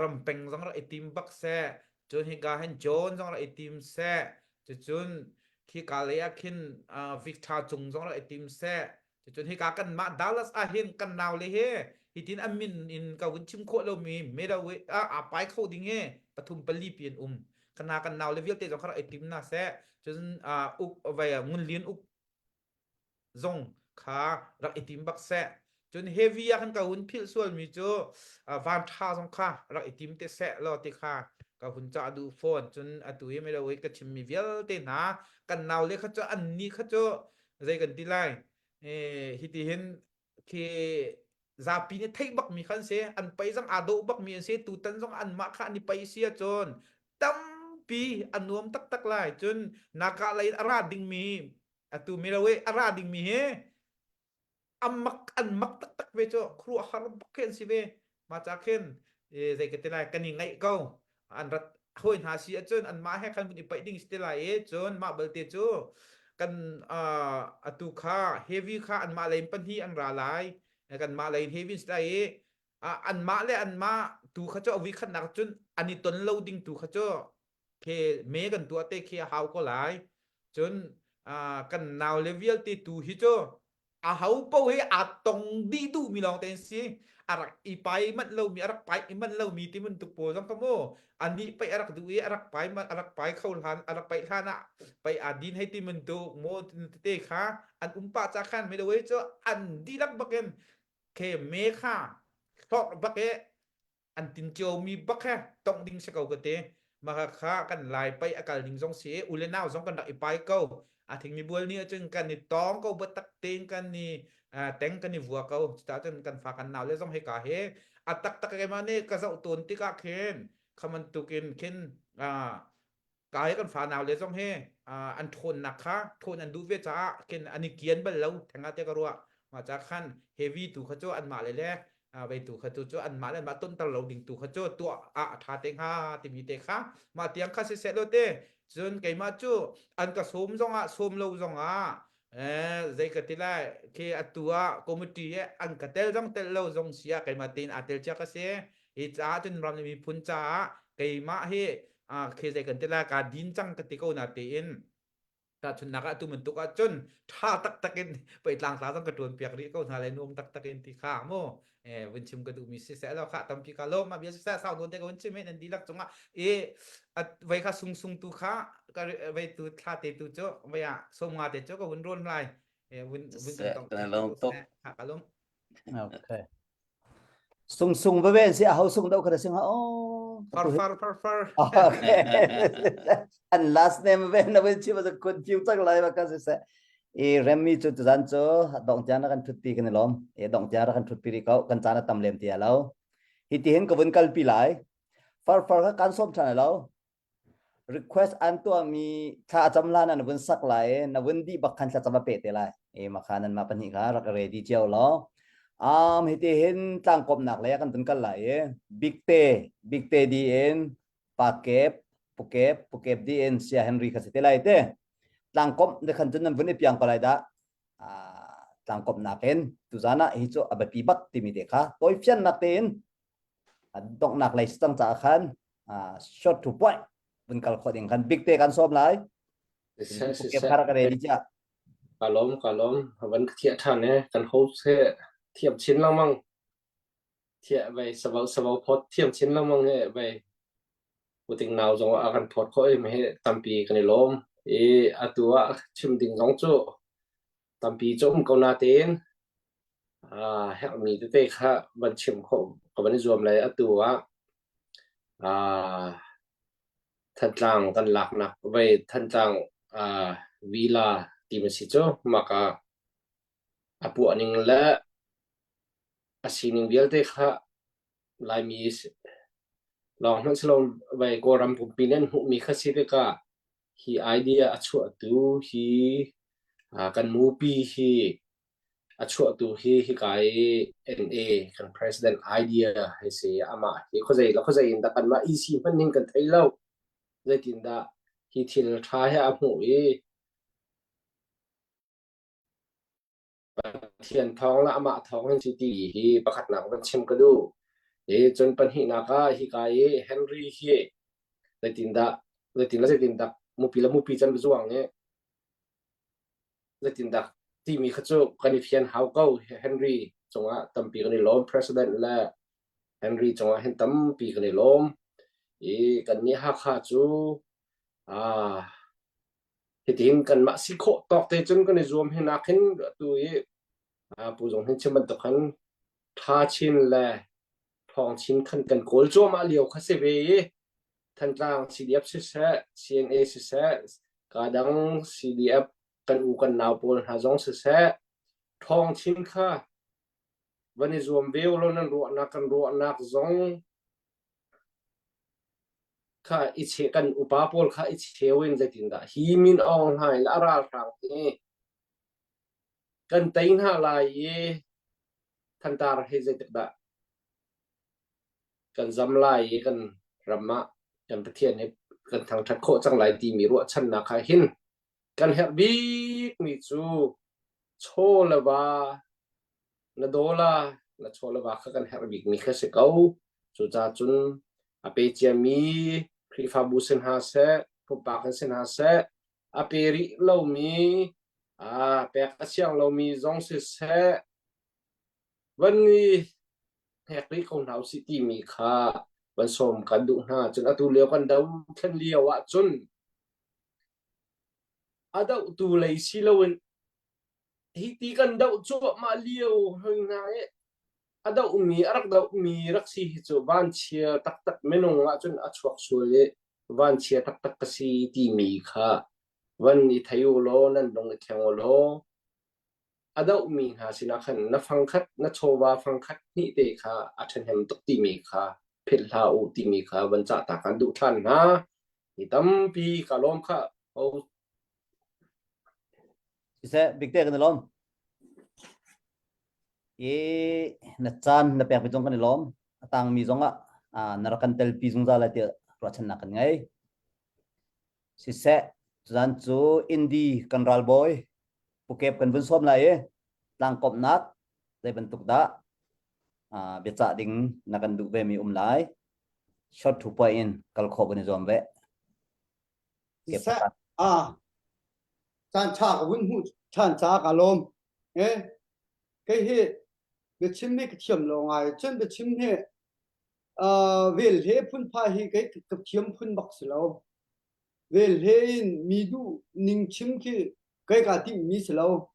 rampeng zong rak i tim bak seh cun hika hin John zong rak i tim seh cucun khika lei ah khin Victor Cung zong rak i tim seh. Cun hika kan mah Dallas ah hin kan nau le he hitin an min in ka vun chim khawh lomi medawe a pai kho ding he pathum pali pi an um. Kana kan nau le vialte zong kha rak i tim na seh. Cun uk vai ngun lian uk zong kha rak i tim bak seh. Cun heavy ah khan ka hun philh sualmi cu van ṭha zong kha rak i tim te seh law ti kha ka hun cah duh fawn. Cun atu hi melo i ka chimmi vialte hna kan nau le kha cu an ni kha cu zei kan ti lai hiti hin khi zapi nih theih bakmi kha an si an pei zong aa dawh bakmi an si tutan zong anmah kha an i pei si ahcun tampi a nuam taktak lai cun naka lei in a ra dingmi atu milo i a ra dingmi hi an mak an mak taktak ve cu khuaruahhar bak khi an si ve ma ca khin zei ka ti lai kan i ngaih ko an rat hawi hna si ahcun anmah he khan vun i paih ding si te lai i cun mah balte cu kan atu kha heavy kha anmah lei in pahnih an ra lai kanmah lei in heavy si lai i anmah le anmah tu kha cu a vui khatnak cun an i ton lo ding tu kha cu khi me kan tuah te khi a hau ko lai cun kan nau le vialte tu hi cu a ho po hi aa tong dih duh mi lawng te an si a rak i pai manh lomi a rak pai i manh lomi ti bantuk pawl zong kha mu anih pai a rak duh i a rak pai a rak pai kho hlan a rak paih hlan ah pai aa din hei ti bantuk mu tete kha an um pah ca khan me cu an dihlak bakin khe me kha hlawk bak e an tin ciomi bak he tongh ding si ko ka ti maka kha kan lai pai a kal ding zong si u le nau zong kan rak i pai ko a thingmi bual ni ahcun kan i tong ko biatak tein kan i teng kan i vua ko cuta cun kan fa kan nau le zong he ka he a taktak keimah nih ka zoh tawn tikah khin khamantukin khin ka he kan fa nau le zong he an ṭhawnnak kha ṭhawn an duh ve caah khin an i kian bal lo theng ah te ka ruah mah ca khan heavy tu kha cu anmah le le vei tu kha tu cu anmah le anmah tonter lo ding tu kha cu tuah ah a ṭha te hnga timi te kha mah tiang kha siseh lo te cun keimah cu an ka sawm zongah sawm lo zongah eh zei ka ti lai khi atu ah committee he an ka tel zong tel lo zong si ah keimah tein aa tel cia ka si hi caah cun ram le miphun caah keimah hi khi zei kan ti lai ka din cang ka ti ko na tiin tahchunhnak ah tu bantuk ah cun ṭha taktak in pei tlangtla zong ka ṭuan piak rih ko hna le nuam taktak in ti kha mu eh vun chim ka duhmi si seh lo kha tampi ka lawm ma bia si seh sau nawn te ka vun chim nan dihlak cungah i vei kha sung sung tu kha ka vei tu thla te tu cu vei ah som nga te cu ka vun rawn lai eh vun vun kan tong kha ka lawm Okay. Sung sung va ven si a ho sung do kha sing ha oh. Far far far far. Okay. An last name ven na ven chi ba confuse tak lai ba ka se se. I remmi cu tuzan cu dong tiang na kan thut pi kan i lom. E dong tiang ra kan thut pi ri ko kan caan a tam lem ti lo. Hi ti hin ka vun kal pi lai. Far far kha kan som than lo. Request an tuahmi thla a cam hlan ah na vun sak lai i na vun dih bak khan thlacam a peh te lai. E mah kha nanmah pahnih kha rak ready cio law. Um, hiti hin tlangkawmnak lei ah kan vun kal lai i Big Te, Big Te di in Pa Kep, Pu Kep, Pu Kep di in Sia Henry kha si te lai te. Tlangkomh de khan cun nan vun i piang ko lai dah. Uh, tlangkomhnak in tuzan ah hi cu a biapi bak timi te kha tawifiannak tein donghnak lei si cang caah khan short to point vun kal khawh ding khan big te kan sawm lai khar ka ready cha ka lom ka lom van ka thiah than e kan host he thiam chin lengmang thiah vai savo savo phot thiam chin lengmang he vai puting nau zong a kan phot kho em he tampi kan i lom i atu ah chim ding zong cu tampi cu um ko na tein herhmi tete kha van chim khawh ka van i zuam lai. Atu ah Thantlang kan laknak vei Thantlang Villa ti si cu maka a puah ning le a sining vialte kha Laimi lawng hmanh si lo vei Kawlram pumpi nih an hmuhmi kha si tikah hi idea a chuahtu hi kan mupi hi A chuahtu hi hika i NA kan president idea hei si. Amah hi khuazei le khuazei in dah kanmah EC hmanh hin kan thei lo. Zeitindah hi thil ṭha hi a hmuh i Pathian thawng le amah thawng hin si ti hi pakhatnak van chim ka duh. I cun pahnihnak ah hika i Henry hi zeitindah zeitin le zeitindah mupi le mupi can zuang i zeitindah. Timi kha cu kan i fian hau ko. Henry cungah tampi kan i lawm. President le Henry cungah hin tampi kan i lawm. I kannih Hakha cu ah hitihin kanmah si khawh tawk te cun kan i zuam hi nakin atu i pu zong hin chim bantuk khan ṭha chin le ṭhawng chin khan kan kawl cuahmah lio kha si ve i Thantlang CDF siseh, CNA siseh, kadang CDF kan u kan nau pawl hna zong siseh, ṭhawng chin kha van i zuam ve ulaw nan ruahnak kan ruahnak zong kha i che kan upa pawl kha i cheu in zeitindah hi min Aung Hlaing le a ralhrang hi kan tei hna lai i Thantar hi zeitik dah kan zam lai i kan ram ah kan Pathian hi kan thangṭhat khawh cang lai timi ruahchannak ah hin kan herh bikmi cu chaw le va na dawla na chaw le va kha kan herh bikmi kha si ko. Cucaah cun a pe ciami Khrihfabu si hna seh, pumpak in si hna seh, a pe rih lomi, aa pek a siang lomi zong siseh, van i hnek rih ko hna usih timi kha van sawm kan duh hna. Cun atu lio kan dothlen lio ahcun a dohtu lei si loin hi ti kan doh cuahmah lio hoi hna i a dohmi a rak dohmi rak si hi cu vanchia taktak minung ahcun a chuak sual i vanchia taktak ka si timi kha van i thei u law nan lung i thleng u law a dohmi hna sinah khan na fangkhat na chawva fangkhat hnih te kha a ṭhahnem tuk timi kha philh hlah u timi kha van cah ta kan duh ṭhan hna. Mi tampi ka lawm kha. O Siseh, bikte kan i lawm. I na caan na pek mi zong kan i lawm. A tangmi zong ah na rak kan telpi zungzal lai tiah ruahchannak kan ngei. Siseh, tuzan cu Indi kan ralbawi Pukep kan vun sawm lai i tlangkawmhnak zei bantuk dah biacah ding na kan duh ve mi um lai. Short to point in kal khawh kan i zuam ve. Siseh, ah caan ṭha ka vun hmuh ṭhan caah ka lawm. Eh, kei hi biachim hi ka thiam lo ngai. Cun biachim hi uh, vel he phunphai hi kei ka thiam phun bak si lo. Vel he in mi duh ning chim khi kei kaa timhmi si lo.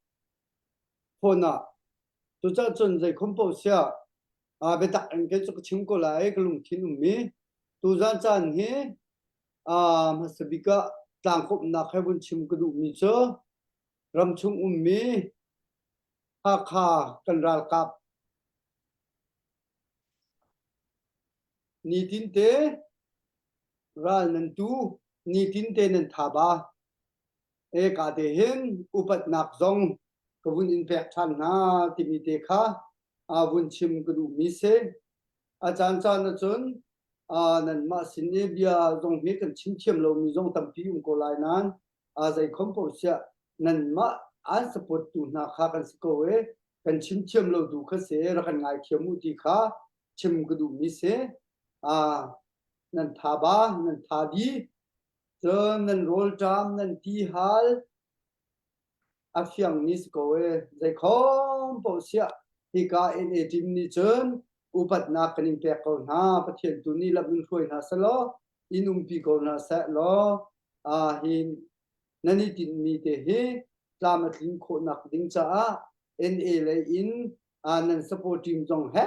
Phone ah. Cucaah cun zeikhom paoh siah uh, biatak in kei cu ka chim ko lai ka lungthin ummi. Tuzan caan hi uh, hmasa bik ah tlangkawmhnak he vun chim ka duhmi cu ramchung ummi Hakha kan ralkap nitinte ral nan tu nitinte nan thaba eka te hin upatnak zong ka vun in pek ṭhan hna timi te kha vun chim ka duhmi si. A caan caan ahcun nanmah sin i bia zong hi kan chim thiam lomi zong tampi um ko lai nain zeikhom paoh siah nanmah an support tu hna kha kan si ko i kan chim thiam lo tu kha si rak kan ngaithiam u ti kha chim ka duhmi si. Nan tha ba, nan tha di, cun nan rawlṭam, nan ti hal, a fiangmi si ko e. Zeikhom paoh siah hika NA team nih cun upatnak kan in pek ko hna. Pathian tu nih lam in hruai hna selaw in umpi ko hna seh law hi nan i tinhmi te hi tlam a tlin khawhnak ding caah NA lei in nan support team zong he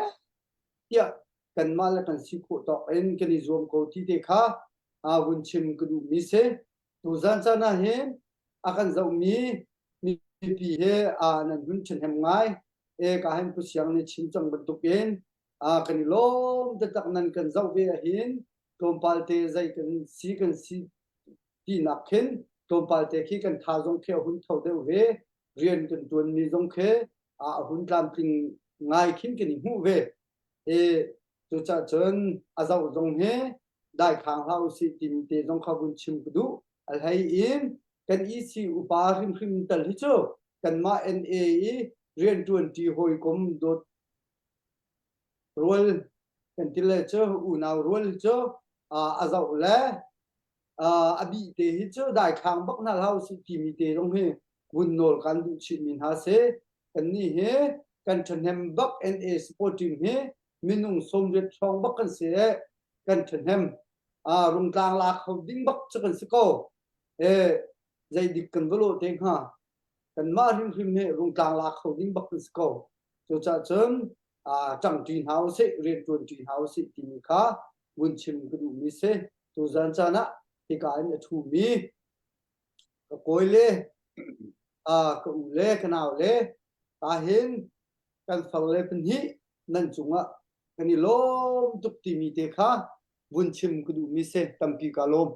tiah kanmah le kan si khawh tawk in kan i zuam ko ti te kha vun chim ka duhmi si. Tuzan caan ah hin a kan zohmi mipi he nan hun ṭhahnem ngai. E ka hin Pu Siang nih chim cang bantukin kan i lawm taktak nan kan zoh ve ahhin tlawmpal te zei kan si kan si tinak khin tlawmpal te khi kan tha zong khi a hun tho deuh ve rian kan ṭuanmi zong khi a hun tlamtling ngai khin kan i hmuh ve. E cucaah cun a zoh zong hi daikhang hlah usih timi te zong kha vun chim ka duh. A hlei in kan EC upa hrimhrim tal hi cu kanmah NA i rianṭuanṭi hawikom dawt rual kan ti le cu unau rual hi cu a zoh le a bih te hi cu daithlang bak hna hlah usih timi te zong hi. Vun nawl kan duh chihmi hna si. Kannih hi kan ṭhahnem bak NA support team hi minung 80 hrawng bak kan si i kan ṭhahnem. Ah rungtlang la kho ding bak cu kan si ko. E zeidik kan va lawh te hnga. Kanmah hrimhrim hi rungtlang la kho ding bak kan si ko. Cucaah cun ṭangṭi hna usih, rianṭuanṭi hna usih timi kha vun chim ka duhmi si. Tuzan caan ah hika in a ṭhumi ka kawi le ka u le ka nau le tahin kan far le pahnih nan cungah kan i lawm tuk timi te kha vun chim ka duhmi si tampi ka lawm.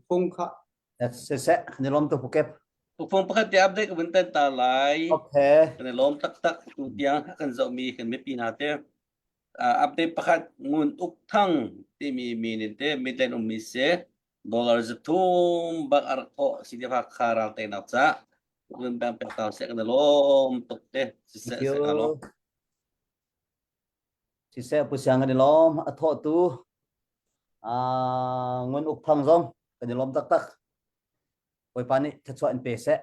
Fung kha Siseh, kan i lawm tuk Pukep. Pukfong pakhat te update ka vun tan ta lai. Okay. Kan i lawm taktak tu tiang kan zohmi kan mipi hna te. Uh, update pakhat ngun uk thang timi min in te midland ummi si dollar zathum bak ar thawh si te kha ral te nak ca vun bang pek ta se kan i lawm tuk te siseh Thank you. se ka lawm. Siseh Pu Siang kan i lawm a thawh tu uh, ngun uk thang zong kan i lawm taktak. Bawipa nih thluachuah in pe seh.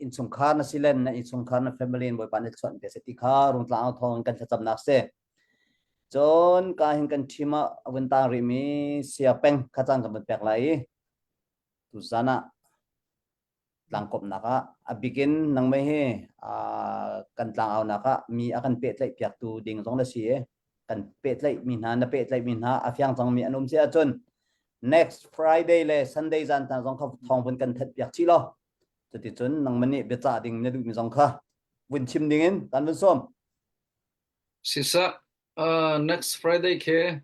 Innchungkhar na silen na innchungkhar na family in Bawipa nih thluachuah in pe seh ti kha rungtlang thawng kan thlacamnak si. Cun ka hin kan team ah a vun tang rihmi sia peng kha caan kan vun pek lai i tuzan ah tlangkawmhnak ah a bikin nangmah hi kan tlangaunak ah mi a kan pehtlaih piaktu ding zong na si i kan pehtlaih mi hna na pehtlaih mi hna a fiang cang mi an um si ahcun next Friday le Sunday zan hna zong kha thawng vun kan thanh piak chih law cuticun nangmah nih biacah ding na duhmi zong kha vun chim ding in kan vun sawm. Sisa, uh, next Friday ke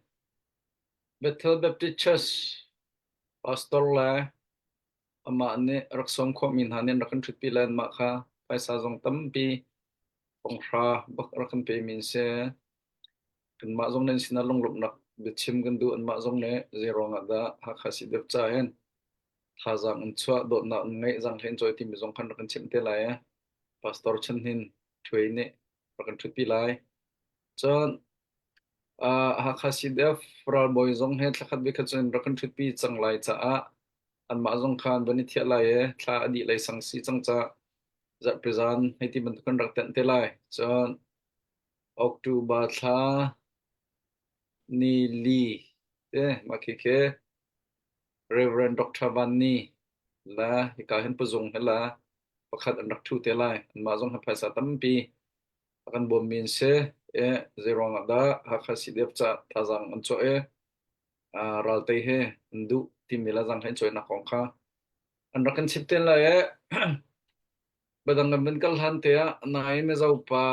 Bethel Baptist Church pastor le Amah nih a rak sawm khawhmi hna nih an rak kan ṭhutpi lai anmah kha phaisa zong tampi thonghra bak a rak kan pemi an si. Kanmah zong nih an sinah lunglawmhnak biachim kan duh. Anmah zong nih zei ruangah dah Hakha CDF ca hin thazaang an chuah, dawtnak an ngeih, zaanghlei an cawi timi zong khan rak kan chimh te lai. Pastor Chan Hnin Ṭhuai nih rak kan ṭhutpi lai. Cun uh, Hakha CDF ralbawi zong he thlakhat bikhat cun rak kan ṭhutpi cang lai caah anmah zong kha an van i thiah lai i thla a dih lei sang si cang ca zarhpi zan hei ti bantuk kan rak tenh te lai. Cun October thla ni li te mah khi khi Reverend Dr. Van Ni la hika hin puzung he la pakhat an rak ṭhu te lai. Anmah zong he phaisa tampi a kan bawmmi an si. E zeiruang ah dah Hakha CDF ca thazaang an chuah i raltei he an duh timi le zang he cawinak kong kha an rak kan chimh ten lai i badang kan van kal hlan te ah nai Mizo pa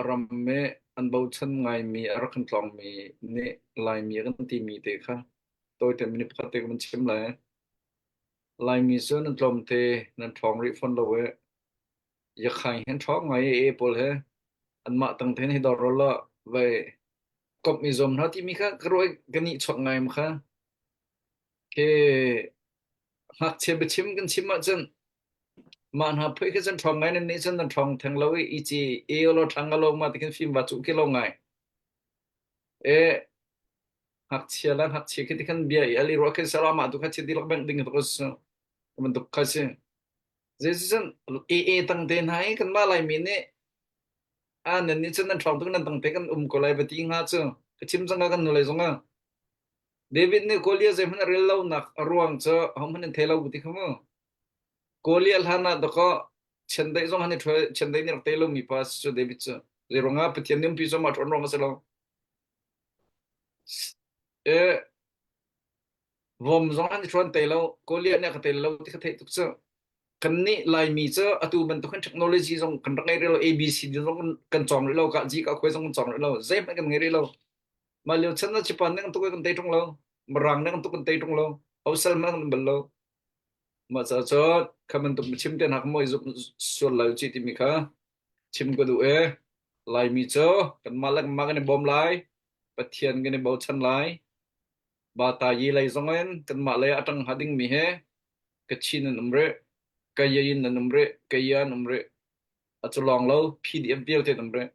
ram me an bochan ngaimi a rak kan tlawngmi nih Laimi a kan timi te kha tawite minute pakhat te ka van chim lai. Laimi cu nan tlawmte nan ṭhawng rih fawn lo i yakhaing hin ṭhawng ngai i e pawl he anmah tang te hin hi dor la vai komh i zuam hna timi kha ka ruah ka nih chuak ngai ma kha ke ngakchia biachim kan chim ahcun mah hna phoi kha cun ṭhawng ngai nan nih cun nan ṭhawng theng lo i i ci e lo ṭhang lo ma ti khin fim va cu khi lo ngai e ngakchia la ngakchia khi ti khan bia i ali ruah khin sala ma tu kha chi dilak beng ding to ko bantuk kha si zeicun e e tang te hna i kan mah laimi nih a nan nih cun nan ṭhawng tuk nan tang te kan um ko lai va ti hnga cu ka chim cang kan nu lei zong ah David nih Goliath zeihmanh a rel lonak a ruang cu ahohmanh an thei lo ti kha mu Goliath hlan ah dakaw chiandeih zong han i ṭhuai chiandeih nih rak tei lomi pa cu David cu zei ruangah Pathian nih umpi cu amah ṭhawn ruang a si lo e Vom zong an i hrawn te lo. Goliath nih a ka tel lo ti kha theih tuk cu. Kannih Laimi cu atu bantuk hin technology zong kan rak ngei rih lo. ABC zong kan cawng rih lo. Ka ji ka khuai zong kan cawng rih lo. Zeihmanh kan ngei rih lo. Mah lio chan ah Japan nih kan tuk i kan tei ṭung lo. Mirang nih kan tuk kan tei ṭung lo. Hosel hmanh kan bal lo. Mah caah cun kha bantuk biachim te hna kha maw i zumh sual lai u cih timi kha chim ka duh i Laimi cu kanmah le kanmah kan i bawm lai. Pathian kan i bochan lai. Batayi lei zongin kanmah lei a ṭang hnga dingmi hi Kachin an um rih, Kayin an um rih, Kaya an um rih. A cu lawng lo PDF vialte an um rih.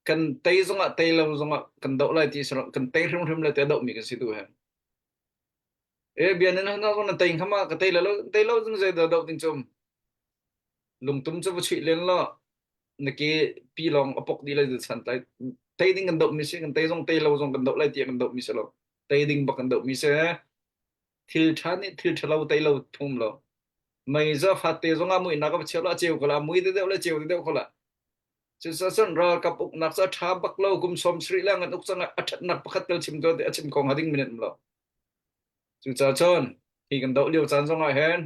Kan tei zongah tei lo zongah kan doh lai ti si lo, kan tei hrimhrim lai ti a dohmi kan si tu he. E bia nan hna zong nan tei hnga ma ka tei lo tei lo zong zei dah doh ding cu um. Lungtum cu va chuih len law na ke pi lawng a pok dih lai san tlai. Tei ding kan doh mi si kan tei zong tei lo zong kan doh lai tiah kan doh mi si lo. Tei ding bak kan doh mi si. Thil ṭha nih thil ṭhalo tei lo thum lo. Mei za fate zong ah muihnak a va chia lo a ceu ko la mui te deuh le ceu te deuh ko la. Cucaah ralkap uknak cu a ṭha bak lo kum 70 leng an uk cang a ṭhatnak pakhat tel chim tuah a chim kho hnga ding min an um lo. Cucaah cun hi kan doh lio caan zong ah hin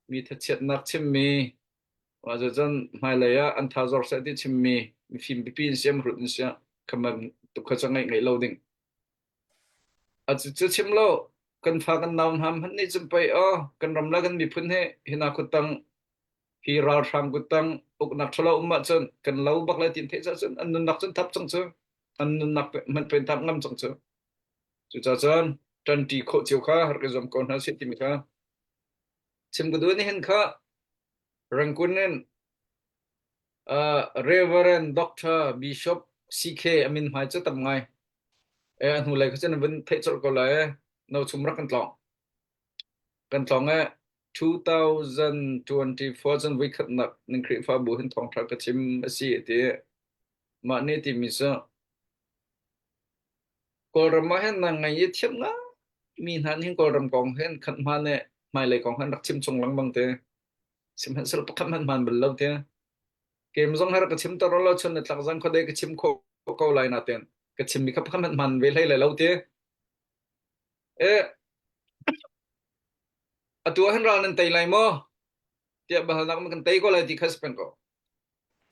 mi thachiatnak chimmi mah cucun hmailei ah an tha zor seh ti chimmi mifim pipi in siam hrut in siah khaman tuk kha cu ngaih ngeih lo ding. A cu chim lo kan fa kan nau hna hmanh nih cun pei aw kan ram le kan miphun hi hina kutang hi ralhrang kuttang uknak ṭhalo um ahcun kan lo bak lai tin theih cun an nunnak cun thap cang cu an nunnak hmanh pen thap ngam cang cu cucaah cun ṭanṭi khawh cio kha rak i zuam ko hna sih timi kha chim ka duh ni hin kha Rangoon in uh, Reverend Dr. Bishop CK amin hmai cu tam ngai e a hnu lei kha cun vun theih colh ko lai no chum rak kan tlong kan tlong e 2024 cun voikhatnak nan Khrihfabu hin thawngṭha ka chim a si a ti. Mah nih timi cu Kawlram ah hin nang ngai i thiam ngai mi hna nih hin Kawlram kong hin khat hma nih hmailei kong hin rak chim chung lengmang te. Sihmanhsehlaw pakhat hmanh hmaan bal lo te. Kem zong har ka chim ter lo chun na tlak zang khuadei ka chim kho ko lai na ten. Ka chim mi kha pakhat hmanh hmaan ve hlei lai lo te. E Atu ah hin ral nan tei lai maw? Tiah biahalnak kan tei ko lai ti kha si peng ko.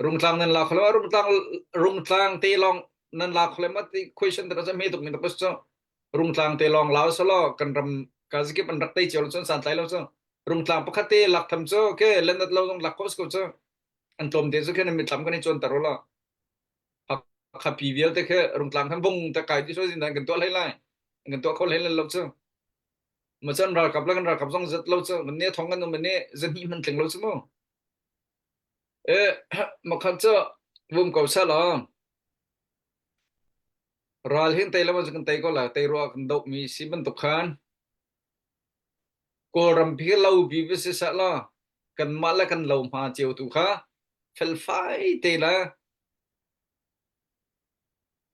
Rungtlang nan la kho lo, rungtlang rungtlang te lawng nan la kho le ma ti question te cu hme tuk mi ta cu rungtlang te lawng lao selaw kan ram ka zikip an rak tei cio lo cun santlai lo cu rungtlang pakhat te lak tham cu ke lenat lo zong lak ko ko cu an tlawm te cu khin mitlam kan i chuan tar lo khapi vialte khe rungtlang khan bung ta kai ti so zin dan kan tuah hlei lai kan tuah kho hlei lo cu Macan ralkap le kan ralkap zong zat lo cu man ne thong kan um ne zahnih man tling lo cu mu. E makhat cu vum ko seh law ral hin tei lo kan tei ko la tei rua kan doh mi si bantuk khan Kawlram pi lo bi vi si seh law kan mah le kan lo hma cio tu kha felfai te la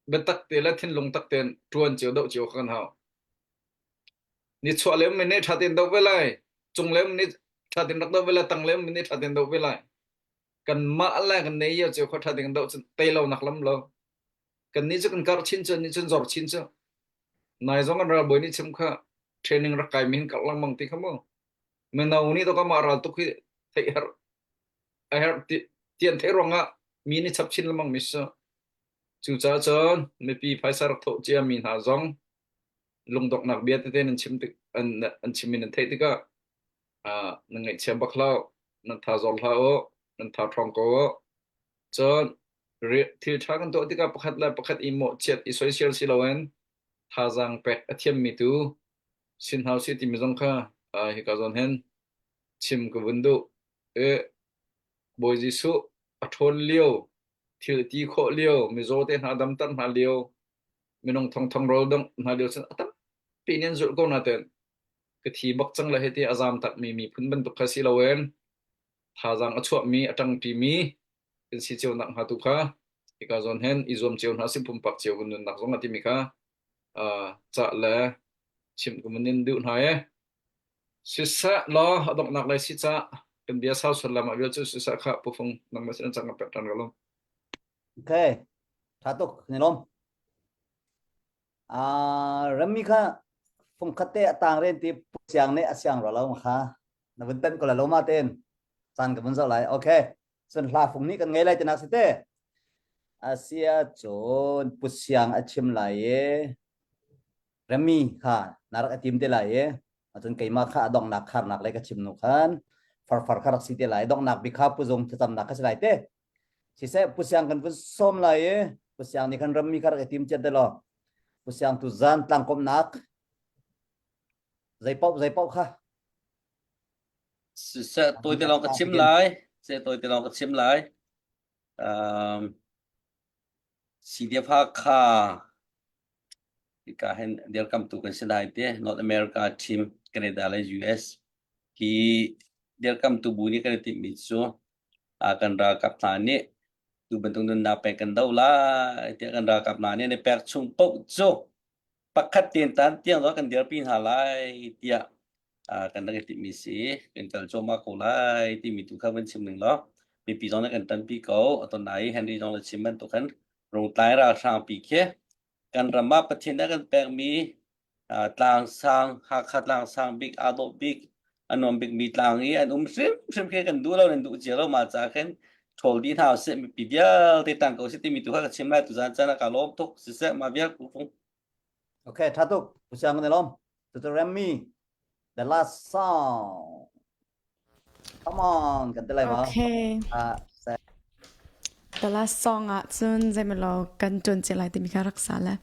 biatak te le thinlung tak tein ṭuan cio doh cio kha kan hau. Nichuah le um nih ṭha tein doh ve lai. Cung le um nih ṭha tein rak doh ve lai. Tang le um nih ṭha tein doh ve lai. Kanmah le kan nei io cio kha ṭha tein kan doh cun tei lo nak lam lo. Kan nih cu kan karh chin cu nih cun zor chin cu. Nai zong kan ralbawi nih chim kha training rak kai mi hin karh lengmang ti kha mu. Mino nih to mah ral tuk hi theih herh a herh ti tian theih ruangah mi nih chap chin lengmang mi si. Cucaah cun mipi phaisa rak thawh cia mi hna zong lungdonghnak bia tete nan chim tik an an chim in nan theih tikah uh, nan ngaihchia bak hlah nan tha zor hlah u nan tha ṭhawng ko u cun thil ṭha kan tuah tikah pakhat le pakhat i mawhchiat i soisel si loin thazaang pek a thiammi tu sin hau si timi zong kha uh, hika zawn hin chim ka vun duh e Bawi Jesuh a ṭhawn lio thil ti khawh lio mizaw te hna damter hna lio minung thongthong rawl dongh hna lio cun a tampi in an zulh ko nain ka thi bak cang le hiti a zaam takmi miphun bantuk kha si loin thazaang a chuahmi a ṭangṭimi kan si cio nak hnga tu kha hika zawn hin i zuam cio hna si pumpak cio kan nunnak zong a timi kha cah le chimh ka mun in duh hna e siseh law a donghnak lei si ca kan bia sau sual lam ah vial cu siseh kha pufung nangmah sin cang ka pek ṭan ka lung Okay. Tha tuk ni lom. Ah rammi kha fungkhat te a tang ren ti siang ne a siang ro lo kha na vun tan ko la lo ma ten caan ka vun zoh lai okay cun hla fung nih kan ngei lai tinak si te asia cun pusiang a chim lai i rami kha na rak atim te lai i Acun keimah kha a donghnak kharnak le ka chim nu khan farfar kha rak si te lai donghnak bik kha puzung thlacamnak kha si lai te siseh pusiang kan vun sawm lai i pusiang nih khan rammi kha rak i tim ciat te law pusiang tu zan tlangkomhnak zei paoh zei paoh kha Siseh tawi te lawng ka chim lai seh tawi te lawng ka chim lai um CDF Hakha Hika hin dirkamtu kan si lai ti North America team Canada le US hi dirkamtu bu nih kan i timhmi cu. Kan ralkap hna nih tu bantuk nunnak pek kan do lai tiah kan ralkap hna nih an i pek chung paoh cu pakhat tein tan tiang zong kan dirpi hna lai tiah kan rak i timhmi si kan kal cuahmah ko lai timi tu kha van chim ning law mipi zong nih kan tanpi ko aton nai Henry zong le chim bantuk khan rungtlai ralhrang pi khi kan ram ah Pathian a kan pekmi tlangsang Hakha tlangsang bik aa dawh bik a nuam bikmi tlang i an um hrimhrim khi kan duh lo nan duh cia lo ma ca khin ṭhawl dih hna usih mipi vialte tang ko usih timi tu kha ka chim lai tuzan caan ah ka lawm tuk siseh ma vial ku fung Okay, tha tuk. Pusiang kan lom. Tutu Remy, the last song. Come on, kan ti lai ma? Okay. The last song ah cun zeimalaw kan ṭuan cia lai timi kha rak sa le.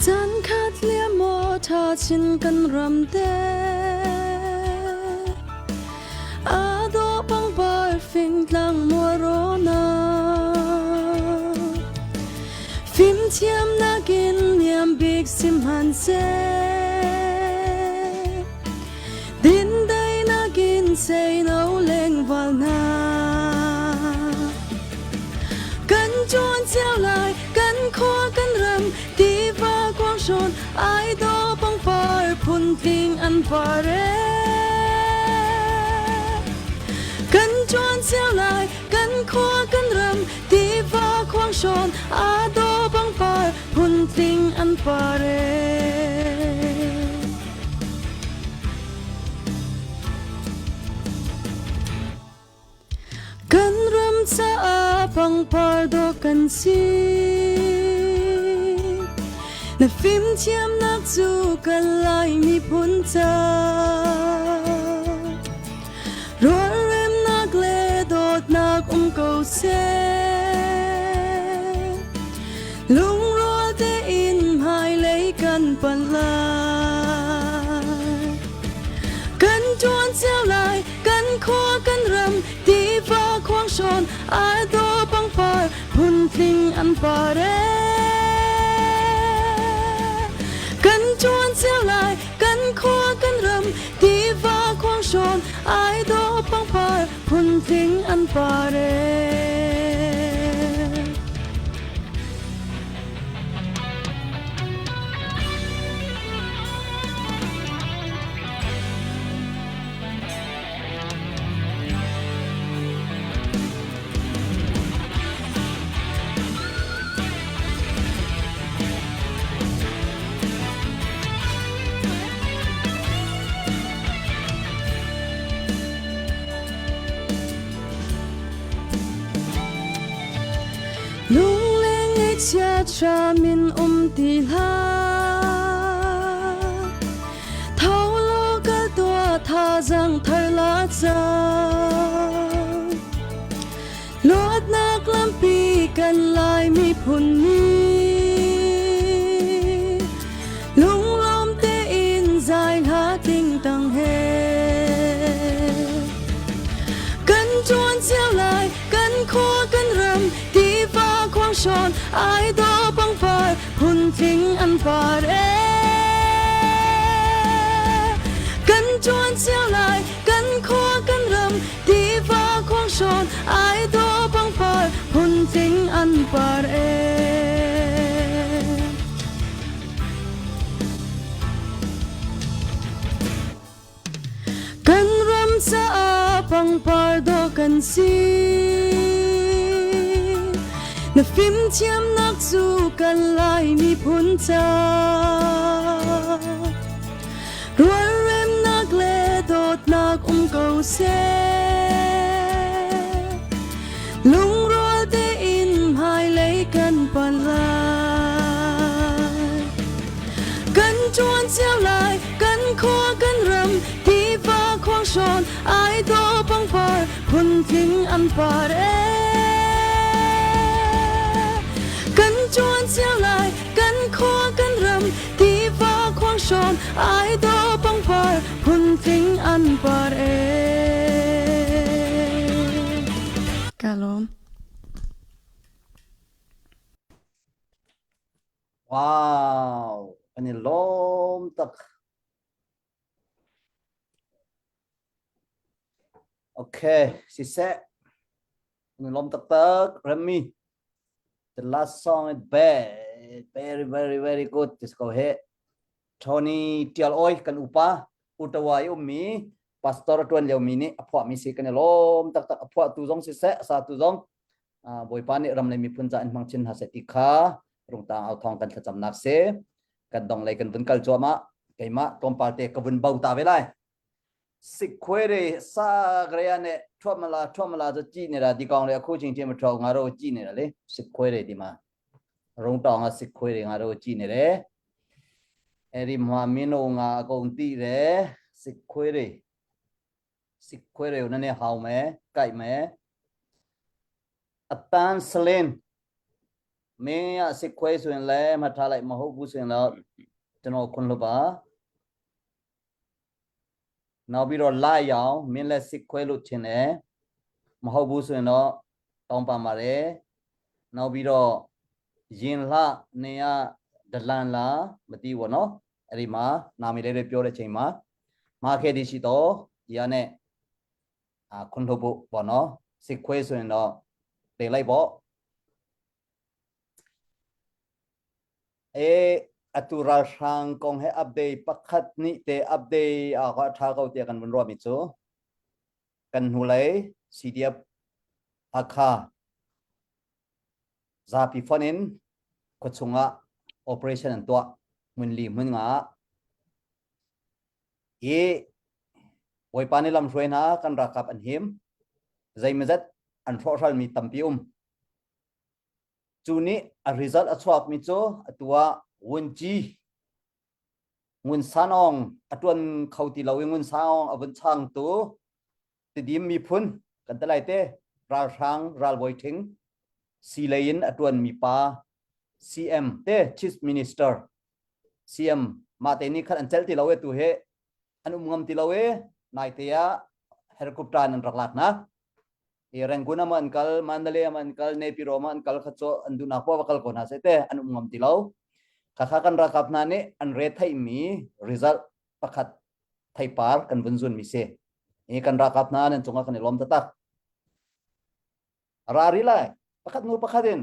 Chan khat liam maw ṭha chin kan ram te Aa dawh pangpar fingtlang muarona Fimthiamnak in niam bik sihmanhseh Dindainak in seino lengval hna Kan ṭuan cio lai kan khua kan ram tiva kuanghrawn ai dawh pangpar phuntling an par e Kan ṭuan cio lai kan khua kan ram tiva khuanghrawn aa dawh pangpar phuntling an par e Kan ram caah pangpar dawh kan si. Na fimthiamnak cu kan Lai miphun ca. Rualremnak le dawtnak um ko seh. Lungrual tein hmailei kan panh lai. Kan ṭuan cio lai, kan khua kan ram, tiva khuanghrawn, ai dawh pangpar, phuntling an par e. Kan ṭuan cio lai, kan khua kan ram, tiva khuanghrawn, ai dawh pangpar, phuntling an par e. Lungleng ngaihchia ṭham in um ti hlah. Tho law kal tuah thazaang thar la cang. Luatnak lampi kan Lai miphun nih lunglawm tein zai hla tingtang he. Kan ṭuan cio lai kan khua kan ram tiva khuanghrawn ai dawh pangpar phuntling an par e. Kan ṭuan cio lai kan khua kan ram tiva khuanghrawn ai dawh pangpar phuntling an par e. Kan ram caah pangpar dawh kan si. Na fimthiamnak cu kan Lai miphun ca. Rualremnak le dawtnak um ko seh. Lungrual tein hmailei kan panh lai. Kan ṭuan cio lai, kan khua kan ram, tiva khuanghrawn, ai dawh pangpar. Phuntling an par e. Kan chuan cio lai kan khua kan ram tiva khuang hrawn ai do pangpar phuntling an par e. Ka lawm. Wow, kan i lawm tak. Okay, siseh. Kan i lawm taktak, Remy. The last song is bad. Very, very, very good. This go he. Tony Tial Oi kan upa Ottawa i ummi pastor tuan lio mi nih a phuah mi si kan i lawm taktak a phuah tu zong siseh a sa tu zong Bawipa nih ram le miphun ca in hmang chin hna seh ti kha rungtang au thawng kan thlacamnak si kan dong lei kan vun kal cuahmah keimah tlawmpal te ka vun bo ta ve lai sikhuere sa grea ne thuamala thuamala cho chi ne ra di kong le akhu ching chim tho nga ro chi ne ra le sikhuere di ma rung tong a sikhuere nga ro chi ne re eri ma mino nga kong ti re sikhuere sikhuere na ne hau me kai me atan salen me a sikhuai ဆိုရင်လည်းမှတ်ထားလိုက်မဟုတ်ဘူးဆိုရင်တော့ကျွန်တော်ခွန်လို့ပါနောက်ပြီးတော့လာရောင်မင်းလက်စစ်ခွဲလို့ထင်တယ်မဟုတ်ဘူးဆိုရင်တော့တောင်းပန်ပါတယ်နောက်ပြီးတော့ရင်လှနေရဒလန်လာမသိဘူးเนาะအဲ့ဒီမှာနာမည်လေးတွေပြောတဲ့ချိန်မှာမာခဲ့သည်ရှိတော့ဒီကနဲ့အာခွန်ထုတ်ဖို့ပေါ့နော်စစ်ခွဲဆိုရင်တော့တင်လိုက်ပေါ့အေအတူရာရှန်ကောင်ဟဲ update pakhat ni te update a ka tha ko te kan vun ro mi chu kan hnu lei CDF Hakha zapi fon in khuachung ah operation an tuah hmun li hmun nga hi Bawipa nih lam hruai hna kan ralkap an him zeimazet an hrawhhral mi tampi um cu nih a result a chuak mi cu atu ah Wunci Ngun Sanawng a tuan kho ti lo i Ngun Sanawng a vun changtu Tidim miphun kan te lai te ralhrang ralbawi ṭhing silei in a ṭuan mi pa CM te Chief Minister CM mah te nih khan an celh ti lo e tu hi an um ngam ti lo e naite ah helicopter an rak lak na i Rangoon ama an kal Mandalay ama an kal Naypyidaw ama an kal kha cu an duhnak poah va kal ko hna seh te an um ngam ti lo khakha kan ralkap hna nih an re theihmi result pakhat theipar kan vun zun mi si i kan ralkap hna nan cungah kan i lawm taktak ra ri lai pakhat nu pakhat in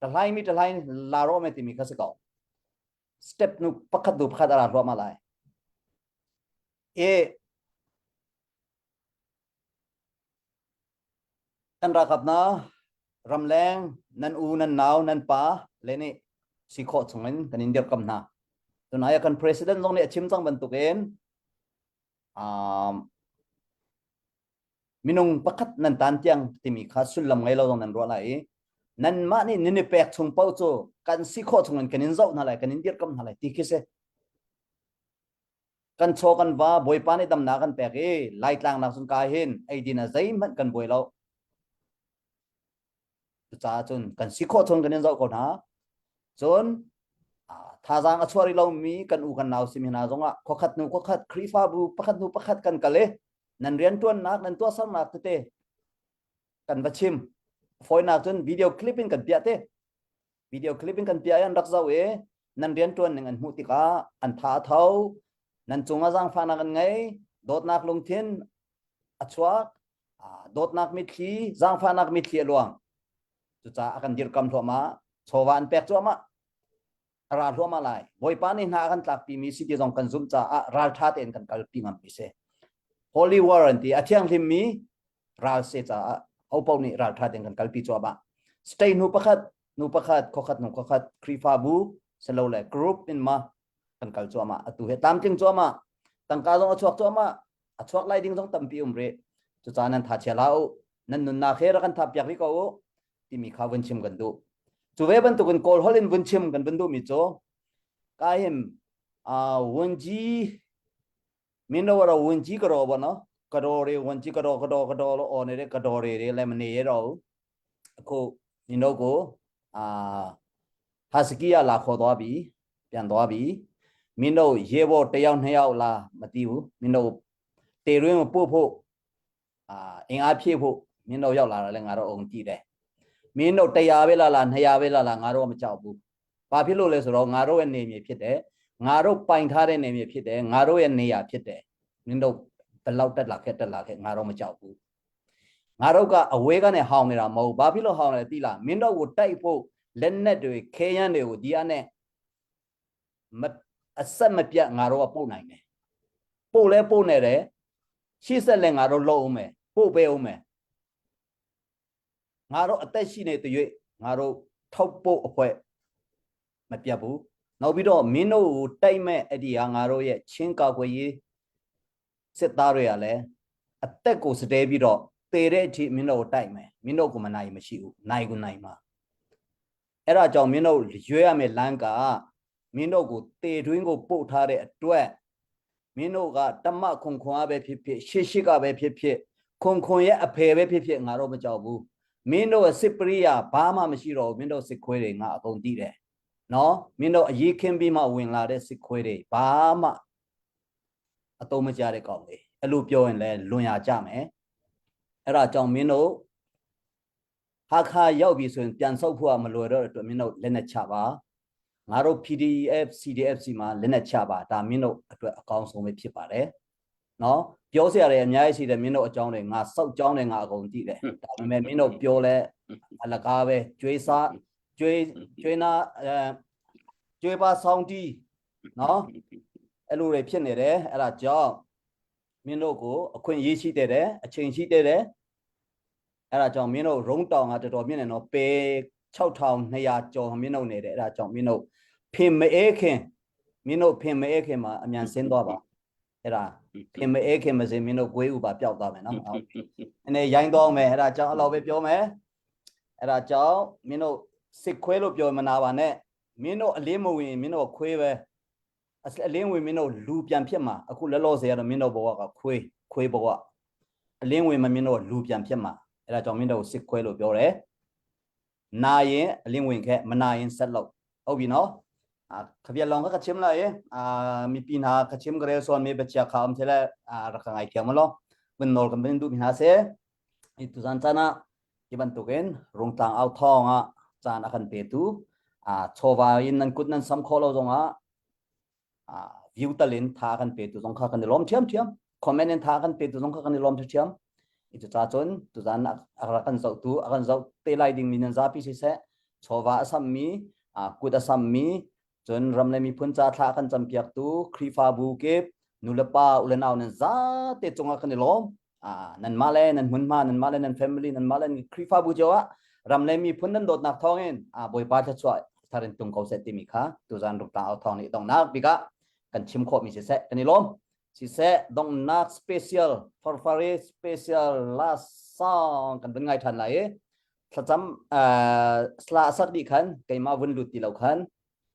ṭahlai mi ṭahlai la ro me timi kha si ko step nu pakhat nu pakhat a ra hluahmah lai i Kan ralkap hna ramleng nan u nan nau nan pa le nih si khawh chungin kan in dirhkamh hna. Tunai ah kan president zong nih a chim cang bantukin um, minung pakhat nan tan tiang timi kha sullam ngei lo zong nan ruah lai i nanmah nih nan i pek chung paoh cu kan si khawh chungin kan in zoh hna lai kan in dirhkamh hna lai ti khi si. Kan chaw kan va Bawipa nih damnak kan pek i Laitlang nak cun ka hin eidin ah zeihmanh kan buai lo. Cucaah cun kan si khawh chung kan in zoh ko hna. Cun thazaang a chuah rih lomi kan u kan nau simi hna zongah khuakhat hnu khuakhat Khrihfabu pakhat hnu pakhat kan kal i nan rianṭuannak nan tuahsernak tete kan va chim. Fawinak cun video clip in kan piah te. Video clip in kan piah i an rak zoh i nan rianṭuan ning an hmuh tikah an tha a tho, nan cungah zaangfahnak an ngei, dawtnak lungthin a chuak, dawtnak mitthli, zaangfahnak mitthli a luang. Cucaah a kan dirkam hluahmah, chawva an pek cuahmah, a ra hluahmah lai. Bawipa nih hna a kan tlakpimi si ti zong kan zumh caah ralṭha tein kan kalpi ngammi si. Holy war an ti, a thianghlimmi ral se caah hopo nih ralṭha tein kan kalpi cuahmah. State hnu pakhat, nu pakhat, khuakhat hnu khuakhat, Khrihfabu silole group in ma kan kal cuahmah. Atu he tlamtling cuahmah. Tangka zong a chuak cuahmah. A chuak lai ding zong tampi um rih. Cucaah nan tha chia hlah u. Nan nunnak he rak kan thap piak rih ko u timi kha vun chim kan duh. Cu ve bantukin Kawl holh in vun chim kan vun duhmi cu ka him uh, wunji min ro ro wunji ka ro ba no. ကတော်တွေဝန်ကြီးကတော့ကတော့ကတော့လို့អော်နေတဲ့ကတော်တွေတွေလည်းမနေရတော့ဘူးအခုနင်တို့ကိုအာဟာစကီကလာခေါ်သွားပြီပြန်သွားပြီမင်းတို့ရေဘော်တယောက်နှစ်ယောက်လားမသိဘူးမင်းတို့တေရင်းကိုပို့ဖို့အာအင်အားဖြည့်ဖို့မင်းတို့ရောက်လာတာလဲငါတို့အုံကြည့်တယ်မင်းတို့100ပဲလားလား200ပဲလားလားငါတို့မကြောက်ဘူးဘာဖြစ်လို့လဲဆိုတော့ငါတို့ရဲ့နေမြေဖြစ်တယ်ငါတို့ပိုင်ထားတဲ့နေမြေဖြစ်တယ်ငါတို့ရဲ့နေရာဖြစ်တယ်မင်းတို့ဘလောက်တက်လာခဲ့တက်လာခဲ့ငါတော့မကြောက်ဘူးငါတို့ကအဝေးကနေဟောင်းနေတာမဟုတ်ဘာဖြစ်လို့ဟောင်းလဲသိလားမင်းတို့ကိုတိုက်ဖို့လက်နက်တွေခဲယမ်းတွေကိုဒီအနဲ့မအဆက်မပြတ်ငါတို့ကပို့နိုင်တယ်ပို့လဲပို့နေတယ်ရှေ့ဆက်လဲငါတို့လုပ်အောင်မယ်ပို့ပေးအောင်မယ်ငါတို့အသက်ရှိနေတဲ့၍ငါတို့ထောက်ပို့အဖွဲ့မပြတ်ဘူးနောက်ပြီးတော့မင်းတို့ကိုတိုက်မဲ့အဲ့ဒီဟာငါတို့ရဲ့ချင်းကာကွယ်ရေးစစ်သားတွေကလည်းအသက်ကိုစတဲပြီးတော့သေတဲ့အထိမင်းတို့ကိုတိုက်မယ်မင်းတို့ကိုမနိုင်မရှိဘူးနိုင်ကိုနိုင်မှာအဲ့ဒါကြောင့်မင်းတို့ရွေးရမယ့်လမ်းကမင်းတို့ကိုတေတွင်းကိုပို့ထားတဲ့အတွက်မင်းတို့ကတမခွန်ခွန်ကပဲဖြစ်ဖြစ်ရှေ့ရှေ့ကပဲဖြစ်ဖြစ်ခွန်ခွန်ရဲ့အဖေပဲဖြစ်ဖြစ်ငါတို့မကြောက်ဘူးမင်းတို့စစ်ပရိယာဘာမှမရှိတော့ဘူးမင်းတို့စစ်ခွေးတွေငါအကုန်သိတယ်နော်မင်းတို့အရေးခင်းပြီးမှဝင်လာတဲ့စစ်ခွေးတွေဘာမှအတုံးမကြတဲ့ကောင်တွေအဲ့လိုပြောရင်လည်းလွန်ရကြမယ်အဲ့ဒါကြောင့်မင်းတို့ဟာခါရောက်ပြီဆိုရင်ပြန်ဆုတ်ဖို့ကမလွယ်တော့တဲ့အတွက်မင်းတို့လက်နဲ့ချပါငါတို့ PDF CDF စီမှာလက်နဲ့ချပါဒါမင်းတို့အတွက်အကောင်းဆုံးပဲဖြစ်ပါတယ်နော်ပြောစရာတွေအများကြီးရှိတယ်မင်းတို့အကြောင်းတွေငါစောက်ကြောင်းတွေငါအကုန်သိတယ်ဒါပေမဲ့မင်းတို့ပြောလဲအလကားပဲကျွေးစားကျွေးကျွေးနာအဲကျွေးပါဆောင်းတီးနော်အဲ့လိုတွေဖြစ်နေတယ်အဲ့ဒါကြောင့်မင်းတို့ကိုအခွင့်အရေးရှိတဲ့တယ်အချိန်ရှိတဲ့တယ်အဲ့ဒါကြောင့်မင်းတို့ရုံးတောင်ကတော်တော်မြင့်နေတော့ပေ6200ကျော်မင်းတို့နေတယ်အဲ့ဒါကြောင့်မင်းတို့ဖင်မအေးခင်မင်းတို့ဖင်မအေးခင်မှာအမြန်ဆင်းသွားပါအဲ့ဒါဖင်မအေးခင်မစင်မင်းတို့ကိုွေးဥပါပျောက်သွားမယ်နော်ဟုတ်အနေရိုင်းသွားမယ်အဲ့ဒါကြောင့်အဲ့လိုပဲပြောမယ်အဲ့ဒါကြောင့်မင်းတို့စစ်ခွဲလို့ပြောမနာပါနဲ့မင်းတို့အလင်းမဝင်မင်းတို့ခွေးပဲအလင်းဝင်မင်းတို့လူပြန်ဖြစ်မှာအခုလောလောဆယ်ကတော့မင်းတို့ဘဝကခွေးခွေးဘဝအလင်းဝင်မမင်းတို့လူပြန်ဖြစ်မှာအဲ့ဒါကြောင့်မင်းတို့စစ်ခွဲလို့ပြောတယ်နာရင်အလင်းဝင်ခဲ့မနာရင်ဆက်လို့ဟုတ်ပြီနော်အာခပြလောင်ကကချင်းလာရေအာမိပီနာကချင်းကရဲဆွန်မေဘချာခအမ်ချလာအာရခငိုင်ချမလောဘန်နော်ကဘန်ဒူမနာစေဣတူဇန်ချနာဒီဘန်တုကန်ရုံတန်အောက်ထောင်းอ่ะจานอาคันเปตูอ่าชวายินนันกุดนันซัมโคโลจงอ่ะอ่า view talin tha kan pe tu zong kha kan lom thiam thiam comment in tha kan pe tu zong kha kan lom thiam itu cha chun tu zan a kan zau tu a kan zau te lai ding mi nan zapi si se chawva asam mi a kut asam mi cun ram le miphun ca thla kan cam piak tu Khrifabu kip nulepa ulenau nan za te chunga kan i lawm nan ma le nan hmunhma nan ma le nan family nan ma le Khrifabu cio ah ram le miphun nan dawtnak thawngin Bawipa thluachuah tharin tung ko seh timi kha tuzan rukta au thawng nih donghnak bik ah kan chim khawhmi siseh kan i lawm siseh donghnak special farfari special last song kan vun ngai than lai i thlacam sla sak dih khan keimah vun lut ti lo khan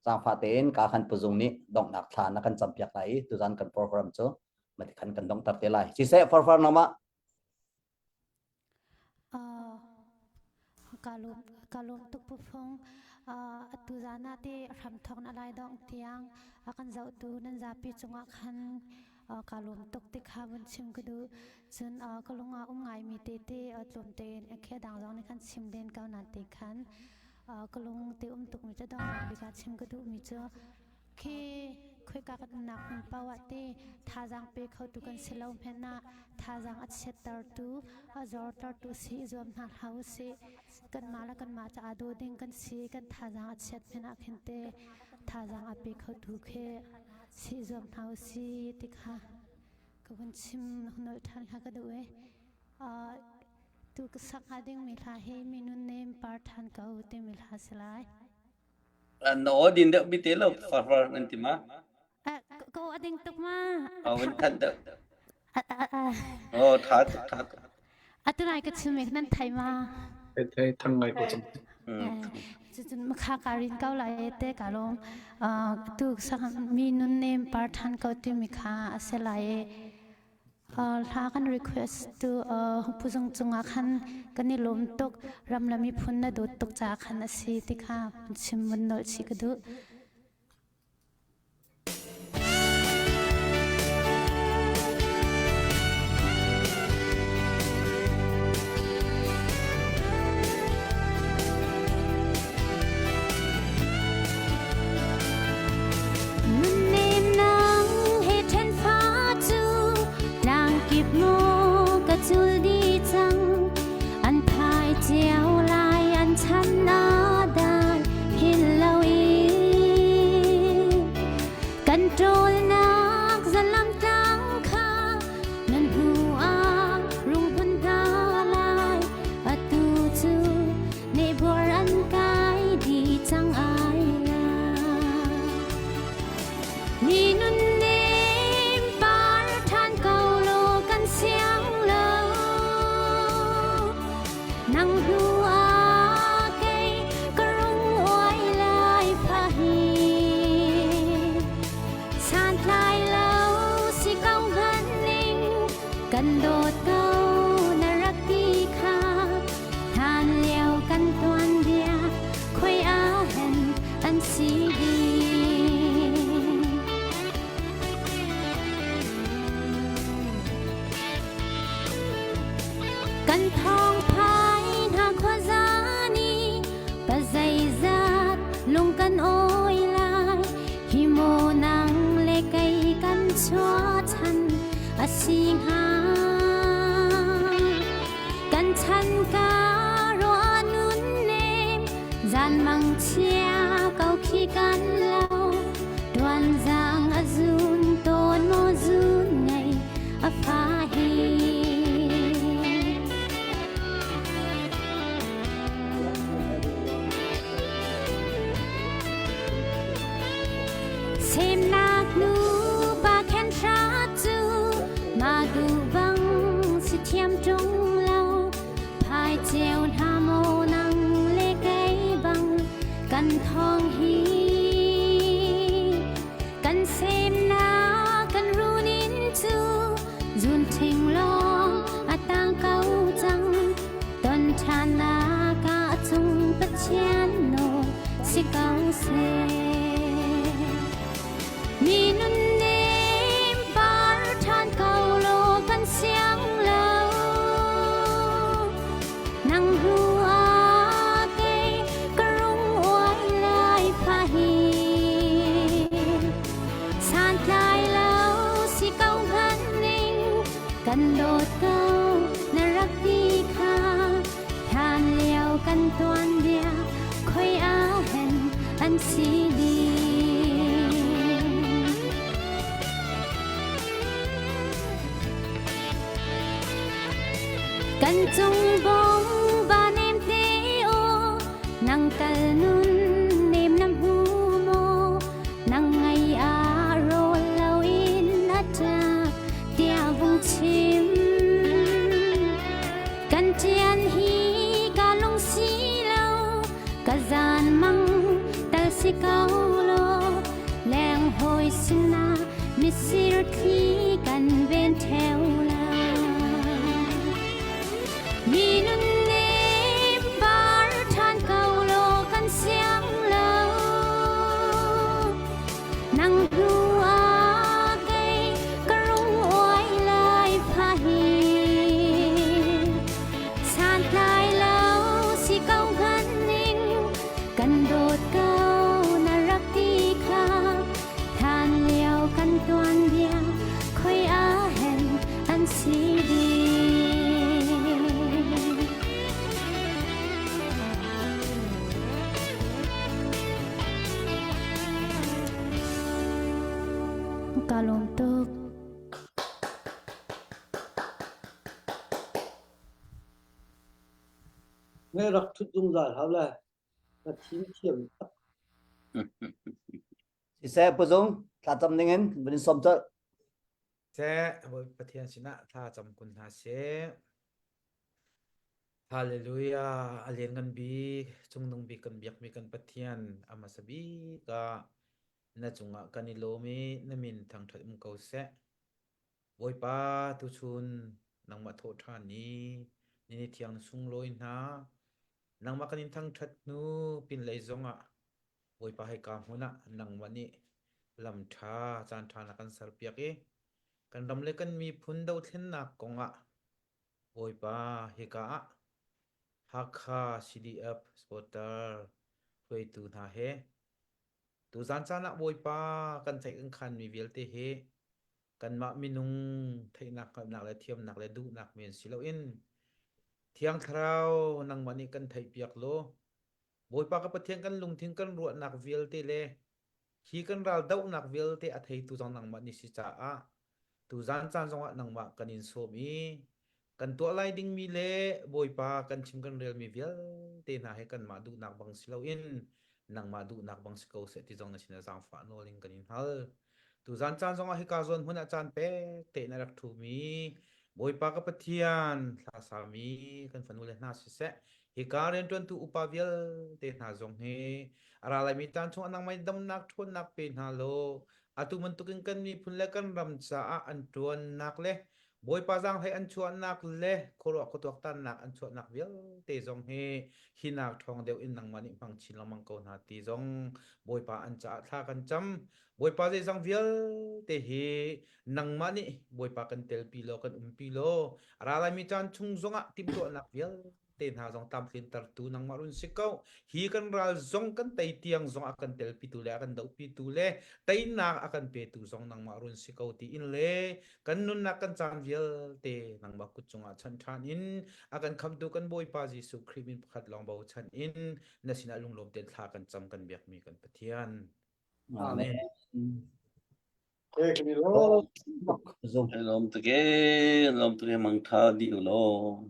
zaangfah tein ka khan puzung nih donghnak thla na kan campiak lai i tuzan kan program cu mati khan kan donghter te lai siseh farfar nama Ka lawm ka lawm tuk Pu Fung. Atu zan ah ti hramthawk na lai dong tiang a kan zohtu nan zapi cungah khan ka lawm tuk ti kha vun chim ka duh. Cun ka lung ah um ngaimi tete tlawm tein khe dang zong nih khan chim len ko nan ti khan ka lung te um tukmi cu donghnak bik ah chim ka duhmi cu Khi khoika kan umnak hmun paoh ah ti thazaang pe khotu kan si lo hmanh ah thazaang a chiattertu, a zortertu si i zuam hna hlah usih. Kanmah le kanmah caah daw ding kan si, kan thazaang a chiat hmanh ah khin te thazaang a pe khotu khi si i zuam hna usih ti kha ka vun chim nolh ṭhan kha ka duh i uh, tu ka sak hnga dingmi hla hi mi nunnem par ṭhan ko timi hla si lai. Na aw din deuh bi te lo farfar nan ti ma? Ko a ding tuk ma. Aw in than deuh. Oh tha tuk tha tuk. Atu nai ka chim nan thai ma. Thai thai thang ngai ko chang. Cucun makha ka rin ko lai te ka lawm tu sang mi nun nem par than ko ti mi kha a se lai. Hla kan request tu Pu Zung cungah khan kan i lawm tuk. Ram le miphun na dawt tuk caah khan a si ti kha chim vun nolh chih ka duh. Nunnem nang he ṭhen fa cu tlangkip maw ka cul dih cang an phai cio lai an chan a dai phil lo i kan ṭawlnak zalam tlang kha nan hnu ah rung hun hna lai atu cu Nehbuar an kai dih cang ai la. Mi nunnem par ṭhan ko law kan siang lo. Nang hnu ah kei ka rung uai lai pha hi. Santlai lo si ko hmanh ning kan dawt ko na rak ti kha. Hlan lio kan tuanbia khoi ah hen an si dih. Kan thawngphai hna khuaza nih pa zeizat lung kan awi lai hi maw nang le kei kan chuahchan a si hnga. Kan chan ka ruah nun nem zan mang chia ko khi kan lo tuan zang a zun tawn maw zun ngei a fa hi Semnak nu pa khen hra cu ma du bang si thiam ṭung lo phai ceu hna maw nang le kei bang kan thawng hi kan semnak kan runin cu zun ṭhing lawng a tang ko cang ton ṭhannak ah cung Pathian nawl si ko seh. Mi nunnem par ṭhan ko law kan siang lo. Nang hnu ah kei ka rung uai lai pha hi. Santlai lo si ko hmanh ning kan dawt ko na rak ti kha. Hlan lio kan tuanbia khoi ah hen an si dih. Kan cung bong va nem te o nang tal nun nem nam hu mo nang ngai a rol lo in a ta tia vung chim Kan ṭian hi ka lung si lo, ka zan mang tal si ko law, leng hawi sinah misir thli kan ven ṭheo la. Mi nunnem par ṭhan ko law kan siang lo. Nang hnu ah kei ka rung uai lai pha hi. Santlai lo si ko hngan ning kan dawt ko na rak ti kha than lio kan tuanbia khoi ah hen an si dih. Ka lawm tuk. Ngai rak ṭhut zungzal hau lai. Na thim thiam tak. Siseh Puzung, thlacam dingin van in sawm colh. Seh, Bawi Pathian sinah thla cam kun hna seh. Hallelujah! A lianngan bik, cungnung bik kan biakmi kan Pathian, a hmasa bik ah na cungah kan i lawm i na min thangṭhat um ko seh. Bawipa tuchun nangmah thawh ṭhan ni ni ni thiang sunglawi hna nangmah kan in thangṭhat hnu pinlei zongah Bawipa hika hmun ah nangmah nih lam ṭha caan ṭha na kan serpiak i kan ram le kan miphun dothlennak kongah Bawipa hika ah Hakha CDF supporter hruaitu hna he tuzan caan ah Bawipa kan theih kan khanmi vialte hi kanmah minung theihnak hngalhnak le thiamnak le duhnak men si loin Thiang Thlarau nangmah nih kan theihpiak law Bawipa ka Pathian kan lungthin kan ruahnak vialte le hi kan ral dohnak vialte a theitu zong nangmah nih si caah tuzan caan zongah nangmah kan in sawm i kan tuah lai dingmi le Bawipa kan chim kan relmi vialte hna he kanmah duhnak bang si loin nangmah duhnak bang si ko seh ti zong na sin ah zaangfah nawl in kan in hal. Tuzan caan zongah hika zawn hmun ah caan pek tein a rak ṭhumi Bawipa ka Pathian thla sami kan fanule hna siseh hika rianṭuantu upa vialte hna zong hi a ra laimi caan chung ah nangmah damnak ṭhawnnak pe hna law atu bantukin kan miphun le kan ram caah an ṭuannak le Bawipa zaanghlei an chuahnak le khuaruah khuatuaktannak an chuahnak vialte zong hi hinak ṭhawng deuh in nangmah nih hmang chin lengmang ko hna ti zong Bawipa an caah thla kan cam. Bawipa zeizong vialte hi nangmah nih Bawipa kan telpi law kan umpi law a ra laimi caan chung zongah timhtuahnak vialte hna zong tlamtlintertu nangmah run si ko. Hi kan ral zong kan tei tiang zong a kan telpitu le a kan dohpitu le teinak a kan petu zong nangmah run si ko tiin le kan nunnak kan caan vialte nangmah kut cungah chanh ṭhan in a kan khamtu kan Bawipa Jesuh Khrih min pakhat lawng bochan in na sinah lunglawm tein thla kan cam kan biakmi kan Pathian. Amen. Kan i lawm. Lawm tuk e, lawm tuk e, mangtha dih u law.